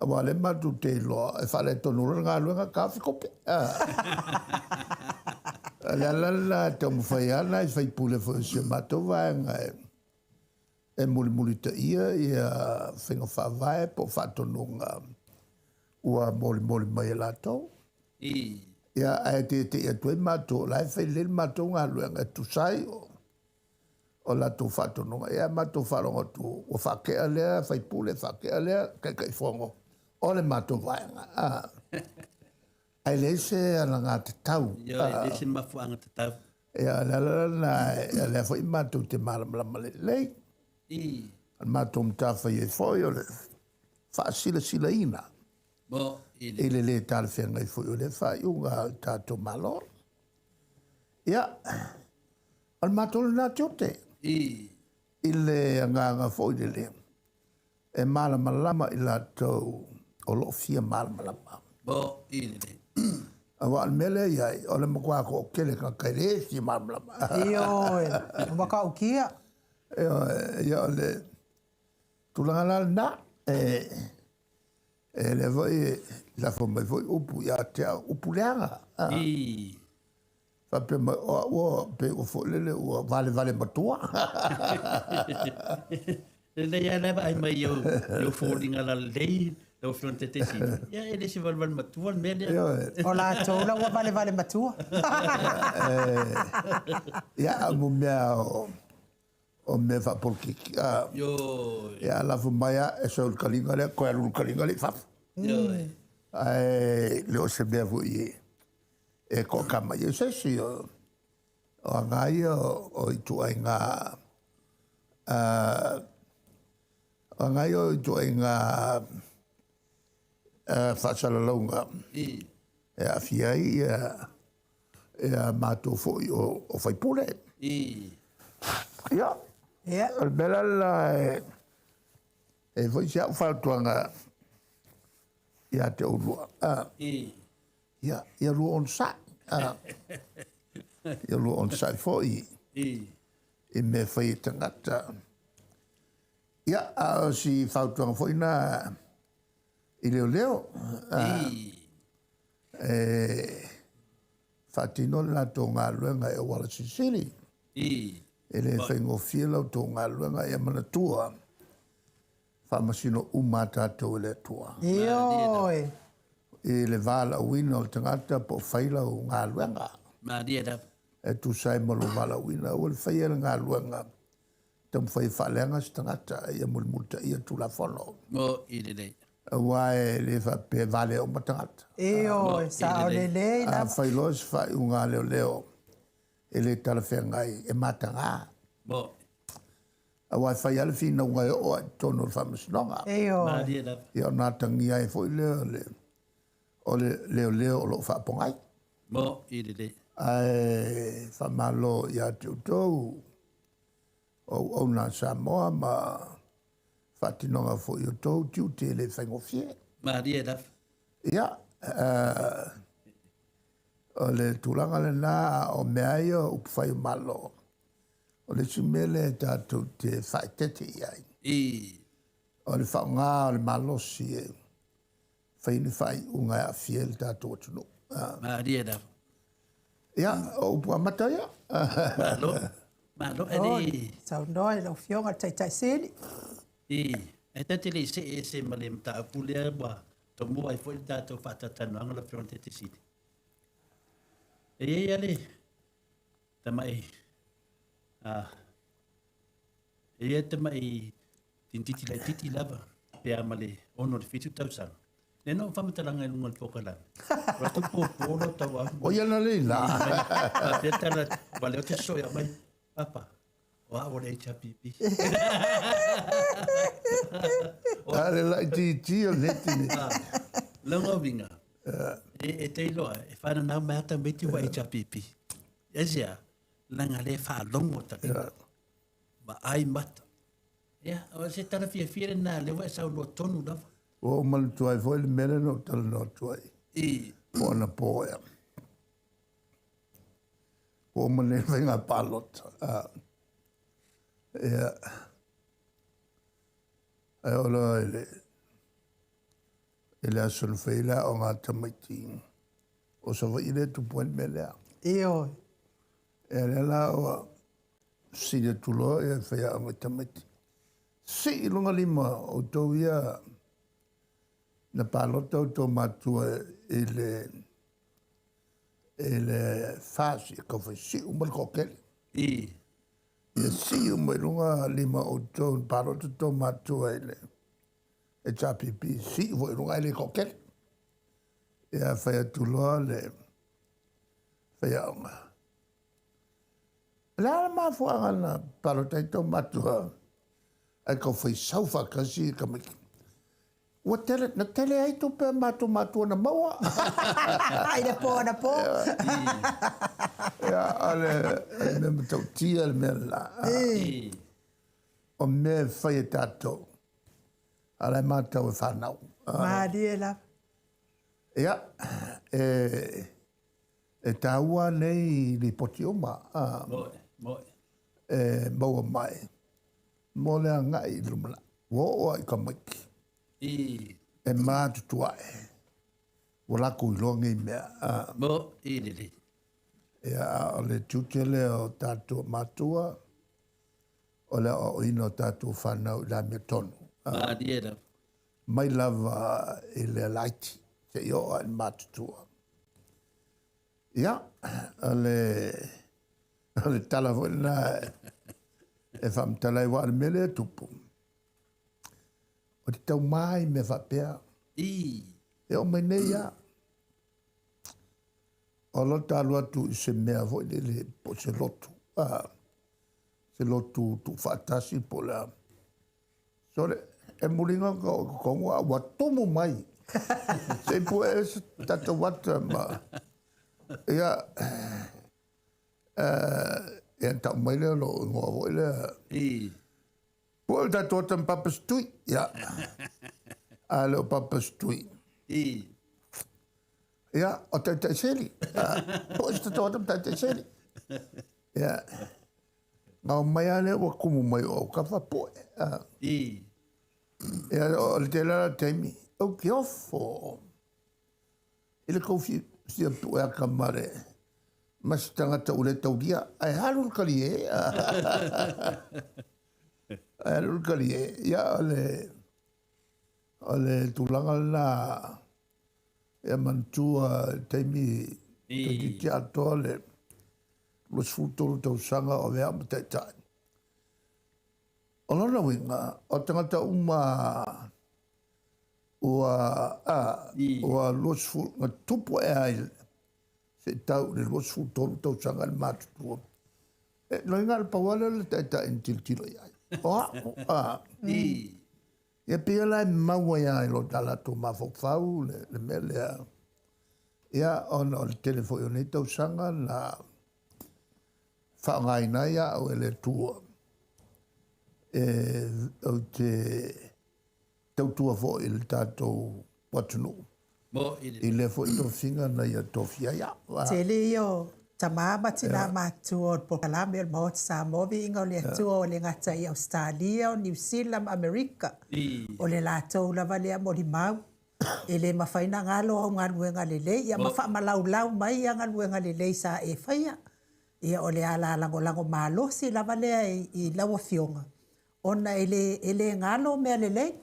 Aua o lea matou te iloa e faaletonu loa le galuega, taofi tupe. O le ala lena e taumafai lava nai faipule foi o si a matou vaega e mulimulitaia ia faiga faavae po o faatonuga ua molimoli mai e latou. Ia, ae tete'i atu ai matou, o la e fai lelei le matou galuega e tusa ai o latou faatonuga. Ia, matou faalogo atu ua faatea lea faipule, faatea lea Taitaifono o le matou vaega. Ae leai se alagatatau. Ioe, e leai se mafuaaga tatau. Ia, o le ala lena, o lea foi matou te malamalama lelei. O le matou matafaioi foi o le faasilasilaina i le lē talafeagai foi o lea faaiuga a le tatou Malo. Ia, o le matou lena tiute i le agaga foi lele e malamalama i latou o lo o fia malamalama. Aua o le mea lea e i ai, o le matua toatele tagata e le fia malamalama. Ioe, ua matautia. Ioe, ia o le tulaga la lena, e lea foi e lafo mai foi upu ia te au, upu leaga. Faapea mai, o au ua pei ua foi lele ua valevale matua. Lelei lava la e vaai mai i ou foliga lalelei lau Afioga i le Taitaifono. Ia e le se valevale matua le mea lea. O latou la ua valevale matua. Ia, a o mea o mea faapolokiki. Ia lafo mai lava e sau i le taliga lea, toe alu i le taliga lea i fafo. Ae le o se mea foi e toatama i ai se isi. O aga ia o ituaiga o aga ia o ituaiga faasalalauga e aafia ai ia matou foi o faipule. Ia, o le mea la lena e foi si au fautuaga ia te oulua. Ia, ia lua onosai. Ia lua onosai foi i mea fai e tagata. Ia, a o si fautuaga foi na i leoleo, e faatino le latou galuega e auala silisili. E le faigofie la outou galuega, ia manatua, faamasino uma a tatou e le Atua. Ioe. I le valaauina o le tagata po o fai lau galuega. Malie lava. E tusa ai ma lou valaauina, aua le faia le galuega taumafai e faaleaga se tagata, ia mulimulitaia le Tulafono. Mo'i lelei. Aua e le faapea e valea uma tagata. Ioe, sao lelei lava. A fai loa se faaiuga a leoleo, e le talafeagai e mataga. Mo. Aua e fai lava le finauga e oo lava i totonu o le faamasinoga. Ioe. Malie lava. Ia ona atagia ai foi lea o le, o le leoleo o lo o faapogai. Mo i lelei. Ae faamalo ia te outou o auauna a Samoa ma faatinoga foi o outou tiute e le faigofie. Malie lava. Ia, o le tulaga lena o mea ia o upufai o Malo, o le isi mea lea tatou te faaeteete i ai. I. O le faaaoga o le malosi e fai ni faaiuga e aafia ai le tatou atunuu. Malie lava. Ia, o upu amata ia. Malo. Malo e le. Saunoa i lau Afioga i le Taitai Sili. I. E ta te le i see ese ma le mataupu lea ua tomua ai foi le tatou faatalatalanoaga lau Afioga i le Taitai Sili. E i ai lava le tamai e i ai tamai tintiti laitiiti lava pe a ma le 6 i le 7 tausaga. Lea na ou faamatalaga i luga o le polokalame. O atu puapua lo tau au. O ia na lei la. Faapea tala, ua leo te soia mai, Papa, o au o le HRPP. A le laitiiti o le tini. Lona uiga, e te iloa, e whananau mai ata meti ua HRPP. Aisea, leaga lea e faalogo tagata, vaai mata. Ia, o se tala fiafia lena, lea ua e saunoa tonu lava. Ua ou manatua ai foi le mea lea na ou talanoa atu ai. I. Po anapo ea. Ua uma nei le faiga palota. Ia. Ae oo loa i le i le aso na fai ai le aoga a tamaiti o Savaii lea e tupu ai le mea lea. Ioe. Ia lea la ua fesili atu loa ia le faiaoga i tamaiti, sii i luga lima o outou ia na palota outou matua i le i le FAS ia tau fai sii uma le toatele. I. Ia sii uma i luga lima o outou na palota outou matua i le HRPP, sii foi i luga ae le toatele. Ia fai atu loa le faiaoga. O le a le mafuaaga na palota ai tou matua ae tau fai sau faatasi tamaiti? Ua tele, na tele ai tupe a matou matua na maua. I le po anapo. Ia, o le mea matautia le mea lena. O mea e fai e tatou, a o la e matau e fanau. Malie lava. Ia, e taua nei lipoti uma. Moe, moe. E maua mai mo le agai i le lumanai. Ua oo lava i tamaiti. I. E matutua ae. Ua latou iloa nei mea. Mo, i lelei. Ia, a o le tiute lea o tatou matua, o le aoaoina o tatou fanau i le amiotonu. Malie lava. Mai lava i le laiti seia oo lava i le matutua. Ia, o le, o le tala foi lena e faamatala ai, aua o le mea lea e tupu, o te tauma i mea faapea. I. E oo mai nei lava. O lo ta alu atu i se mea foi lele po o se lotu, se lotu tuufaatasi po o le a. Sole, e muliga ona oo i totonu a ua tumu mai. Se i pue ea se tatou ata ma... Ia, ia ona tau mai lea o lou igoa foi lea. I. Pue le tatou ata ma Papa Setui. Ia, a le o Papa Setui. I. Ia, o Taitai Seli. Pue se tatou ata ma Taitai Seli. Ia, na omai lava lea ua tumu mai o autafa pue. I. Ia, o le tele lava o taimi, ou te ofo i le tou fia pue ata ma le ma se tagata ua le taulia, ae alu le talie. Ae alu le talie. Ia, o le, o le tulaga lena, ia manatua i le taimi toeitiiti atoa le 23 tausaga o avea au ma taitai. O lona uiga, o tagata uma ua, a, ua 20, na tupu ae ai Se i tau i le 23 tausaga le matutua. E loiga le pau lava lea o le taitai na tilotilo i ai. O au, a. Ia pei la e mau ai lava i lo latou mafaufau le mea lea. Ia ona o le tele foi o nei tausaga na faaaogaina ai au e le Atua e ou te tautua foi i le tatou atunuu i lea foi tofiga na ia tofia ai au. Tele ia o tama ma tina matutua o le polokalame o le Maota Samoa, viiga o le Atua o le gata i Ausetalia, o Niu Sila ma Amerika. O le latou lava lea molimau. E le mafai ona galo au galuega lelei, ia ma faamalaulau mai ia galuega lelei sa e faia. Ia o le ala lagolago malosi lava lea i lau Afioga, ona e le galo mea lelei.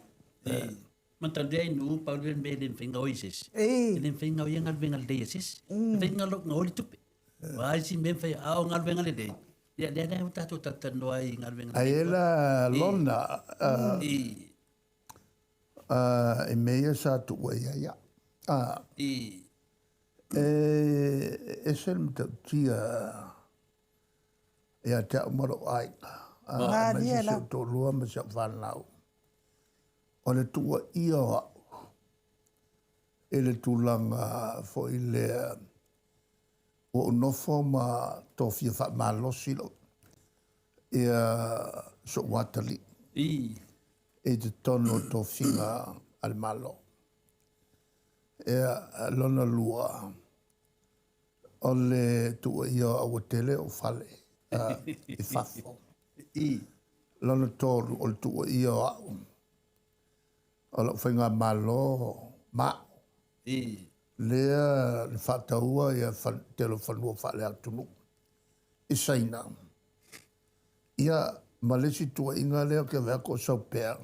Matalia i nuu pau le mea e le mafai ona gaoi e se isi. E le mafai ona gaoia galuega lelei a se isi. E mafai ona gaoi le tupe. O a isi mea e mafai, a o galuega lelei, ia lea la ua tatou talatalanoa ai i galuega lelei. Ai e la lona i mea ia sa tuua i ai au. E ese le matautia ia te au ma lou aiga, aemaise si ou toalua ma si au fanau, o le tuuaia o au i le tulaga foi lea ua ou nofo ma tofia faamalosi lou ia so'u atalii i totonu o tofiga a le Malo. Ia, lona lua, o le tuuaia o au ua tele ou fale i fafo. Lona tolu, o le tuuaia o au o lau faigamalo ma au lea na faataua ia tele o fanua faaleatunuu i Saina. Ia, ma le isi tuuaiga lea ou te vaai atu o sau pea,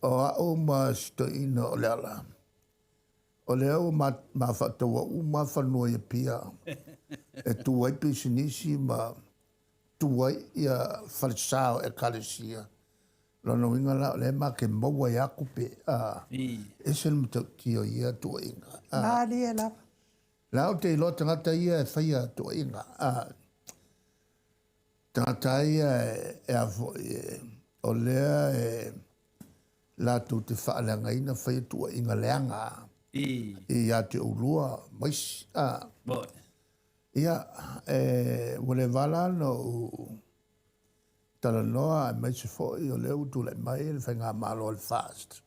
o au ma si toeaina o Leala, o lea ua ma faataua uma fanua i Apia e tu ai pisinisi ma tu ai ia falesa o Ekalesia. Lona uiga la, o lea ma te maua ai lava tupe, ese le matautia o ia tuuaiga. Malie lava. La ou te iloa tagata ia e faia tuuaiga. Tagata ia e a foi, o lea e latou te faaleagaina faia tuuaiga leaga ia te oulua ma isi. Ia, ua le vala ona ou talanoa aemaise foi o lea ua tulai mai le faigamalo a le FAST.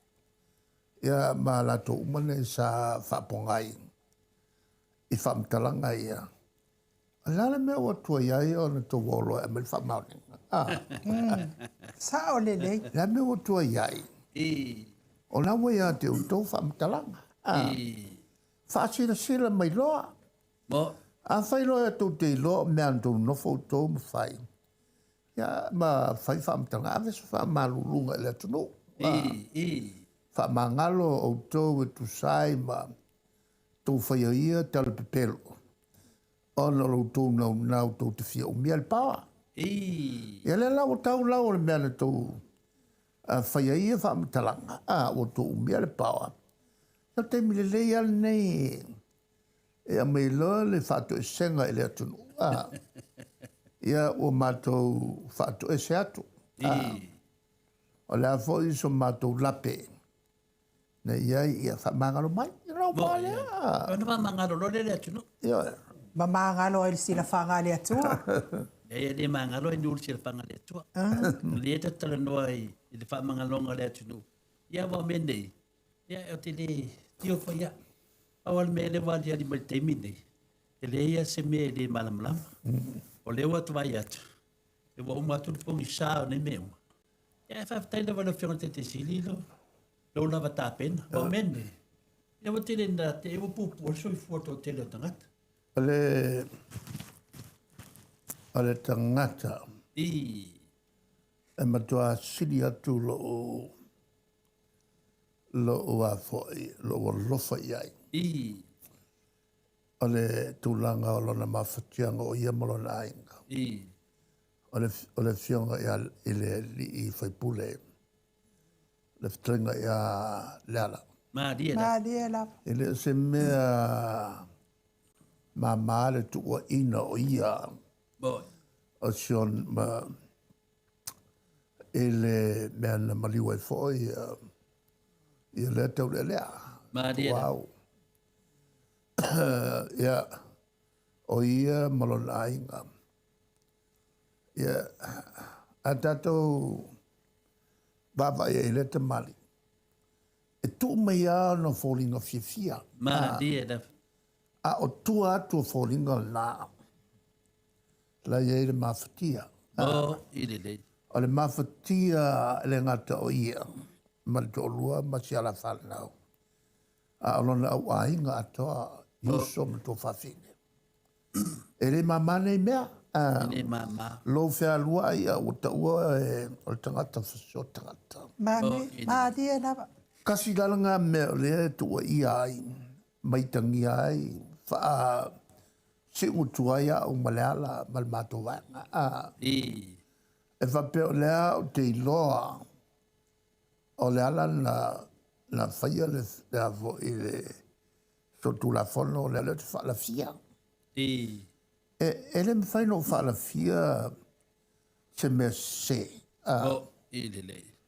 Ia ma latou uma nei sa faapogai i faamatalaga ia. O le a le mea ua tuai ai ona tou o loa e aumai le faamaoniga? Sao lelei. O le a le mea ua tuai ai? O la ua ia te outou faamatalaga. Faasilasila mai loa. Afai loa tou te iloa o mea na tou nofo outou ma fai, ia ma fai faamatalaga, ave se faamaluluga i le atunuu. Faamagalo outou e tusa ai ma tou faia ia talapepelo, ona o lo outou naunau tou te fia umia le paoa. Ia lea la ua tau lau o le mea na tou faia ia faamatalaga, ua tou umia le paoa. Ia o le taimi lelei lava lenei e aumai loa le faatoesega i le atunuu. Ia ua matou faatoese atu. O le a foi so matou lape na i ai, ia faamagalo mai. Ia lau pa lea. Ona faamagalo loa lea le atunuu. Ia. Ma magalo ai le silafaga a le Atua. E le magalo ai nuu le silafaga a le Atua. O lea e talanoa i le faamagaloga o le atunuu. Ia aua o mea nei, ia ou te le tio foi au. Pau lava le mea lea ua aliali mai i le taimi lenei, e leai lava se mea e le malamalama. O lea ua vaai atu, ua uma atu le pogisa o nei mea uma. Ia ae faafetai lava i lau Afioga i le Taitaifono Sili lou lava tapena. Aua o mea nei, ia ua tele ina te i ua puupuu ai le soifua o le toatele o tagata. O le tagata e matua sili atu lou lou a foi, lou alofa i ai. O le tulaga o lona mafatiaga o ia ma lona aiga. O le afioga i le alii faipule, le fetalaiga ia Leala. Malie lava. E le o se mea Māmā le tuuaiina o ia o Sean ma i le mea na maliu ai foi ia ia lea taulealea. Malie. Wow. Ia, o ia ma lona aiga. Ia, a tatou vaavaai ai i lea tamalii, e tuu mai lava ona foliga fiafia. Malie lava. A o tua atu o foliga lena, la e i ai le mafatia. O, i lelei. O le mafatia e le gata o ia ma le toalua ma si ala fanau, a o lona auaiga atoa, i uso ma tuafafine. E le māmā nei mea. E le māmā. Lou fealuai a ua taua e o le tagata fasio tagata. Malie lava. Kasi la lena mea o lea e tuuaia ai, maitagia ai, faa siugutu ai au ma le ala ma le matou vaega. E faapea o lea ou te iloa o le ala na na faia le le a foi le solitulafono lea ou te faalafia. E le mafai ona ou faalafia se mea sese.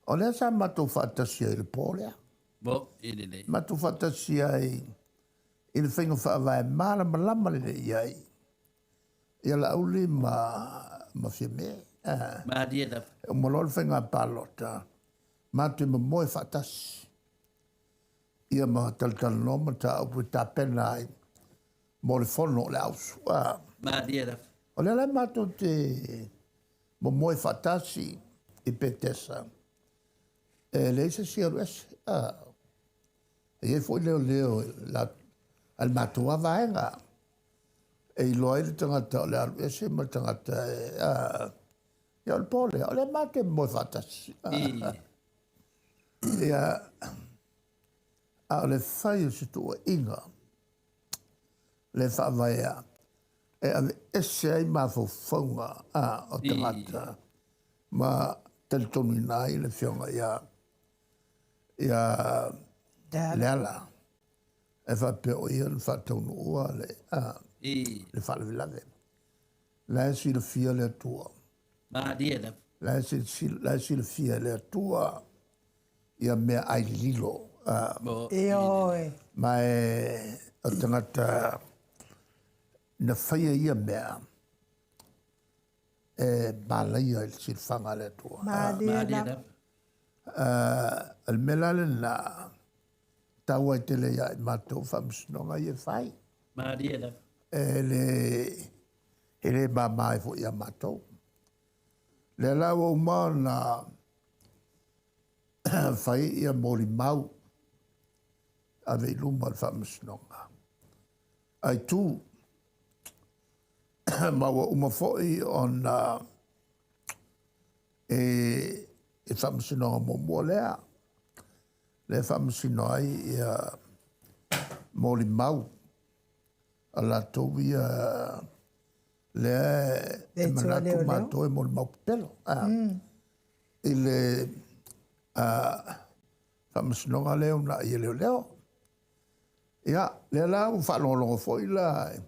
O lea sa matou faatasi ai i le po lea. Matou faatasi ai i le faiga faavae malamalama lelei ai ia Laauli ma ma Fiame. Malie lava. E uma loa le faiga palota, matou momoe faatasi ia ma talatalanoa mataupu e tapena ai mo le fono o le ausu. Malie lava. O lea la matou te momoe faatasi i Petesa, e leai se isi alu ese. E i ai foi leoleo a le matou lava vaega e iloa ai le tagata o le alu ese ma le tagata e ia o le po lea, o lea matou te momoe faatasi. Ia, a o le fai o se tuuaiga le faavaea e aveese ai mafaufauga o tagata ma talitonuina ai le Afioga ia ia Leala e faapea o ia na faataunuua le le faalavelave. La e silafia le Atua. Malie lava. La e silafia e le Atua ia mea ai lililo. Ioe. Ma e o tagata na faia ia mea e malaia i le silafaga a le Atua. Malie lava. O le mea la lena, taua ai tele ia i matou faamasinoga ia e fai. Malie lava. E le, e le mama ai foi ia matou. Lea la ua uma ona fai ia molimau ave i luma o le faamasinoga. Ai tu, ma ua uma foi ona e e faamasinoga muamua lea, lea e faamasino ai ia molimau a latou ia lea e manatu matou e molimau pepelo i le faamasinoga lea uunai e leoleo. Ia, lea la ua faalogologo foi la i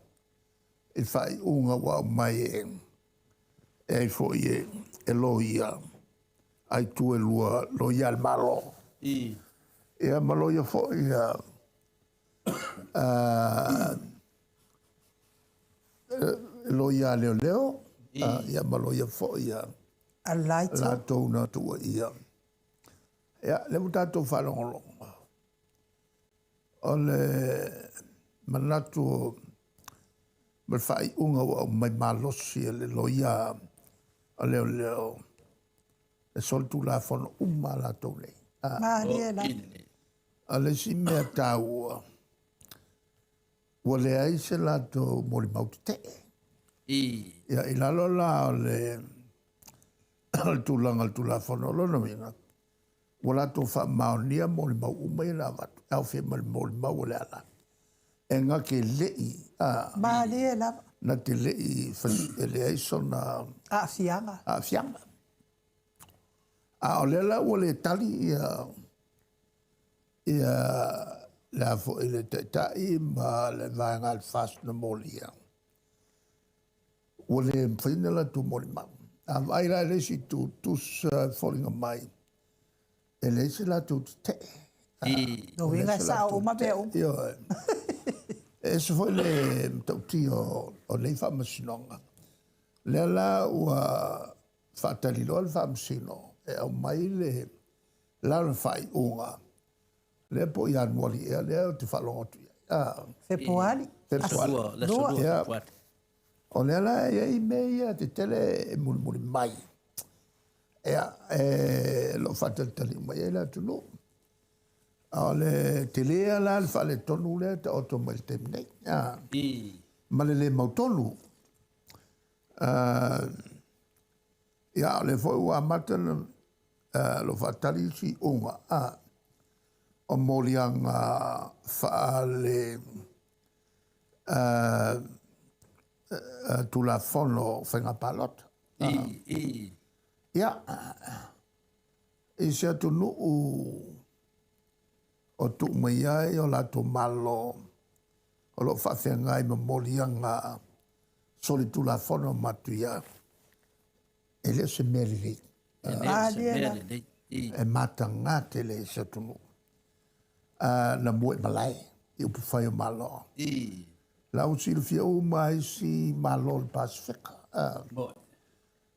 le faaiuga ua aumai e e ai foi e loia a itu e lua, loia a le Malo. Ia ma loia foi a loia a leoleo, ia ma loia foi a latou na tuuaia. Ia, lea ua tatou faalogologo. O le manatu ma le faaiuga ua aumai malosi e le loia a leoleo, e solitulafono uma lava latou nei. Malie lava. O le isi mea taua, ua leai se latou molimau tetee. Ia, i lalo la o le tulaga o le Tulafono, o lona uiga, ua latou faamaonia molimau uma ia na avatu, e aofia ma le molimau o Leala, e na te le i... Malie lava. Na te le i e leai sona aafiaga. Aafiaga. A o lea la ua le tali ia ia Le a foi le taitai ma le vaega a le FAST na molia. Ua le mafai ona latou molimau. A vaai la i le isi itu, tusa e foliga mai e leai se latou tetee. Lona uiga e sao uma mea uma. Ioe. E ese foi le matautia o nei faamasinoga. Lea la ua faatali loa le faamasino e aumai le lana faaiuga lea po o Ianuari ea lea ou te faalogo atu i ai. Ah. Fepuari. Fepuari. Aso 2 Fepuari. O lea la e i ai mea ia tetele e mulimuli mai. Ia, e lo o faatalitali uma i ai le atunuu. A o le tele la le faaletonu lea e taoto mai i le taimi nei. Ah. Ma le le mautonu. Ia, o lea foi ua amata ona lo faatali isi iuga o moliaga faale Tulafono Faiga Palota. Ia, i se atunuu o tuu mai ai o latou Malo o lo o faafeagai ma moliaga solitulafono matuia, e le o se mea lelei. E le o se mea lelei. E mataga tele i se atunuu na mua i malae i upufai o Malo. La ua silafia uma isi Malo o le Pasefika.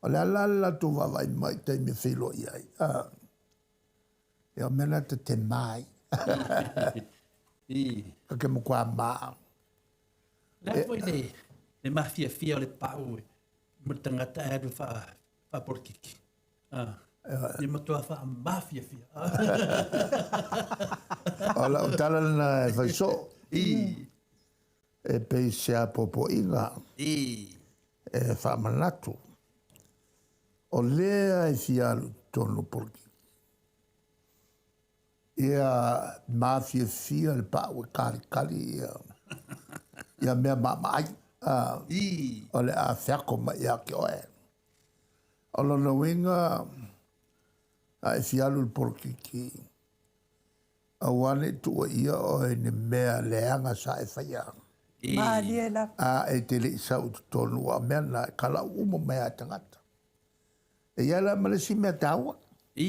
O le a la le latou vaavaai mai i taimi e feiloai ai. Ia o mea na ta te ma ai. Ka ke matua ma. Le a foi le mafiafia o le pau mo le tagata e alu faapolokiki. E matua faamafiafia. O lau tala lena e fai soo. E pei se apoapoaiga e faamanatu. O lea e fia alu i totonu o polokiki. Ia mafiafia le pau e kalikali ia, ia mea maamaai. O le a feako mai ia te oe. O lona uiga, a e fia alu i le polokiki, Aua ne i tuuaia oe i ni mea leaga sa e faia. Malie lava. A e te le i sau i totonu, aua o mea na e kalaʻu uma mai lava e tagata. E i ai la ma le isi mea taua. E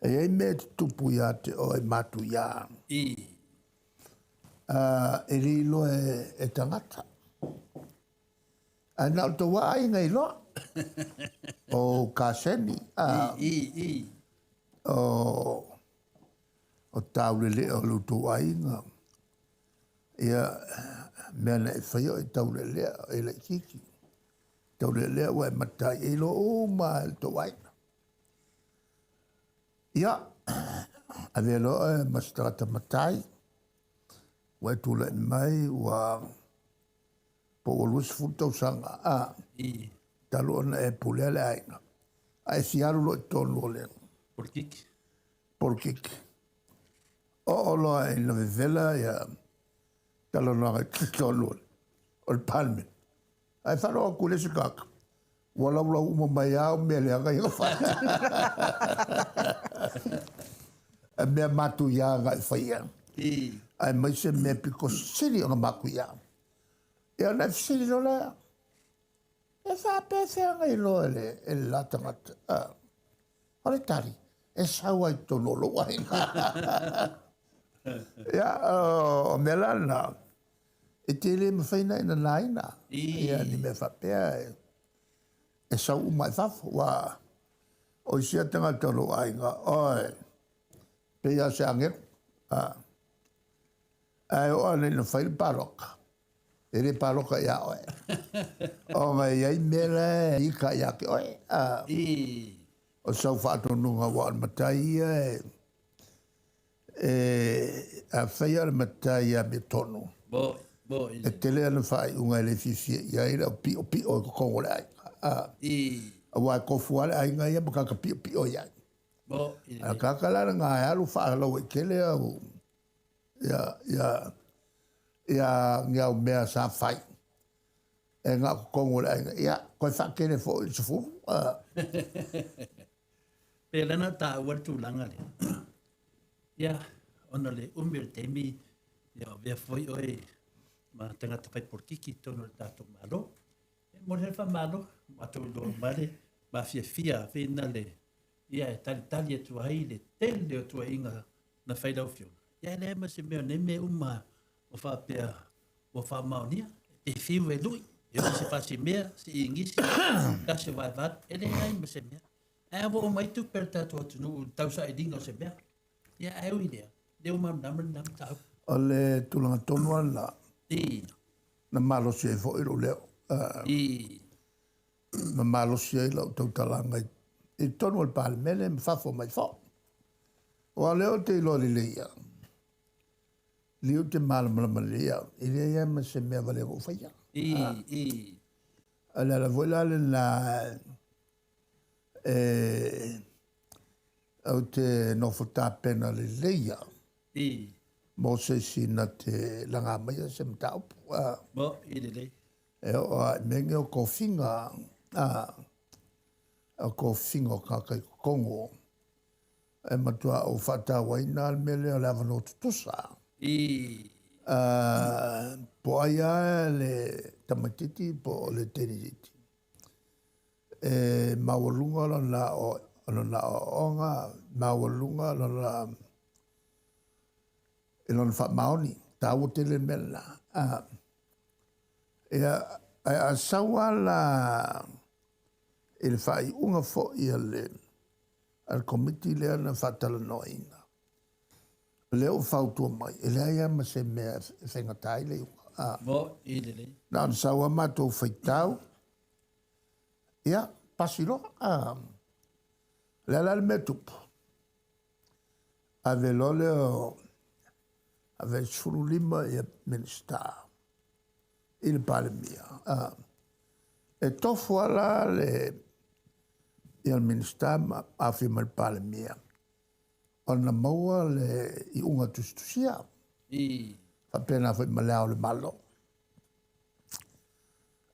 i ai mea e tutupu ia te oe matuia. E le iloa e tagata. Ae na o tou aiga iloa. O kaseni. O taulelea o lo outou aiga. Ia, mea na e faia o e taulelea, e laitiiti. Taulelea ua e matai e iloa uma e le tou aiga. Ia, avea loa oe ma se tagata matai, ua e tulai mai, ua po ua 20 tausaga a talu ona e pulea le aiga, a e fia alu loa i totonu o le polokiki. Polokiki. Oo loa ina vevela ia talanoaga i totonu o le Parliament. Ae faalogo atu i le isi tagata, ua laulau uma mai lava au mea leaga ia na fai. E mea matuia na e faia. Aemaise mea pito sili ona matuia. Ia ona e fesili loa lea, e faapefea ona iloa e le, e le la tagata? O le tali, e sau ai totonu o lou aiga. Ia, o mea la na, e te le mafai ona e nanaina. Ia, ni mea faapea e, e sau uma i fafo. Ua, o isi a tagata o lou aiga, oi, pei lava o se agelu. Ae oo ane ina fai le paloka, e le paloka iā oe. Ona e i ai mea la e ika ia te oe. O sau faatonuga aua o le matai ia e, e afai o le matai amiotonu. E tele ana faaiuga e le fiafia i ai le au piʻopiʻo i totonu o le aiga. Aua e tofu lava le aiga ia ma tagata piʻopiʻo i ai. A tagata la lena e alu faalauaitele au ia, ia, ia ni au mea sa fai e na o totonu o le aiga, ia, toe faatele foi i le 10. Pei lana taua le tulaga lea. Ia, Ona o le umi o le taimi, ia o avea foi oe ma tagata fai polokiki i totonu o le tatou Malo. E momoli ai le faamalo, matou iloa uma le mafiafia feina le ia e talitali atu ai le tele o tuuaiga na fai lau Afioga. Ia e leai ma se mea o nei mea uma ua faapea ua faamaonia, e te fiu e lui, e oo se fasimea, se igisi, tasi o vaevalu, e leai ma se mea. Ae a ua oo mai tupe a le tatou atunuu i le tausailiga o se mea, ia ae ui i lea, lea ua malamalama lena mataupu. O le tulaga tonu lava lena na malosi ai foi lou leo, ma malosi ai lau tautalaga i totonu o le Palemene ma fafo mai foi. Aua o lea ou te iloa lelei au, lea ou te malamalama lelei au, e leai lava ma se mea valea na ou faia. O le ala foi la lena e ou te nofo tapena lelei au mo se isi na te laga maia se mataupu. Mo, i lelei. E oo lava i mea nei o tofiga, o tofiga o tagata i totonu, e matua ou faatauaina le mea lea o le avanoa tutusa. Po o ai lava le tamaitiiti po o le teine iti, e maualuga lona aoaoga, maualuga lona i lona faamaoni, taua tele le mea lena. Ia, ae a sau lava la i le faaiuga foi a le Komiti lea na faatalanoaina, lea ua fautua mai, e leai lava ma se mea e faigata ai le iuga. Na ona sau lava matou faitau, ia, pasi loa. O le a la le mea e tupu? Ave loa lea o, ave 15 ia Minisita i le Palemia. E tofu lava la le ia le Minisita ma aofia ma le Palemia ona maua le iuga tusitusia. Faapena foi ma le Ao o le Malo.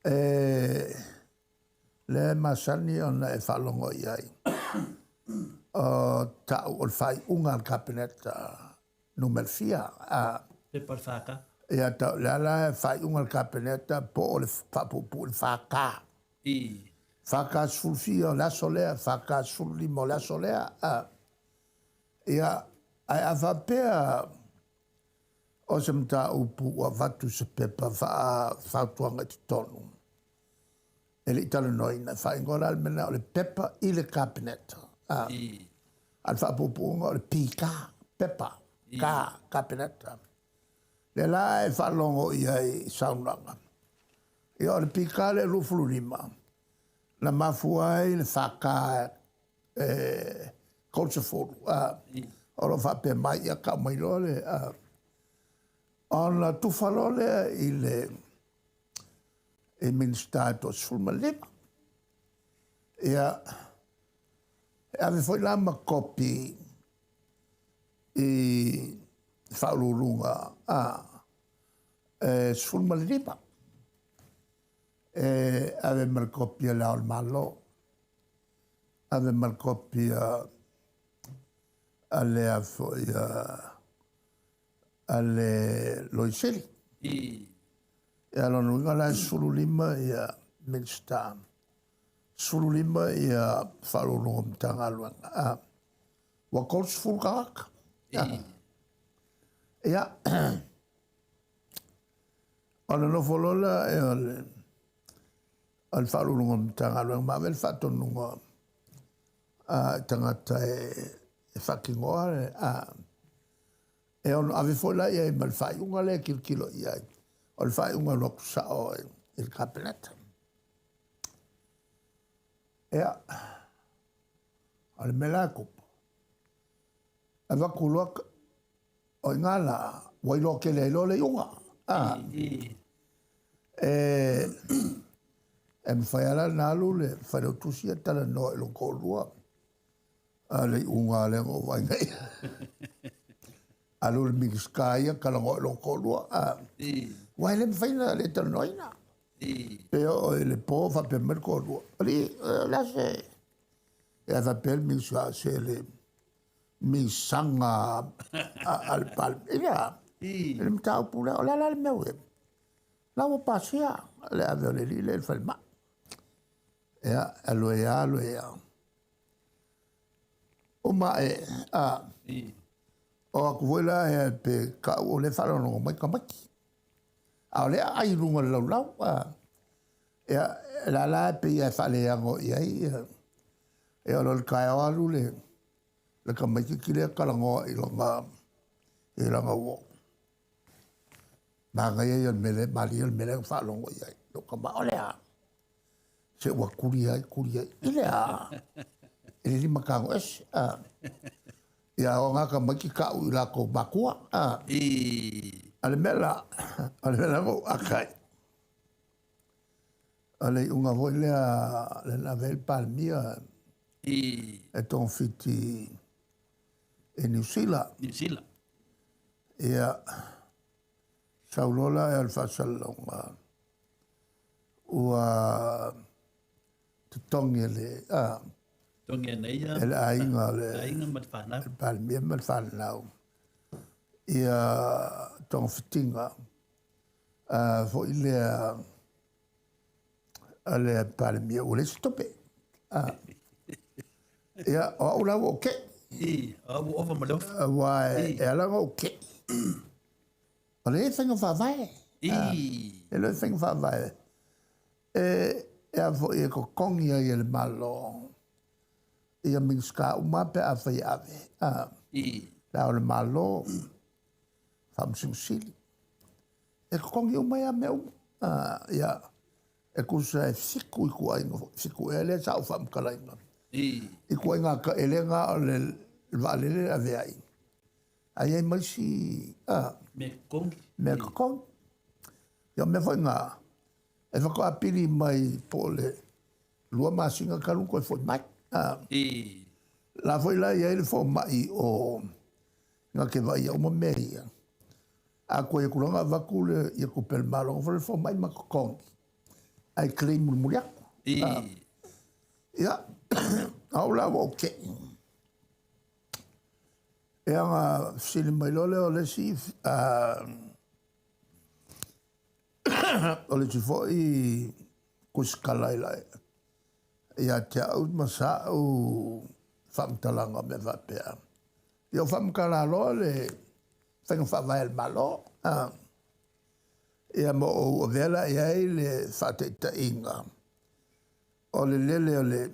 E lea e masani ona e faalogo i ai, o tau o le faaiuga a le Kapeneta numera fia. Pepa o le FK. Ia, tau, le ala e faaiuga a le Kapeneta po o le faapuupuu i le FK. FK 14 o le aso lea, FK 15 o le aso lea. Ia, ae a faapea o se mataupu ua avatu se pepa faafautuaga i totonu, e le i talanoaina, e faaigoa la le mea lena o le pepa i le Kapeneta. A le faapuupuuga o le PK, pepa, K, Kapeneta. Lea la e faalogo i ai i saunoaga. Ia o le PK lea 25, na mafua ai le FK e 30, o lo o faapea mai, ia tau mai loa le, ona tufa loa lea i le i Minisita e 15. Ia, e ave foi la ma kopi i Faauluuluga e 15. E ave ma le kopi a Le Ao o le Malo, ave ma le kopi a le a foi a le Loia Sili. Ia lona uiga la e 15 ia Minisita, 15 ia Faauluuluga o Matagaluega. Ua 30 tagata. Ia, ona nofo loa lea o le Faauluuluga o Matagaluega ma ave le faatonuga a tagata e faatinoa e ono ave foi la i ai ma le faaiuga lea e tilotilo i ai, o le faaiuga e alu atu sao i le Kapeneta. Ia, o le mea la e tupu, avatu loa, o i ina la, ua iloa tele ai loa le iuga. E mafai lava la ona alu le failautusi e talanoa i lona toalua, a le iuga lea na ou vaai nei. Alu le Minisita ia talanoa i lona toalua. Aua e le mafai ona le talanoaina. Pe oo i le po faapea mai le toalua, alii, o le a se... Ia faapea le Minisita, se le misaga a le Palemia. I le mataupu lea, o le a la le mea ua i ai? La ua pasia le ave o le alii lea i le falemai. Ia, alu ai lava, alu ai lava. Uma ae, a, o atu foi la ea pe ka'u o lea e faalogologo mai tamaiti. A o lea e aai i luga o le laulau, a, ia, la la e pei lava e faaleano i ai ia, ia o le taeao alu le, le tamaititi lea talanoa i lona, i lana uo. Manaia ia o le mea lea, malie le mea lea na faalogo i ai. Lou tama, o le a? Se ua tuli ai, tuli ai. I le a? E le limatago ese. A. Ia o ngā tamaiti ka'u i latou matua. A. A le mea la, o le mea la na ou aka ai. O le iuga foi lea le na ave ai le Palemia e togafiti i Niu Sila. Niu Sila. Ia, sau loa la ea o le faasalalauga ua totogi e le a Totogi e nei e le aiga o le aiga ma le fanau. Le Palemia ma le fanau ia togafitiga a foi lea a le Palemia ua leai se tupe. A. Ia, o au la ua ou te'i. I, a ua ova ma le ofa. Aua e ala ona ou te'i. O le faiga faavae. I. E le faiga faavae. E a foi e totogi ai e le Malo ia Minisita uma pe afai e ave. A. I. Le Ao o le Malo, Faamasino Sili. E totogi uma ia mea uma. A, ia, e tusa e 7 ituaiga foi, 7 ea lea sa ou faamatalaina. I. Ituaiga taelega o le vaalele e ave ai. Ae i ai ma isi a, Mea totogi. Mea totogi. Ia o mea foi na, e faatoa pili mai po o le 2 masina talu toe foi mai. A, I. La foi la i ai le fomai o na te vaaia uma mea ia. A tuai atu loa ona avatu le ia tupe a le Malo, ona foi le fomai ma totogi, ae claim mulimuli atu. I. Ia, au la ua ou te'i. Ia ona fesili mai loa lea o le isi, o le isi foi kusikala i ia te au ma sa'u faamatalaga o mea faapea. Ia ua faamatala loa le faiga faavae a le Malo. Ia ma ou avea la i ai le faataitaiga o le lele o le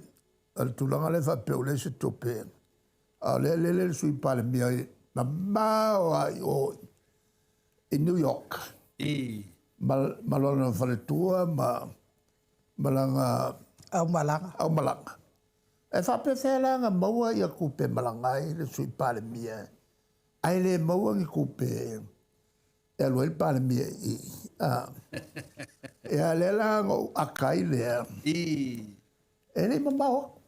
o le tulaga lea faapea ua leai se tupe, a o lea e lele le Sui Palemia mamao lava i o i New York ma lona faletua ma lana Aumalaga. Aumalaga. E faapefea la ona maua ia tupe e malaga ai le Sui Palemia ae le maua ni tupe e alu ai le Palemia i i. Ia lea la na ou aka ai lea. E le i mamao atu.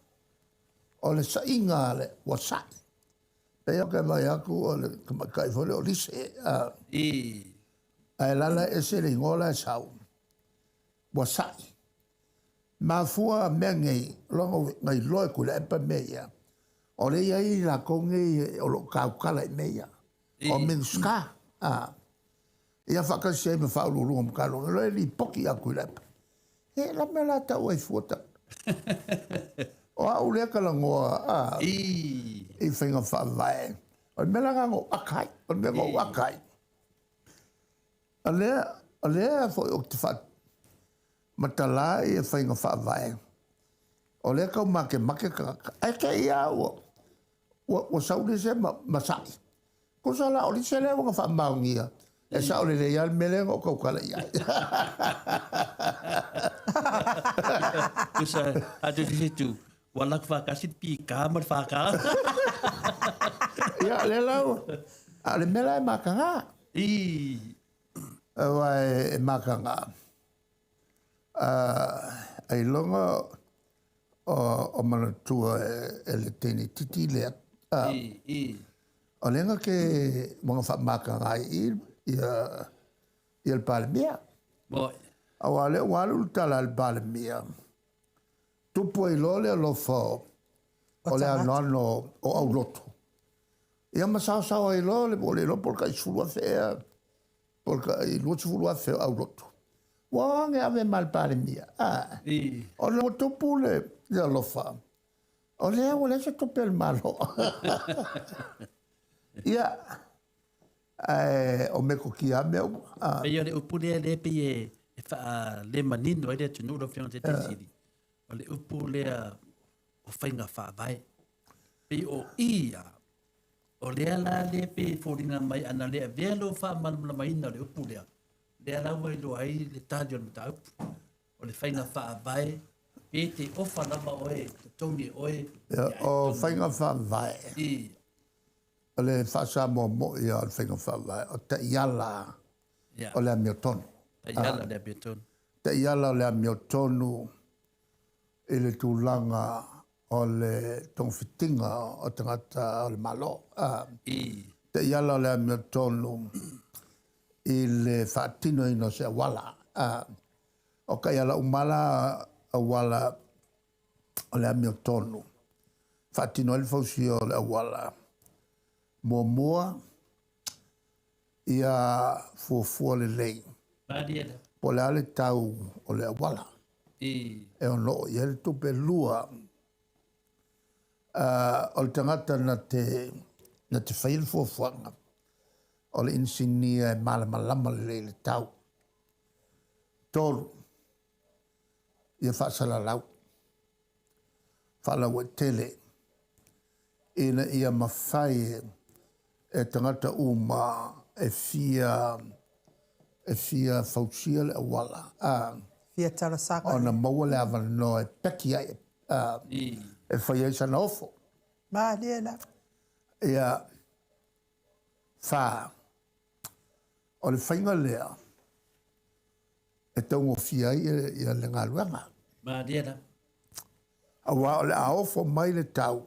O le saiga a le ua sai. Pei ou te vaai atu o le tamaitai foi lea o Lise. Ae lala ese le igoa la e sau. Ua sai. Mafua mea nei, logo na iloa e Tuilaepa mea ia. O lea e i ai latou nei o lo o tautala i mea ia. O Minisita. Ia faatasi ai ma Faauluuluga o Matagaluega, loa e lipoti ia Tuilaepa. E la mea la tau ai fua ta. O au lea talanoa i faiga faavae. O le mea la na ou aka ai. O le mea na ou aka ai. O lea foi ou te faamatala ia faiga faavae. O lea tau makemake tagata. Ae te i lava ua sau lise ma sa'i. Tusa la o lise lea ua na faamaonia. E sao lelei lava le mea lea na ou tautala i ai. Tusa, atu se tu, ua laku faatasi le pika ma le whākā. Ia, lea la, a o le mea la e makaga. Aua e makaga. Ailoga o manatua e le teine itiiti lea. O lea na te ua na faamakaga ai i ia le Palemia. Aua o lea ua alu le tala a le Palemia, tupu ai loa le alofa o le anoano o aulotu. Ia ma saosao ai loa le ua le iloa po o le tai 10,000 ea po o le tai 20,000 o aulotu. Ua o age ave ma le Palemia. A, ona ua tupu le alofa, o lea ua leai se tupe a le Malo. Ia, ae o metotia lava mea uma. Pei o le upu lea lea pei e faalemanino ai le atunuu lau Afioga i le Taitaifono, o le upu lea o faiga faavae. Pei o i ia, o lea la lea pei e foliga mai ana le avea lou faamalamalamaina o le upu lea, lea la ua iloa ai le tali o le mataupu. O le faiga faavae, pe te ofa lava oe, totogi e oe. O faiga faavae, o le faa-Samoa moi lava o le faiga faavae, o taiala o le amiotonu. Taiala o le amiotonu. Taiala o le amiotonu i le tulaga o le togafitiga o tagata o le Malo. Taiala o le amiotonu i le faatinoina o se auala. O taiala uma la auala o le amiotonu, faatino ai le fausia o le auala. Muamua, ia fuafua lelei po o le a le tau o le auala e ono oo i ai le tupe. Lua, o le tagata na te, na te faia le fuafuaga, o le inisinia e malamalama lelei i le tau. 3, ia faasalalau, faalauaitele, ina ia mafai e tagata uma e fia e fia fausia le auala fia talosaga ona maua le avanoa e peki ai e fai ai sana ofo. Malie lava. Ia, 4, o le faiga lea e taugofie ai ia le galuega. Malie lava. Aua o le a ofo mai le tau,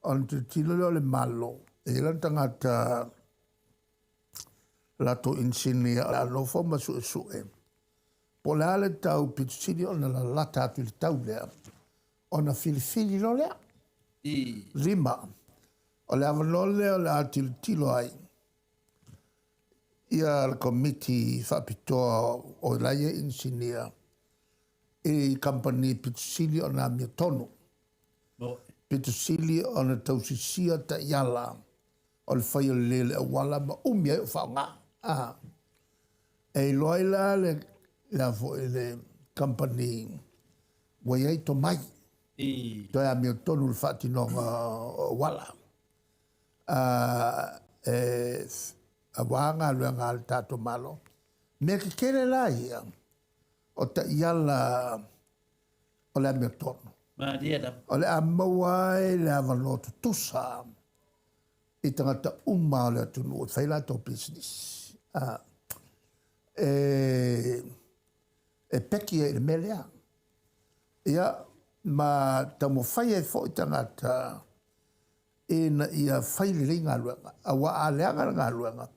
ona tilotilo lea o le Malo, e i ai lana tagata latou inisinia o le a nofo ma suesue po o le a le tau pito sili ona lalata atu i le tau lea, ona filifili loa lea. 5, o le avanoa lea o le a tilotilo ai ia le komiti faapitoa o la ia inisinia i kamupani pito sili ona amiotonu, pito sili ona tausisia taiala o le fai o le lele auala ma umi ai o faaaoga. E iloa ai la le a foi le kamupani ua i ai tomai toe amiotonu i le faatinoga o auala. E aua galuega a le tatou Malo. Mea tetele la ia o taiala o le amiotonu. O le a maua ai le avanoa tutusa i tagata uma o le atunuu e fai latou pisinisi. E peki ai i le mea lea. Ia, ma taumafai ai foi tagata ina ia fai lelei galuega. Aua a leaga le galuega,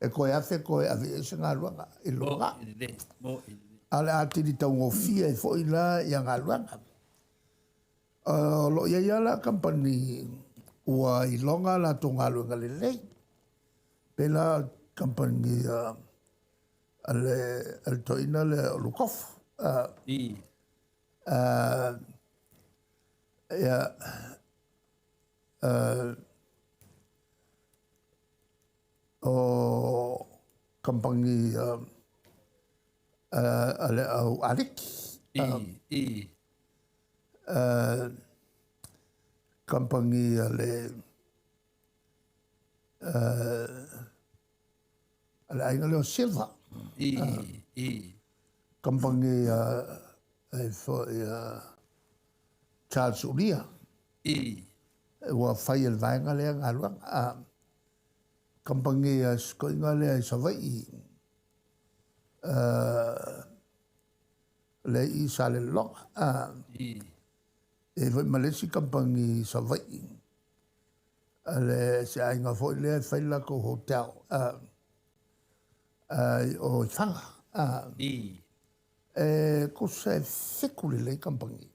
e toe afe toe ave i ai se galuega i le lumanai. A o le a atili taugofie ai foi la ia galuega. O lo o i ai lava la kamupani ua iloga a latou galuega lelei. Pei la kamupani a le toeaina lea o Lutofu. Ia, o kamupani a le au aliki. Kamupani a le aiga lea o Silva. Kamupani a foi Charles Ulia. Ua fai e le vaega lea galuega. Kamupani a sikoiga lea i Savaii. Le i Salelologa. E foi ma le isi kamupani i Savaii. Le se aiga foi lea e fai le latou hotel o i Faga. E tusa e 7 lelei kamupani.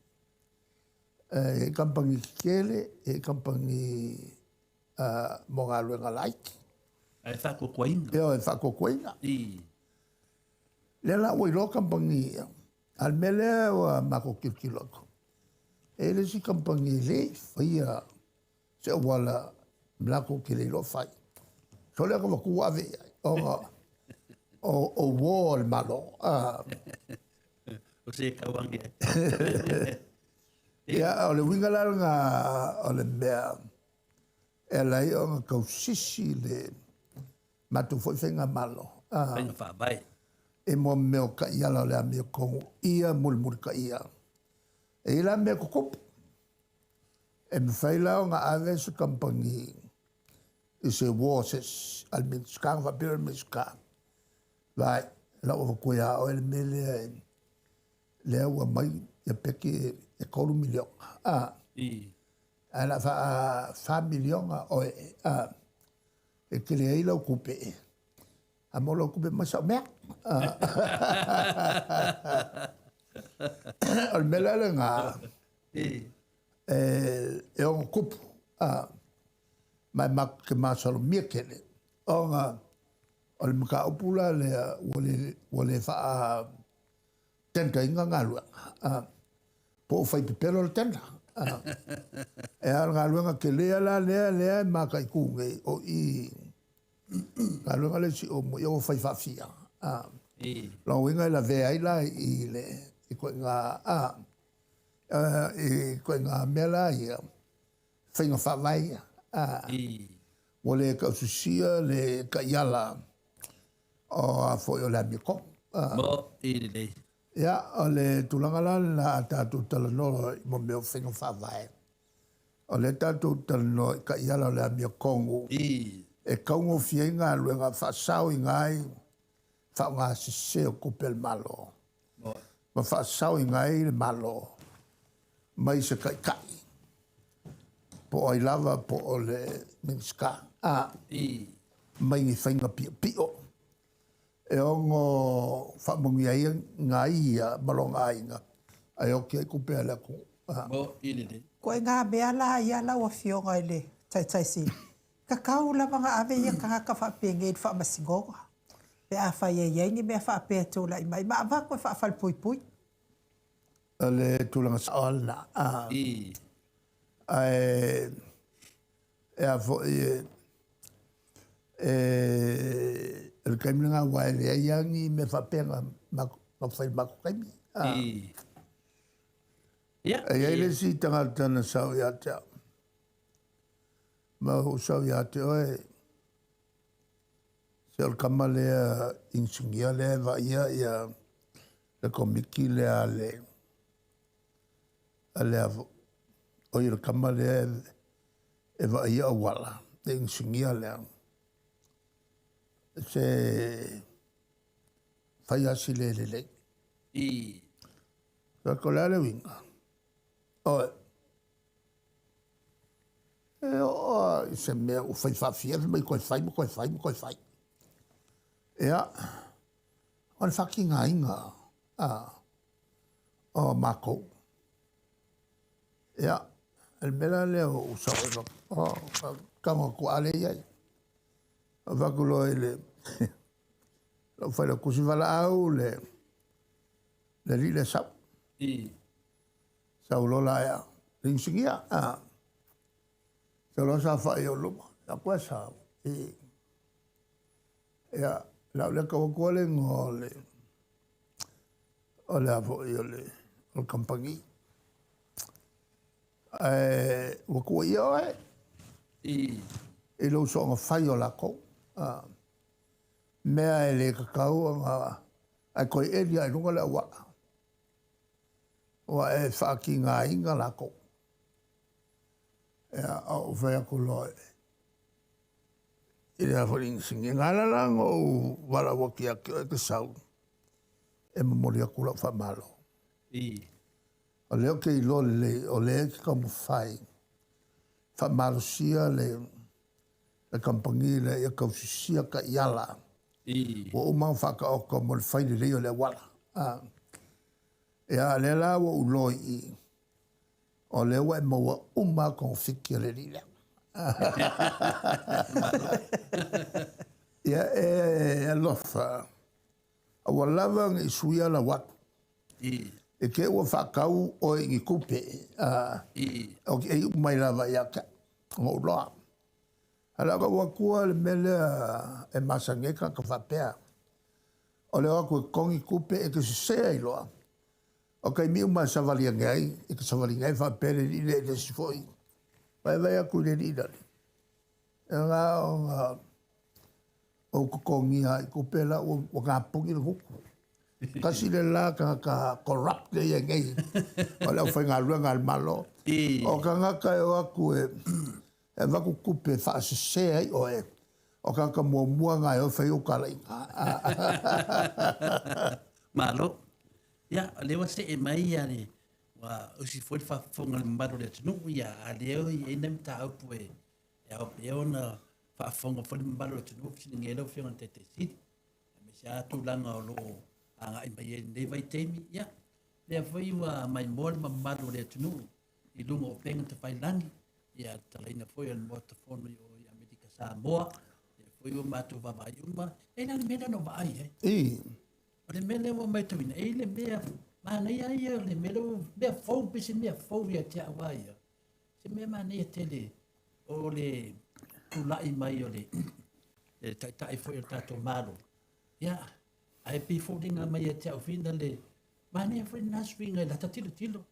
E i ai kamupani tetele, e i ai kamupani mo galuega laiti. Ae faakuakuaina. Ioe, faakuakuaina. Lea la ua iloa kamupani ia, a o le mea lea ua matou tilotilo atu, e i ai le isi kamupani e le i faia se auala latou te le iloa fai. Sole atu avatu ave i ai, ona o uo a le Malo. O se tauagi ai. Ia, o le uiga la lena o le mea e ala ai ona tausisi le matou foi faigamalo. Faiga faavae. I mo mea o taiala o le amiotonu ia mulimulitaia. E i ai la mea tutupu. E mafai la ona ave se kamupani i se uo a se isi, a le Minisita, ona faapea lea o le Minisita, Vaai, o la ua avatua ia oe le mea lea, lea ua aumai ia peki e $3 miliona, a, ae o le a faa $4 miliona oe, a, e tele ai lau tupe, a maua lau tupe mai sau mea. O le mea la lena, e ono tupu, ma e matou te masalomia tele, ona o le mataupu la lea ua le faa tender ina galuega, po o fai pepelo le tender. E a o le galuega tele la lea lea e mataitu nei, o i galuega le isi o ia ua fai faafia. Lona uiga e lavea ai la i le i ituaiga i ituaiga mea la ia, faiga faavae ia. Ua le tausisia le taiala o a foi o le amiotonu. Mo i lelei. Ia, o le tulaga la lena a tatou talanoa i mo mea o faiga faavae. O lea tatou talanoa i taiala o le amiotonu e taugofie ai galuega, faasaoina ai faaaoga sese o tupe a le Malo, ma faasaoina ai le Malo mai se taitai, po o ai lava po o le Minisita, mai ni faiga piopio e ono faamanuia ai ia ma lona aiga, ae oti ai tupe a le atunuu. Ituaiga mea la ia lau Afioga i le Taitai Sili, tatau lava ona ave ia tagata faapenei i le faamasinoga, pe afai e i ai ni mea faapea e tulai mai, ma avatu e faafalepuipui. O le tulaga sao lena. Ae e a foi e o le taimi lena aua e leai lava ni mea faapea na fai i le matou taimi. E i ai le isi tagata na sau ia te au, ma ou sau ia te oe, se o le tama lea inisinia lea e vaaia ia le komiti lea a le a le oi le tama lea e vaaia auala, le inisinia lea, se fai asi le lelei. Fai atu, o le a le uiga? Oe, e oo lava i se mea ua fai faafia, fai mai toe fai ma toe fai ma toe fai. Ia, o le faatigaina o matou. Ia, o le mea la lea ua sau ai, o, tago atu a lea e i ai. Avatu loa i le lou failautusi valaau le alii lea sau. Sau loa la ea, le inisinia, sau loa saofai i ou luma, atu e sau. Ia, o lau lea tau atu le igoa o le o le a foi o le o le kamupani. Ae ua tuuaia oe i lou soona fai o latou. Mea e le tatau ona ae toe eli lava i luga le auala. Ua e faatigaina latou. Ia, ou fai atu loa i le a foi le inisinia. Na ala la ona ou valaau atu ia te oe e te sau e momoli atu lau faamalo. O lea ou te iloa lelei, o lea e te taumafai faamalosia le kamupani lea ia tausisia taiala ua uma ona faataoto mo le fai lelei o le auala. Ia, lea la ua ou iloa i i, o lea ua e maua uma lava togafiti a le alii lea. Ia e alofa, aua lava ne i suia lau atu. E te i ua faatau oe i ni tupe, e iu mai lava ia te au, na ou iloa. Ae o le a ou avatua le mea lea e masani ai tagata faapea, o le o atu e totogi tupe e te sese ai loa. O taimi uma e savali ane ai, e te savali ane ai faapea le alii lea i le isi foi. Vaivai atu i le alii lale, e na ona ou totogia ai tupe la ua napuni le gutu. Tasi le la tagata corrupt lea i ai nei, o le aufaigaluega a le Malo. O tagata e o atu e avatu tupe e faasese ai oe, o tagata muamua na e o e fai ou talaiga. Malo. Ia, o lea ua see mai ia le, ua usi foi le faafofoga a le mamalu o le atunuu, ia, a lea e i ai nai mataupu e ao pea ona faafofoga foi le mamalu o le atunuu, fesiligia ai lau Afioga i le Taitai Sili, aemaise lava tulaga o lo o agai mai ai i lenei vaitaimi. Ia, lea foi ua maimoa le mamalu o le atunuu i luga o upega tafailagi, ia, tatalaina foi o le Maota Fono i o i Amerika Samoa, lea foi ua matou vaavaai uma. E i ai la le mea lea na ou vaai ai. O le mea lea ua matauina, e i ai le mea manaia ia, le mea lea ua, mea fou, pei se mea fou ia te au lava ia. Se mea manaia tele o le tulai mai o le taitai foi o le tatou Malo. Ia, ae pei foliga mai ia te au fina le manaia foi lena suiga i lata tilotilo.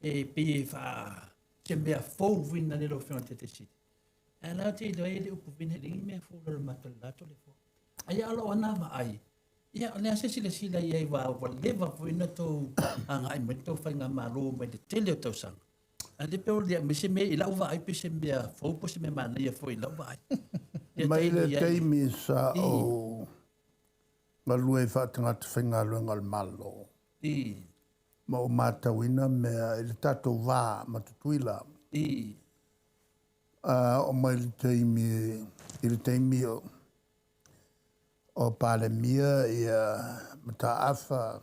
E pei e faa se mea fou fina le lau Afioga i le Taitai Sili. Ae la te iloa e le upu fina le mea fou le matou le latou le fou. Ai a lo ana vaai. Ia, o le a se silasila i ai ua leva foi na tou agai mai le tou faigamalo mai le tele o tausaga. A le pe o le me se mea i lau vaai pe se mea fou po se mea manaia foi i lau vaai. Mai le taimi sa ou galue faatagata faigaluega o le Malo. Ma ou matauina mea i le tatou va ma Tutuila. O mai le taimi i le taimi o Palemia ia Mataafa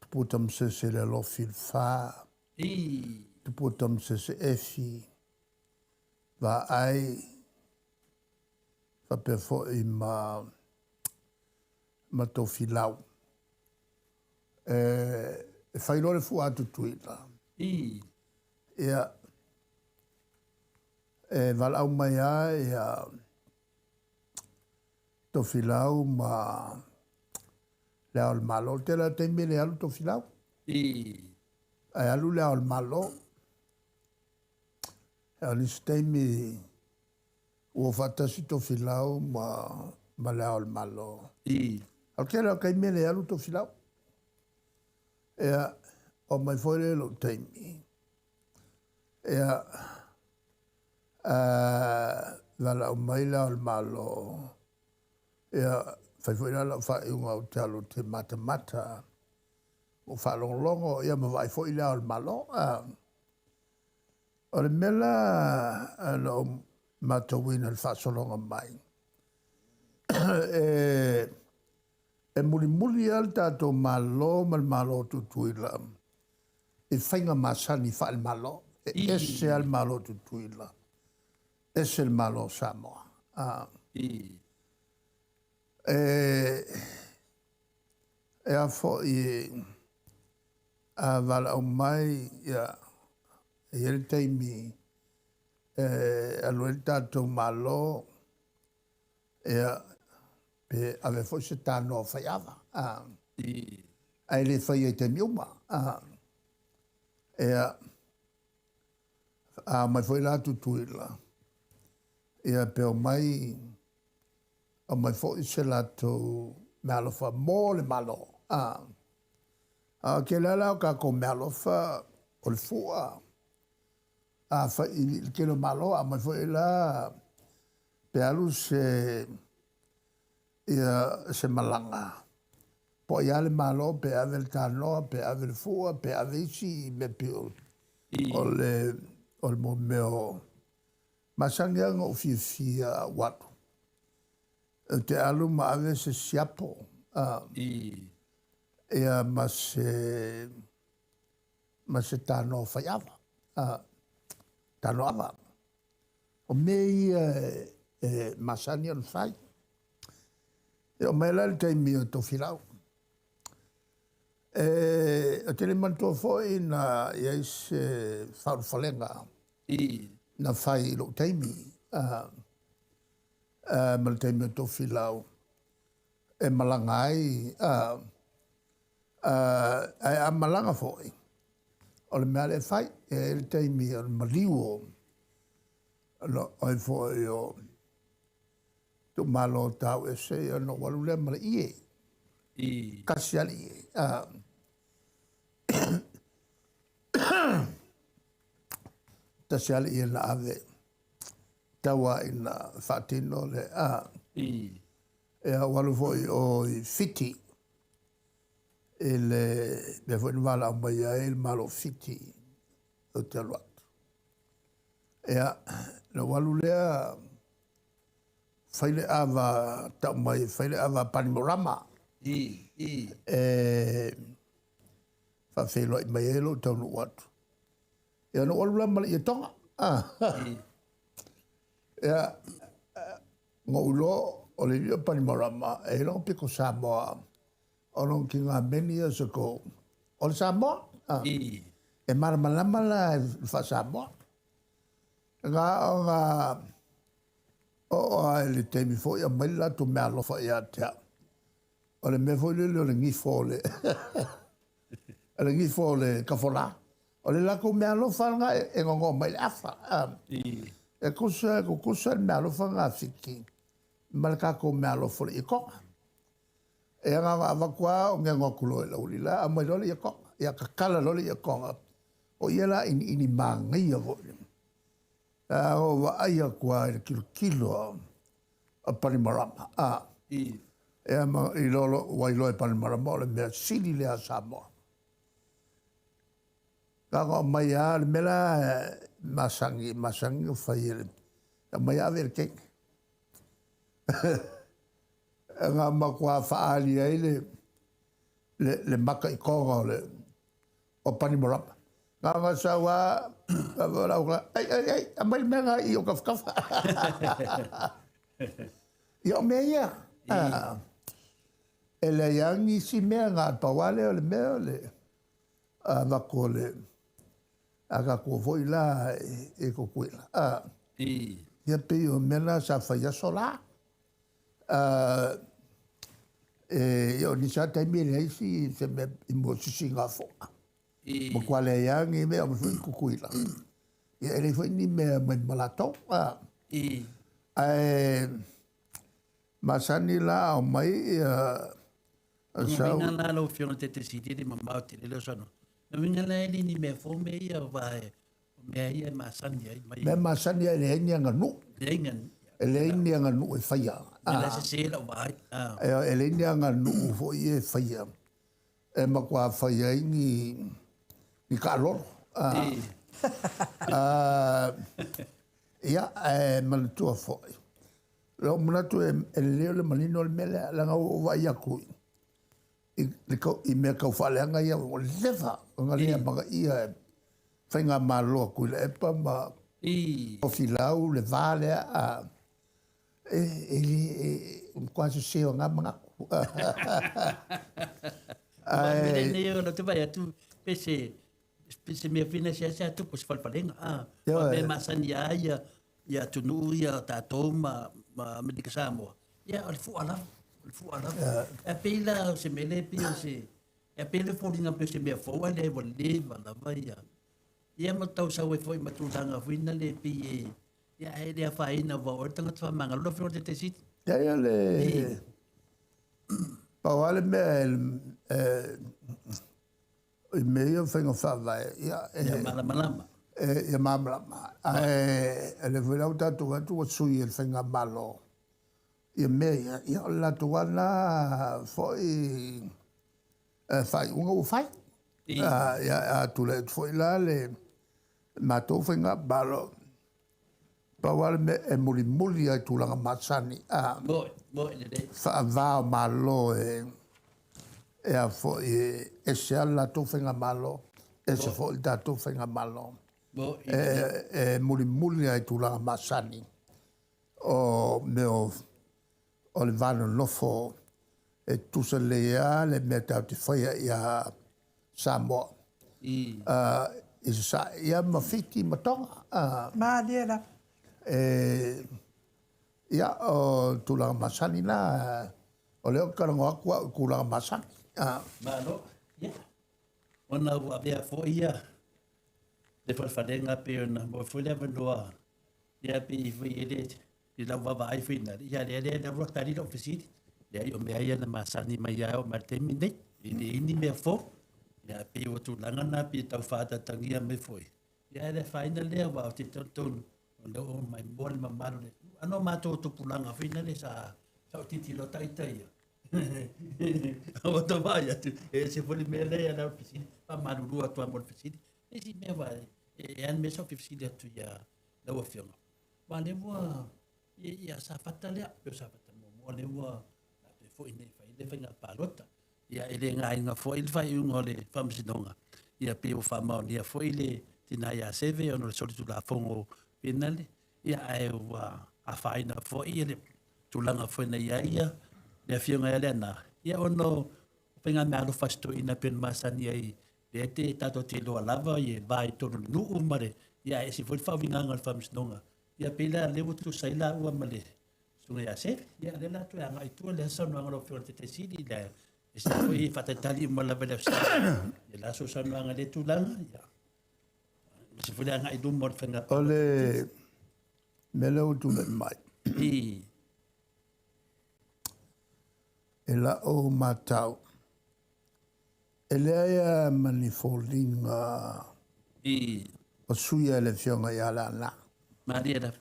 Tupua Tamasese le alofi i le fa, Tupua Tamasese Efi, Vaai, faapea foi ma ma Tofilau. E fai loa le fua a Tutuila. Ia, e valaau mai lava ia Tofilau ma Le Ao o le Malo. O le tele o taimi e le alu Tofilau. Ae alu Le Ao o le Malo. O nisi taimi ua faatasi Tofilau ma Le Ao o le Malo. O le tele o taimi e le alu Tofilau. Ia, o mai foi le lou taimi. Ia, valaau mai Le Ao o le Malo. Ia, fai foi la lau faaiuga ou te alu ou te matamata. Ua faalogologo, ia ma vaai foi Le Ao o le Malo. O le mea la na ou matauina i le faasologa mai, e mulimuli lava le tatou Malo ma le Malo o Tutuila i faiga masani faale-Malo. E ese lava le Malo o Tutuila, ese le Malo o Samoa. E a foi a valaau mai, ia, e i ai le taimi e alu ai le tatou Malo, ia, pe ave foi se tanoa faiava. Ae le faia i taimi uma. Ia, a omai foi la Tutuila, ia pe omai, aumai foi se latou meaalofa mo le Malo. A o tele lava la o tatou meaalofa o le fua, a fai i le tele o Malo, a aumai foi la pe alu se ia se malaga, po o ai lava le Malo, pe ave le tanoa, pe ave le fua, pe ave isi mea pei o le o le mea o masani lava ona ou fiafia ou alu. Ou te alu ma ave se siapo ia ma se tanoa faiava, tanoa ava. O mea ia e masani ona fai. E oo mai la le taimi o Tofilau. E, ou te le manatua foi na i ai se faaulufalega na fai i lou taimi, ma le taimi o Tofilau e malaga ai, ae a malaga foi, o le mea lea e fai, e i ai le taimi o le maliu o, ai foi o itumalo tau ese, ia ona ou alu lea ma le ie. Tasi lava le ie. Tasi lava le ie na ave tau lava ina faatino le Ia, ua alu foi i o i Fiti i le mea foi na valaau mai ai le Malo o Fiti ou te alu atu. Ia, na ou alu lea fai le ava tau mai fai le ava Panimorama. E faafeiloai mai ai lou taunuu atu. Ia, na ou alu la ma le ietoga. Ia, na ou iloa o le alii o Panimarama e i ai lona pito Samoa o lona tiga many years ago o le Samoa. E malamalama la i le faa-Samoa. Na ona oo lava i le taimi foi aumai le latou meaalofa ia te au. O le mea foi lele o le gifo o le o le gifo o le tafolā. O le latou meaalofa lena e nono mai le afa. E tusa e tutusa le meaalofa lena a Fiti ma le tatou meaalofa o le ietoga. E na ona avatu lava o neno atu loa i le aualii la, aumai loa le ietoga. Ia tatala loa le ietoga. O ia la iniini manaia foi. A ou vaai atu lava i le tilotilo a Panimarama. Ia ma iloa ua iloa e Panimarama o le mea sili lea a Samoa. Na ona aumai lava le mea la masani, masani ona fai e le aumai ave i le teine. Na matua faaali ai le mata i toga o le o Panimarama. Na ona sau lava, ai, ai, ai, aumai le mea lena i ou tafatafa. Ia o mea ia. E leai lava nisi mea na o le pau lava lea o le mea o le avatu o le a tatou foi la i Tutuila. Ia pei o mea na sa fai aso la. Ia o nisi lava taimi e leai se mea i mua o sisigafoga. Matua leai lava ni mea o foi i Tutuila. Ia e leai foi ni mea mai ma latou. Ae masani la aumai ia sau. Uiga la lau Afioga i le Taitaifono le mamao tele lea o saunoaga. O uiga la e le ni mea fou mea ia aua o mea ia e masani ai mai. Mea masani ai e leai ni aganuu. Leai ni aganuu. E leai ni aganuu e faia. Mea la e sese lau vaai. E leai ni aganuu foi e faia. E matua fai ai ni taalolo. Ia, ae manatua foi. Lou manatu e lelei o le manino le mea lea, leaga ua ou vaai atu i mea tau faaleaga ia ua leva ona le amanaia e faigamalo a Tuilaepa ma Tofilau le va lea, e le e matua sese o na manatu. Ae nei o te vaai atu pe se mea foi na seasea tupu se falefalega. A mea masani a ia ia atunuu ia o tatou ma Amerika Samoa. Ia o le fua lava, o le fua lava. E pei la o se mea lea pei o se e pei le foliga pei o se mea fou ae leai ua leva lava ia. Ia ma tau sau ai foi ma tulaga foi na le pei e ia ae le afaina aua o oe le tagata faamagalo lau Afioga i le Taitaifono. Ia ia le pau lava le mea e i mea ia o faiga faavae, ia e ia malamalama. Ia malamalama. Ae o lea foi la ua tatou vaai atu ua sui e le faigamalo ia mea ia, ia o le latou lava lena foi faaiuga ua fai. Ia a tulai atu foi la le matou faigamalo, pau lava le mea e mulimuli lava i tulaga masani a faava o Malo e a foi e ese lava le latou faigamalo, ese foi le tatou faigamalo. E mulimuli lava i tulaga masani o mea o le va nonofo e tutusa lelei lava le mea tatou te faia ia Samoa i Sasae ia ma Fiti ma Toga. Malie lava. Ia, o tulaga masani na, o lea ou te talanoa atu au i tulaga masani. Malo. Ia. Ona ua avea foi ia le falefalega pei ona maua foi le avanoa ia pei foi e le i lau vaavaai foi na ia lea lea lea ua tali lau fesili. Leai o mea ia na masani mai lava oo mai le taimi lenei. E leai ni mea fou. Ia pei ua tulaga na pei e tau faaataatagia mai foi. Ia e le afaina lea aua ou te talitonu o lea ua maimoa le mamalu o le atunuu. A no matou tupulaga foi lea sa sa ou tilotilo ita ia. Ua tau vaai atu, e ese foi le mea lea ia lau fesili, faamalulu atu lava mo le fesili. Le isi mea aua e a le mea sa ou fia fesili atu ia lau Afioga, aua lea ua ia Safata lea, pei o Safata muamua lea ua toe foi nei e fai le faiga palota. Ia e le gaina foi le faaiuga o le Faamasinoga, ia pei ua faamaonia foi le tina ia Seve ona o le solitulafono penale, ia ae ua afaina foi le tulaga foi na i ai ia le Afioga ia Leaana, ia ona o faigameaalofa a si toeaina pei ona masani ai, lea te tatou te iloa lava i va i totonu o le nuu ma le, ia ae ese foi le faauigaga o le Faamasinoga. Ia pei la lea ua tutusa ai laua ma le Susuga ia Seve, ia lea la toe agai i tua le saunoaga a lau Afioga i le Taitai Sili, le ese foi faatalitali uma lava i le Aso Sa, ia la sou saunoaga i lea tulaga, ia aemaise foi le agai i luma o le faiga O le mea lea ua tulai mai, i la'u matau, e leai lava ma ni foliga o suia e le Afioga ia Leaana. Malie lava.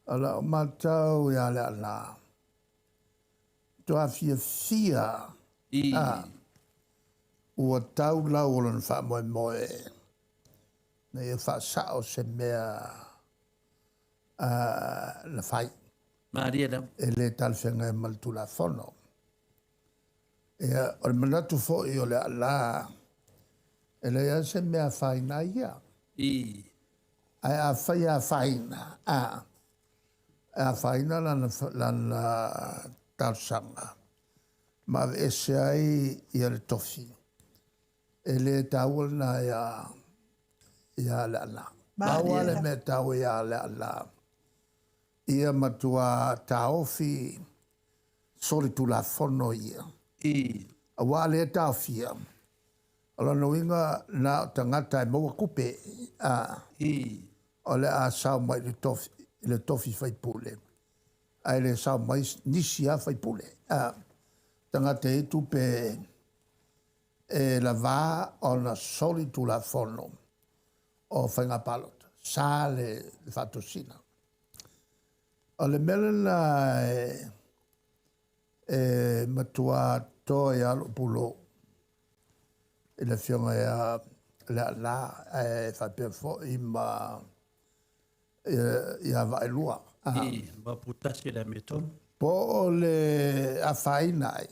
O lau matau ia Leaana, matua fiafia a ua tau lau o lona faamoemoe ina ia faasao se mea na fai. Malie lava. E le talafeagai ma le Tulafono. Ia, o le manatu foi o Leaana, e leai lava se mea afaina ai ia. Ae afai e afaina, a, e afaina lana, lana talosaga ma aveese ai ia le tofi, e le taua lena ia, ia Leaana. Pau lava le mea taua ia Leaana, ia matua taofi solitulafono ia. Aua a le taofia, o lona uiga na o tagata e maua tupe, a, o le a sao mai i le tofi, i le tofi faipule, ae le sao mai nisi lava faipule. A, tagata e i ai tupe e lava ona solitulafono o faiga palota. Sa le faatosina. O le mea lena e matua toa ai lava lou pulou i le Afioga ia Leaana ae faapea foi ma ia Vaaelua. I Maoputasi le amiotonu. Po o le afaina ai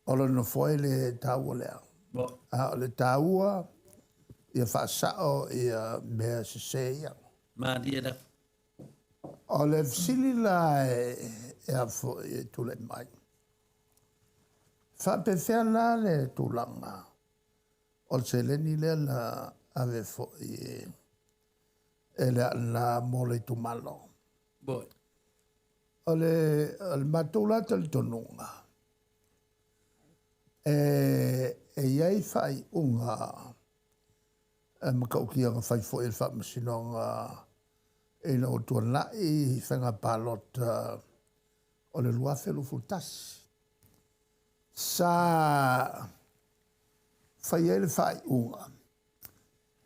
o le nofoa e le taua lea. A o le taua ia faasao ia mea sese ia. Malie lava. O le fesili la e a foi e tulai mai, faapefea la le tulaga o le seleni lea na ave foi e Leaana mo le itumalo? O le matou la talitonuga, e i ai faaiuga matautia na fai foi e le Faamasinoga ina ua tuanai faiga palota o le 2021. Sa fai ai le faaiuga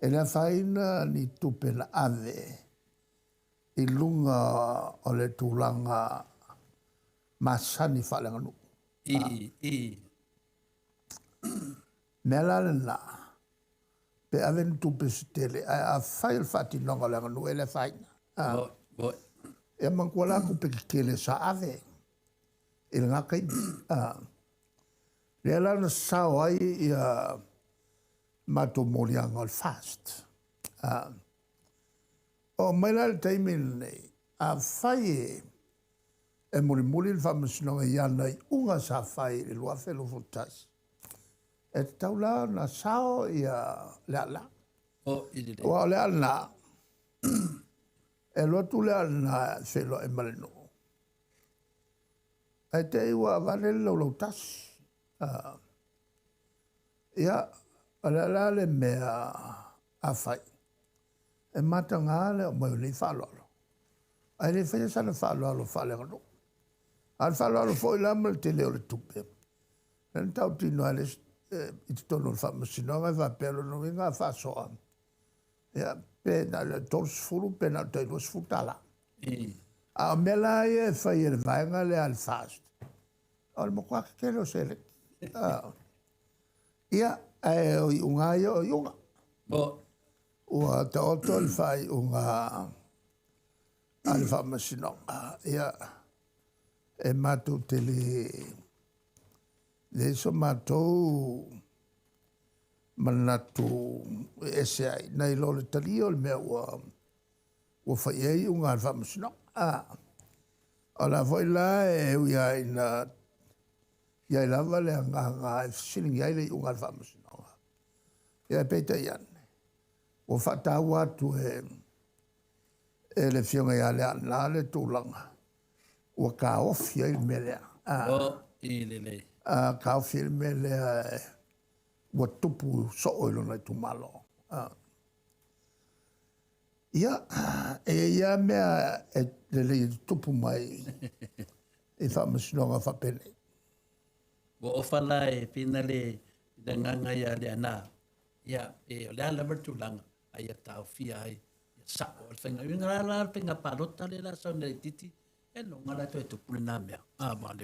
e le afaina ni tupe na ave i luga o le tulaga masani faaleaganuu. Mea la lena, pe ave ni tupe se tele, ae afai o le faatinoga o le aganuu e le afaina. Ia manatua la tupe tetele sa ave i lena taimi. Lea la na sao ai ia matou moliaga o le FAST. Oo mai la i le taimi lenei, afai e mulimuli le Faamasinoga i ana iuga sa fai i le 2021, e tatau la ona sao ia Leaana. Aua o Leaana, e alu atu Leaana e feiloai ma le nuu, ae te i ua aveane le laulautasi. Ia, o le a la le mea a fai? E mataga le aumai o nei faaaloalo, ae le faia sana faaaloalo faaleaganuu. A o le faaaloalo foi la ma le tele o le tupe, lea na tautino ai i totonu o le Faamasinoga e faapea, o lona uiga a faasoa, ia, pe na o le $30 pe na o le tai $20. A o mea la ia e fai e le vaega lea a le FAST, o le matua tetele o seleni. Ia, ae o iuga lava ia o iuga. Ua taoto le faaiuga a le Faamasinoga. Ia, e matou te le leai so matou manatu e ese ai, nai lo le talia o le mea ua fai i ai iuga a le Faamasinoga. O la foi la e ui lava ina i ai lava le agaga e fesiligia ai le iuga a le Faamasinoga, ia peitai ane, ua faataua atu e le Afioga ia Leaana le tulaga ua taofi ai le mea lea. Taofi ai le mea lea ua tupu soo i lona itumalo. Ia, e i ai lava mea e lelei e tutupu mai i faamasinoga faapenei. Ua ofa la e pina le agaga ia Leaana, ia, pe o le a lava le tulaga, a ia taofia ai, ia sao le faiga. Uiga la la le faiga palota lea la sau nei laitiiti, e loga la toe tupu lena mea.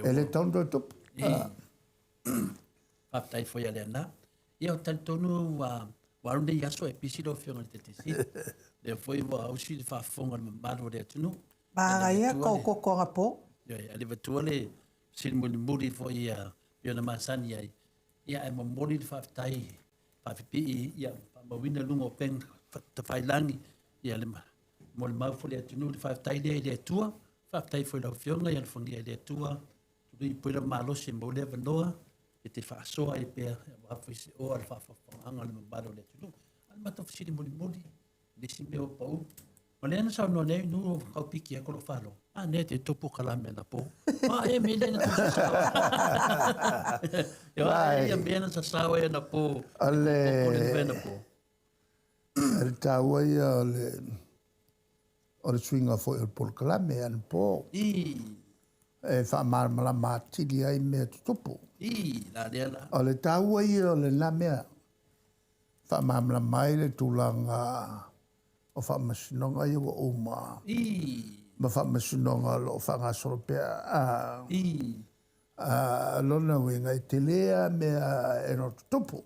E le tatau ona toe tupu. Faafetai foi ia Leaana. Ia, ou te talitonu ua alu nei aso e pisi lau Afioga i le Taitaifono. Lea foi ua ausi le faafofoga a le mamalu o le atunuu. Manaia kou koko anapo. Ioe, a le avatua le fesili mulimuli foi ia pei ona masani ai. Ia, ae momoli le faafetai faapipii, ia faamauina luga o upega tafailagi, ia le molimau foi le atunuu le faafetai lea i le Atua. Faafetai foi i lau Afioga, ia alofagia e le Atua tului pui lau malosi e maua le avanoa e te faasoa ai pea aua foi se oa le faafofogaaga a le mamalu o le atunuu. A o le matou fesili mulimuli, le isi mea ua pau, o lea na saunoa nei nu o kaupiki atu lou faalogo, a nea te tupu kalame na po. A e me lea na tu sasao. E ia mea na sasao e na po. O le taua ia o le suiga foi o le polokalame anapo. E faamalamalama atili ai mea tutupu. O le taua ia o lena mea. Faamalamalama ai le tulaga o faamasinoga ia ua uma. Ma faamasinoga o lo o faagasolo pea. Lona uiga e tele lava mea e ono tutupu.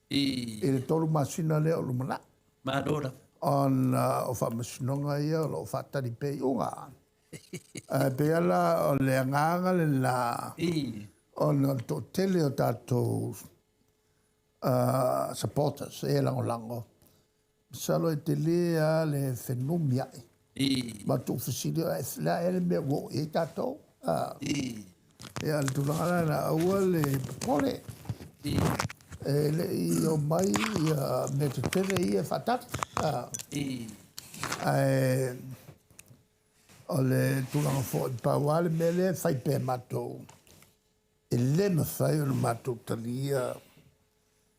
I le 3 masina lea o lumanai. Ona o faamasinoga ia o lo o faatali pea iuga. Ae pei la o le agaga lena ona o le toatele o tatou supporters e lagolago. Masalo e tele lava le fenumiai. Ma tuufesili o le a ea le mea ua oo i ai tatou. Ia, le tulaga la na aua le popole. E le i omai ia mea tetele ia e faatali. Ae o le tulaga foi pau lava le mea lea e fai pea matou, e le mafai ona matou talia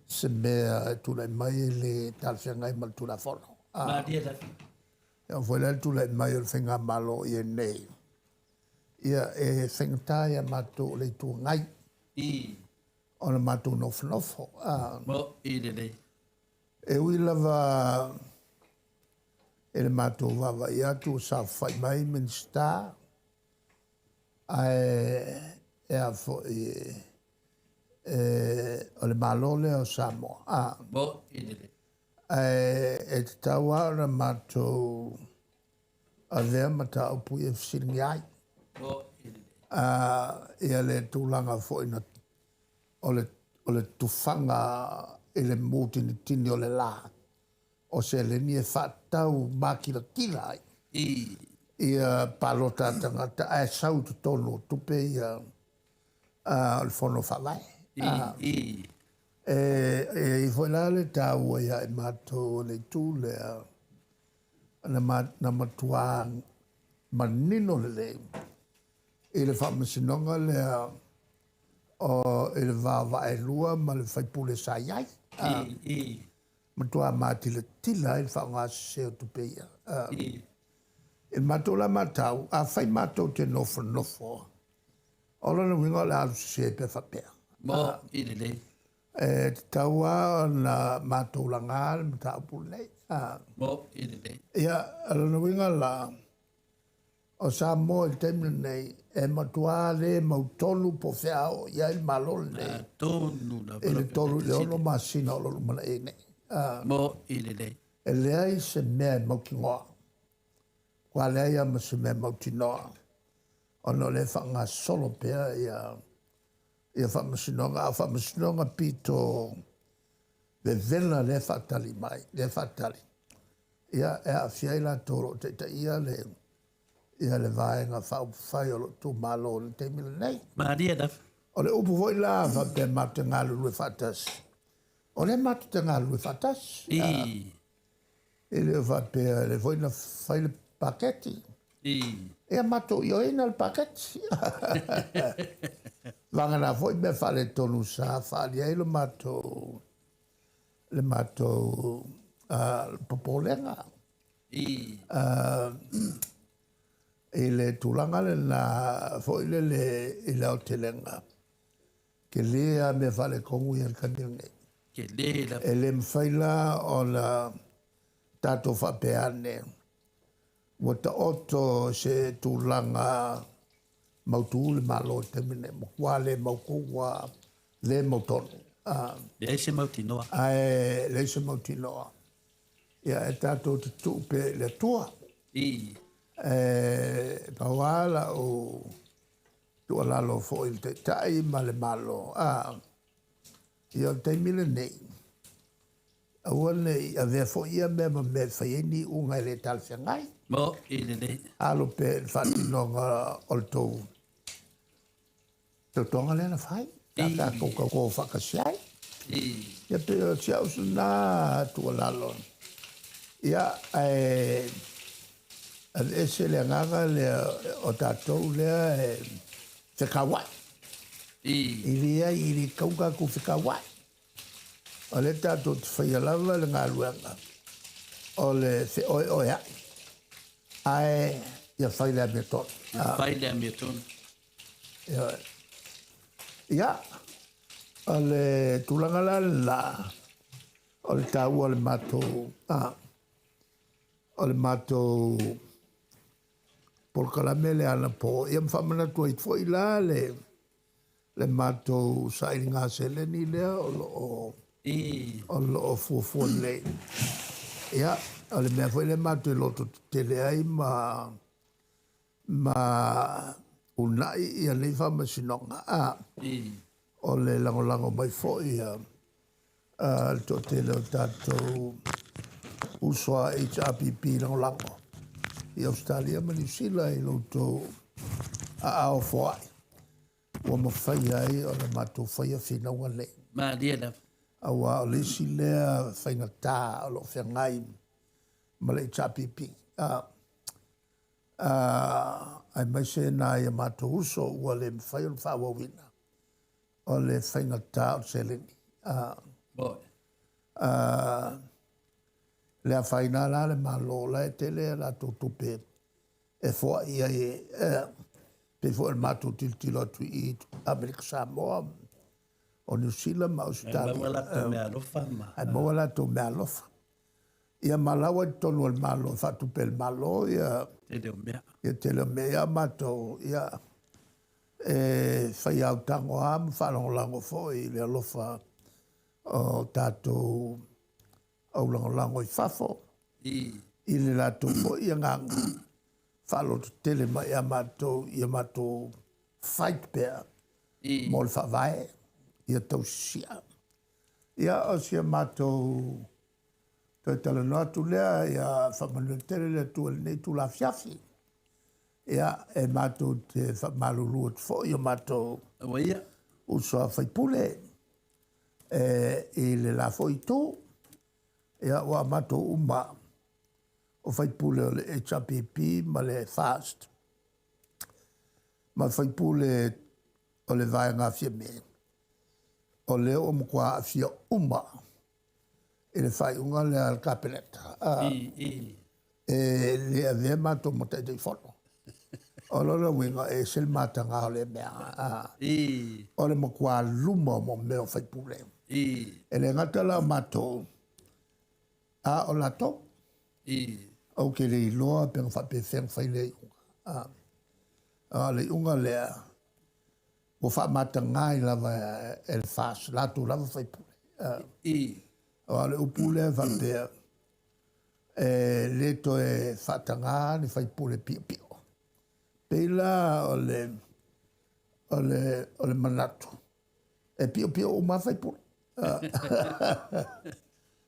se mea e tulai mai e le talafeagai ma le Tulafono. Ia foi la le tulai mai o le faigamalo i nei, ia e faigata ia matou o le Itu Agai ona matou nofonofo. E ui lava e le matou vaavaai atu o saofafai mai Minisita, ae e a foi o le Malo lea o Samoa. Ae e tatau lava ona matou avea mataupu ia e fesiligia ai. Ia le tulaga foi na o le tufaga i le mutinitini o le la. o seleni e faatatau makilatila ai ia palota a tagata ae sau i totonu o tupe ia o le Fono Faavae. E i ai foi la le taua ia i matou o le itu lea na matua manino lelei i le faamasinoga lea o i le va o Vaaelua ma le faipule sa i ai. Matua matilatila ai le faaaoga sese o tupe ia. I le matou la matau, afai matou te nofonofo, o lona uiga o le alu sese pea faapea. Mo i lelei. E tatau lava ona matou laga le mataupu lenei. Mo i lelei. Ia, o lona uiga la, o Samoa i le taimi lenei, e matua le mautonu po o fea a oo i ai le Malo lenei. Atonu lava. I le 3 i le 6 masina o lo o lumanai nei. Mo i lelei. E leai se mea e mautinoa. Ua leai lava ma se mea mautinoa ona o lea e faagasolo pea ia faamasinoga, a o faamasinoga pito vevela lea e faatali mai, lea e faatali. Ia, e aafia ai latou o lo o taitaia le ia le Vaega Faaupufai o lo o tumalo i le taimi lenei. Malie lava. O le upu foi la faapea matou te galulue faatasi, o lea matou te galulue faatasi. E le o faapea, lea foi na fai le paketi. Ia matou ioeina le paketi. Vagana foi mea faaletonu sa faaalia ai le matou popolega. I le tulaga lena foi lele i le aotelega, tele lava mea faaletonu ia i le taimi lenei. Tele lava. E le mafai la ona tatou faapea ane ua taoto se tulaga mautu le Malo i le taimi lenei. Matua le mautu, ua le mautonu. Leai se mautinoa. Ae leai se mautinoa. Ia e tatou te tuu pea i le Atua. E pau lava lau tuualalo foi i le Taitai ma le Malo, ia o le taimi lenei, aua ne i avea foi ia mea ma mea e fai ai ni iuga e le talafeagai. Mo i lelei. Alo pea i le faatinoga o le tou tautoga lea na fai, sa tatou tauto faatasi ai. Ia pei o si au lena tuualalo. Ia, ae aveese le agaga lea o tatou lea e fekauai. I leai, e le tatau ona tatou fekauai. O lea tatou te faia lava le galuega o le feoeoeai, ae ia fai le amiotonu. Ia fai le amiotonu. Ia, o le tulaga la lena, o le taua o le matou, o le matou polokalame lea anapo. Ia ma faamanatu ai foi la le matou sailiga seleni lea o lo o o lo o fuafua nei. Ia, o le mea foi lea matou te loto tetele ai ma uunai ia nei faamasinoga, o le lagolago mai foi a le toatele o tatou uso a HRPP lagolago i Ausetalia ma Niu Sila i lo outou aao foai ua mafai ai ona matou faia finauga nei. Malie lava. Aua o le isi lea faigata o lo o feagai ma le HRPP. Aemaise nai a matou uso ua le mafai ona faaauauina o le faigata o le seleni. Le afaina la le Malo la e tele a latou tupe e foai ai e pei foi o le matou tilotilo atu i Amerika Samoa, o Niu Sila ma Ausetalia. Ae maua latou meaalofa ma. Ae maua latou meaalofa. Ia ma la ua i totonu o le Malo e faatupe e le Malo ia tele o mea. Ia tele o mea ia matou ia e fai autago lava ma faalagolago foi i le alofa o tatou aulagolago i fafo i le latou foi agaga faalototele mai ia matou ia matou fight pea mo le faavae ia tausisia. Ia o si a matou. Toe talanoa atu lea, ia faamanuia tele le Atua i lenei itula afiafi. Ia, e matou te faamalulu atu foi i o matou Ua ia. uso a sui usufono e, i le la foi itu. Ia, ua matou uma o sui usufono o le HRPP ma le FAST ma sui usufono o le Vaega Fiame, o lea ua matua aafia uma i le faaiuga lea a le Kapeneta. I, i. E le avea matou ma Taitaifono. O lona uiga e ese le mataga o lea mea. I. O le matua luma o mea o sui usufono. I. E le gata la o matou, a o latou. I. Ou te le iloa pe na faapefea ona fai lea iuga. A o le iuga lea, ua faamataga ai lava e le FAST, latou lava sui usufono. I. Aua o le upu lea e faapea, e le toe faataga ni sui usufono piopio. Pei la o le, o le, o le manatu, e piopio uma sui usufono.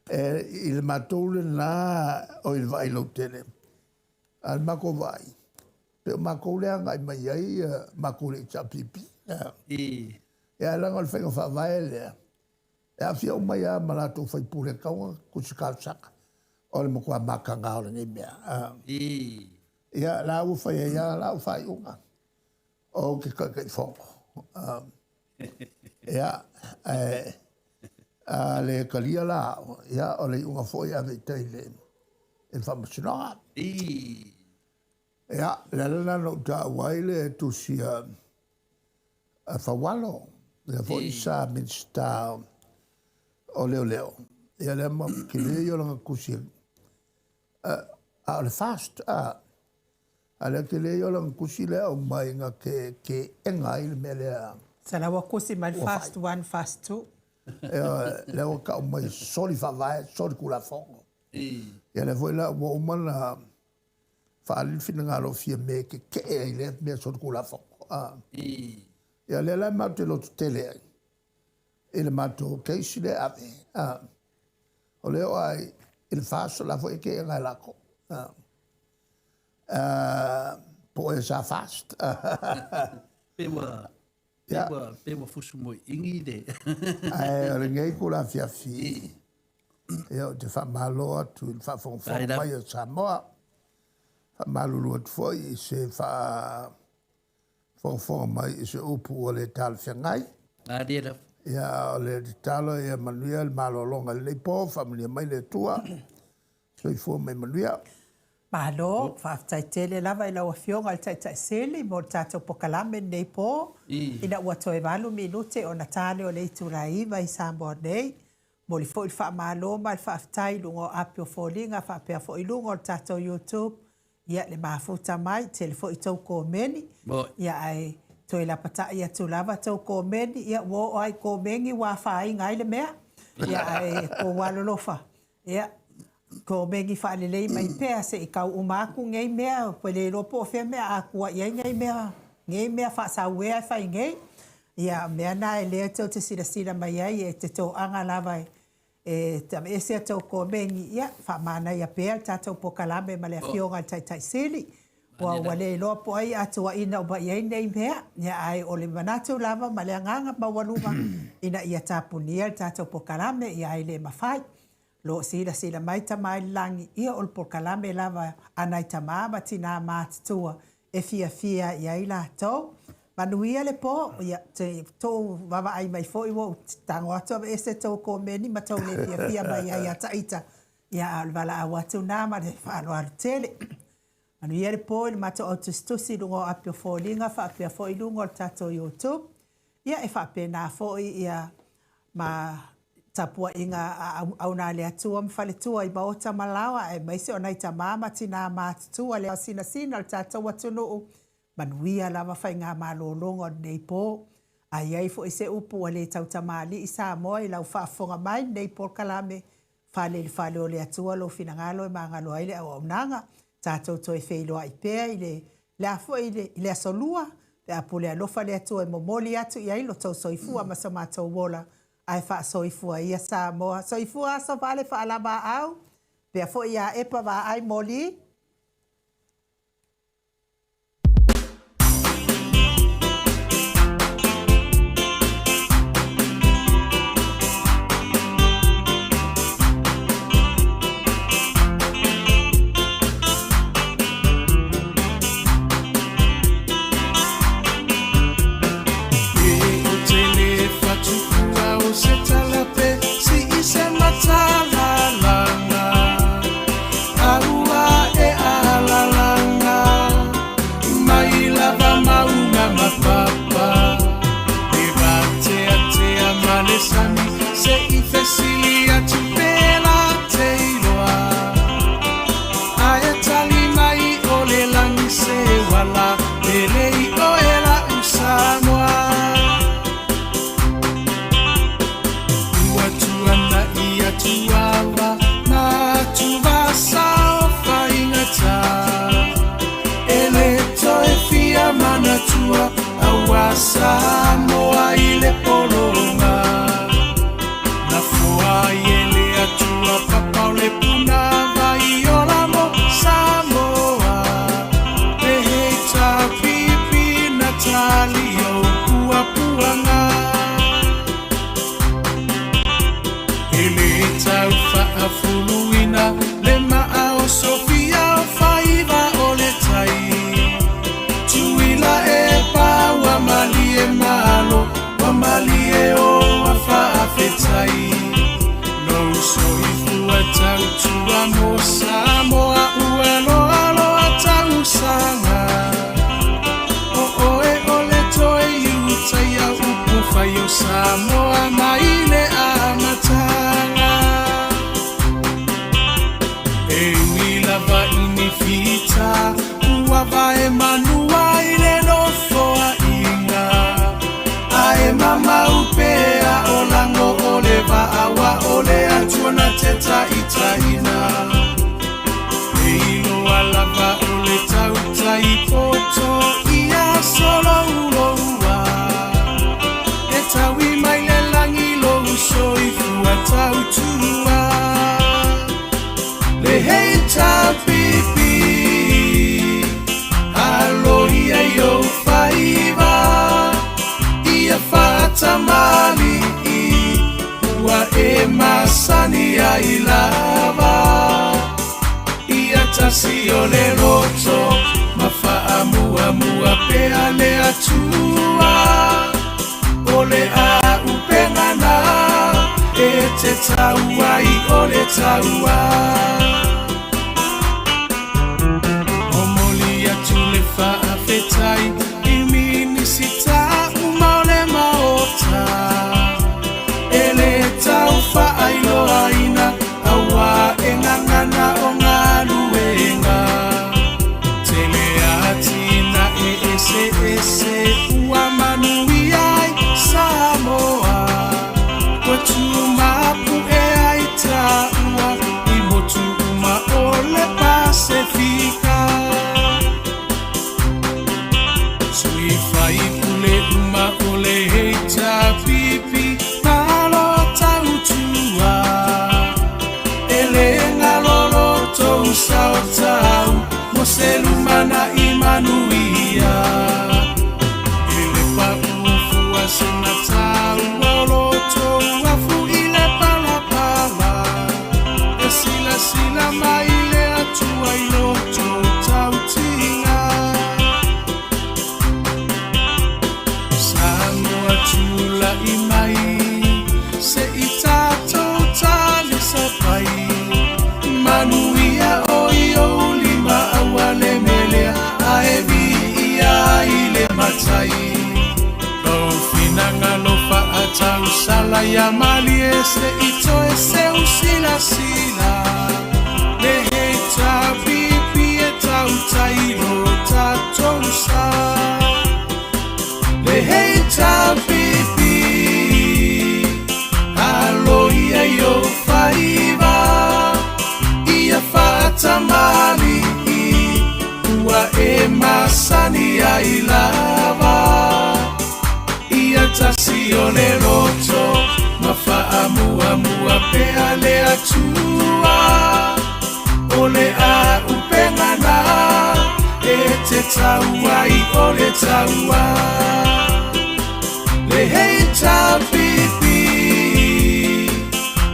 E, i le matou lena o i le vaai lautele, a le matou vaai, pe o matou lea agai mai ai matou le HRPP. I. Ia, leaga o le faiga faavae lea, e aafia uma ai lava ma latou sui usufono e tatau ona tusi talosaga. O le matua mataga o lenei mea. I. Ia, la ua fai ai lava lau faaiuga, ou te Taitaifono. Ia, ae a le talia la au, ia, o le iuga foi e ave i tai i le Faamasinoga. I. Ia, le ala lena na ou taua ai le tusi a Faualo, lea foi sa Minisita o Leoleo. Ia lea ma tele ia o lana tusi, a o le FAST, a lea tele ia o lana tusi lea aumai na te teena ai le mea lea. Sala ua tusi mai le FAST 1, FAST 2. Ia, lea ua tau mai soli faavae, soli Tulafono. I. Ia lea foi la ua uma na faaali le finagalo o Fiame e tetee ai lea mea soli Tulafono. I. Ia lea la matou te lototele ai i le matou case lea e ave. O lea o ai i le FAST o la foi e teena e latou. Po o e sa FAST. Pe ua pe ua pe ua fusu moi ingi le. Ae o lenei itula afiafi, ia ou te faamalo atu i le faafogafoga mai o Samoa. Faamalulu atu foi i se faafogafoga mai i se upu ua le talafeagai. Malie lava. Ia, o le tatalo ia manuia le malologa i lenei po, faamanuia mai le Atua. Soifua ma ia manuia. Malo, faafetai tele lava i lau Afioga i le Taitai Sili mo le tatou pokalame lenei po. Ina ua toe 8 minute ona ta lea o le itula e 9 i Samoa nei. Momoli foi le faamalo ma le faafetai i luga o api o foliga faapea foi i luga o le tatou YouTube. Ia, le mafuta mai, tele foi tou komeni. Ia, ae toe lapatai atu lava tou komeni. Ia, ua oo lava i komeni ua afaina ai le mea. Ia, ae tou alolofa. Ia, komeni faalelei mai pea se i tau uma atu nei mea, ua le iloa po o fea mea a tua i ai nei mea, nei mea faasauea e fai nei. Ia, o mea na lea tou te silasila mai ai e te toaga lava e aveese a tou komeni, ia, faamanaia pea le tatou pokalame ma le Afioga i le Taitai Sili. Ua ua le iloa po o ai a tuuaina uma i ai nei mea, ia, ae o le manatu lava ma le agaga maualuga ina ia tapunia le tatou pokalame, ia ae le mafai. Lo o silasila mai Tama i le Lagi, ia o le pokalame lava a nai tama ma tinā matutua e fiafia i ai latou. Manuia le po, ia, te tou vaavaai mai foi ua ou tago atu aveese tou komeni ma tou le fiafia mai ai ia taita, ia a o le valaau atu lena ma le faaaloalo tele. Manuia le po i le matou au tusitusi i luga o api o foliga faapea foi i luga o le tatou YouTube. Ia e faapena foi ia ma tapuaiga a auauna a le Atua ma faletua i maota ma laoa aemaise o nai tama ma tinā matutua le aosinasina o le tatou atunuu. Manuia lava faiga malologa o lenei po. A i ai foi se upu ua le tautamalii Samoa i lau faafofoga mai i lenei polokalame, fale i le fale o le Atua lou finagalo e magalo ai le auaunaga. Tatou toe feiloai pea i le le a foi i le aso Lua, pe a pule alofa le Atua e momoli atu i ai lo tou soifua ma so matou ola, ae faasoifua ia Samoa. Soifua aso vale faalava aau. Pea foi iā Epa Vaai Moli. Ae tali mai o le lagi se uala pele i oe la'u Samoa. Ua tuana'i atu ava ma atuvasa o faigata e lē toe fia manatua auā Samoa i le pologa. Na foa ai e le Atua papa o le punavai ola mo Samoa. Le HRPP na tali o puapuaga. E lē tau faafuluina le maa o Sofia o faiva o le tai. Tuila e pa ua malie malo, ua malie o faafetai. Lou soifua tautua mo Samoa ua loaloa tausaga. O oe o le toe iutaia upu fai o Samoa mai le amataga. E ui lava i ni fita ua vae manua i le nofoaiga. Ae mamau pea o lago o le vaa ua o le Atua na te taitaiina. E iloa lava o le tautai poto ia solouloua. E taui mai le lagi lou soifua tautua. Le HRPP alo ia i ou faiva ia faatamali'i ua e masani ai lava. Ia tasi o le loto ma faamuamua pea le Atua. O le auupega na e te tau ai o le taua. Momoli atu le faafetai i Minisita uma o le Maota. E lē tau faailoaina auā e gagana o galuega. Tele atinae eseese ua manuia ai Samoa. Ua tumapu'e ai taua i motu uma o le Pasefika. Sui faipule uma o le HRPP malo tautua. E lē galo lo tou sao tau mo se lumana'i manuia. E le paufua segatā ua o lotou afu i le palapala. E silasila mai le Atua i lo tou tautiga. Samoa tula'i mai se'i tatou talisapai. Manuia o i ou lima aua le melea ae viia ai le Matai. Lou finagalo faatausala ia malie se'i toe seu silasila. Le HRPP e tautai lo tatou sa. Le HRPP alo ia i ou faiva ia faatamali'i ua e masani ai lava. Ia tasi o le loto ma faamuamua pea le Atua. O le a'upega na e te tau ai o le taua. Le HPP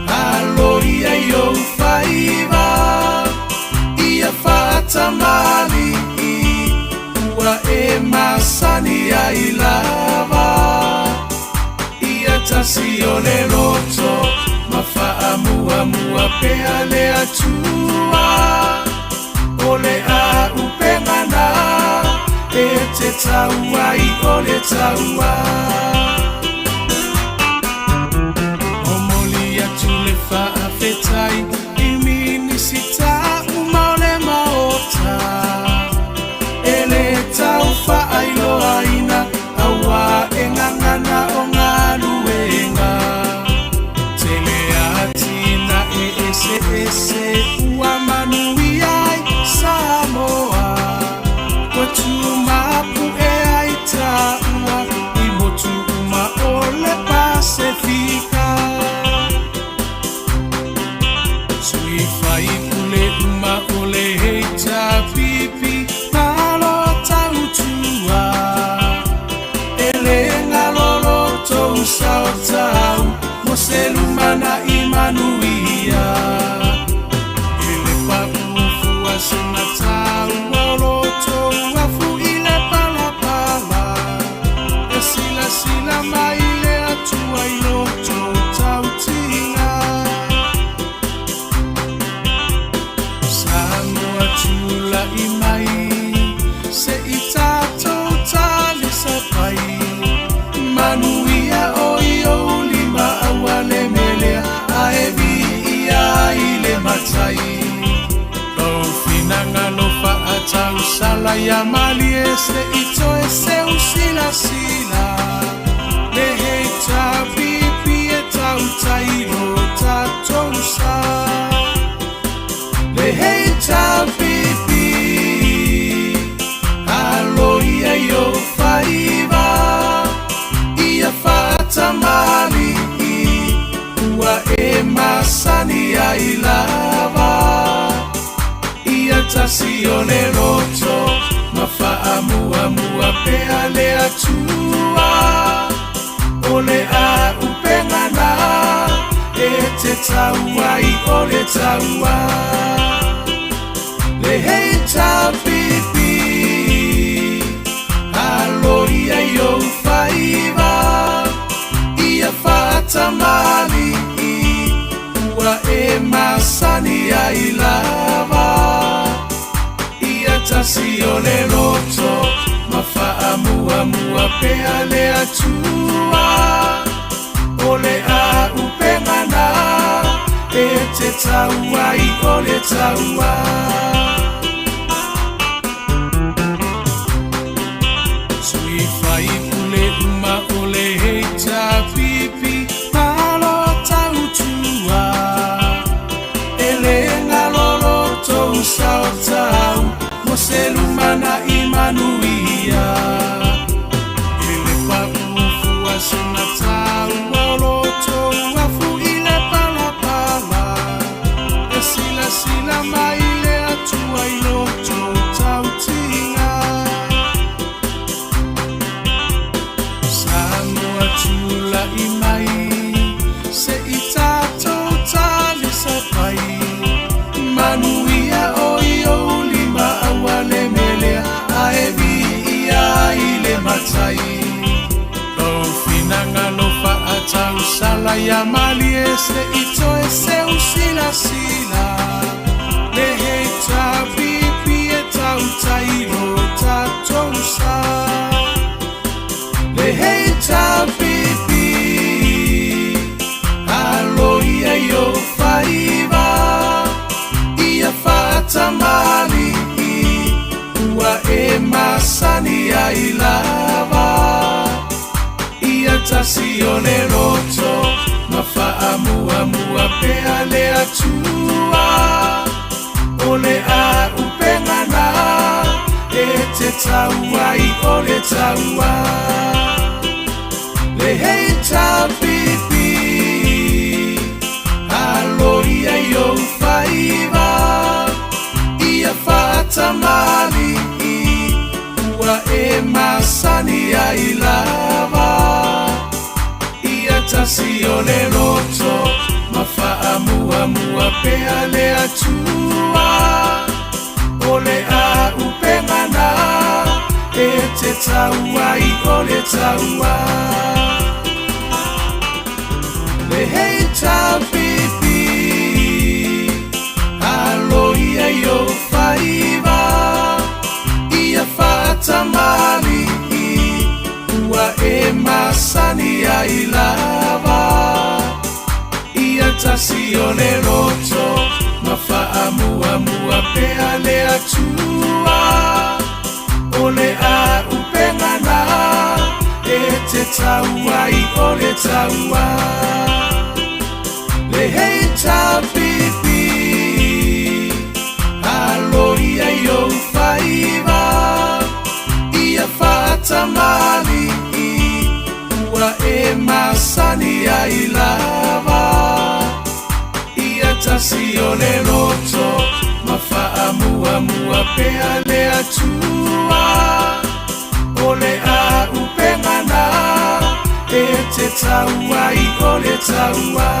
alo ia i ou faiva, ia faatamali'i ua e masani ai lava. Ia tasi o le loto ma faamuamua pea le Atua. O le a'upega na e te tau ai o le taua. Momoli atu le faafetai i Minisita uma o le Maota e le tau faailoaina auā e gagana o galuega. Tele atinae eseese ua manuia ai Samoa. Ua tumapu'e ai taua i motu uma o le Pasefika. Sui faipule uma o le HRPP malo tautua. E le galolo tou saotau mo se lumana'i manuia. E le paufua sina taua o lo tou afu i le palapala. E silasila mai le Atua i lo tou tautiga. Samoa tula'i mai se i tatou talisapai. Manuia o i ou lima aua le melea ae viia ai le matai. Lou finagalo faatausala ia malie se i toe seu silasila. Le HRPP e tautai lo tatou sa. Le HRPP alo ia i ou faiva, ia faatamali'i ua e masani ai lava. Ia tasi o le loto ma faamuamua pea le Atua. O le a'upega na e te tau ai o le taua. Le HRPP alo ia i ou faiva, ia faatamali'i ua e masani ai lava. Ia tasi o le loto ma faamuamua pea le Atua. O le a'upega na e te tau ai o le taua. Sui faipule uma o le HRPP malo tautua. E le galolo tou saotau mo se lumana'i manuia. E le paufua sina taua o lo tou afu i le palapala. E silasila mai le Atua i lo tou tautiga. Samoa tula'i mai se i tatou talisapai. Manuia o i ou lima aua le melea ae viia ai le matai. Lou finagalo faatausala ia malie se i toe seu silasila. Le HRPP e tautai lo tatou sa. Le HRPP alo ia i ou faiva, ia faatamali'i ua e masani ai lava. Ia tasi o le loto ma faamuamua pea le Atua. O le a'upega na e te tau ai o le taua. Le HRPP alo ia i ou faiva, faatamali'i ua e masani ai lava. Ia tasi o le loto ma faamuamua pea le Atua. O le auupega na e te tau ai o le taua. Le HPP alo ia i ou faiva ia faatamali'i ua e masani ai lava. Ia tasi o le loto ma faamuamua pea le Atua. O le auupega na e te tau ai o le taua. Le HPP alo ia i ou faiva ia faatamali'i ua e masani ai lava. Ia tasi o le loto ma faamuamua pea le Atua. O le auupega na e te tau ai o le taua.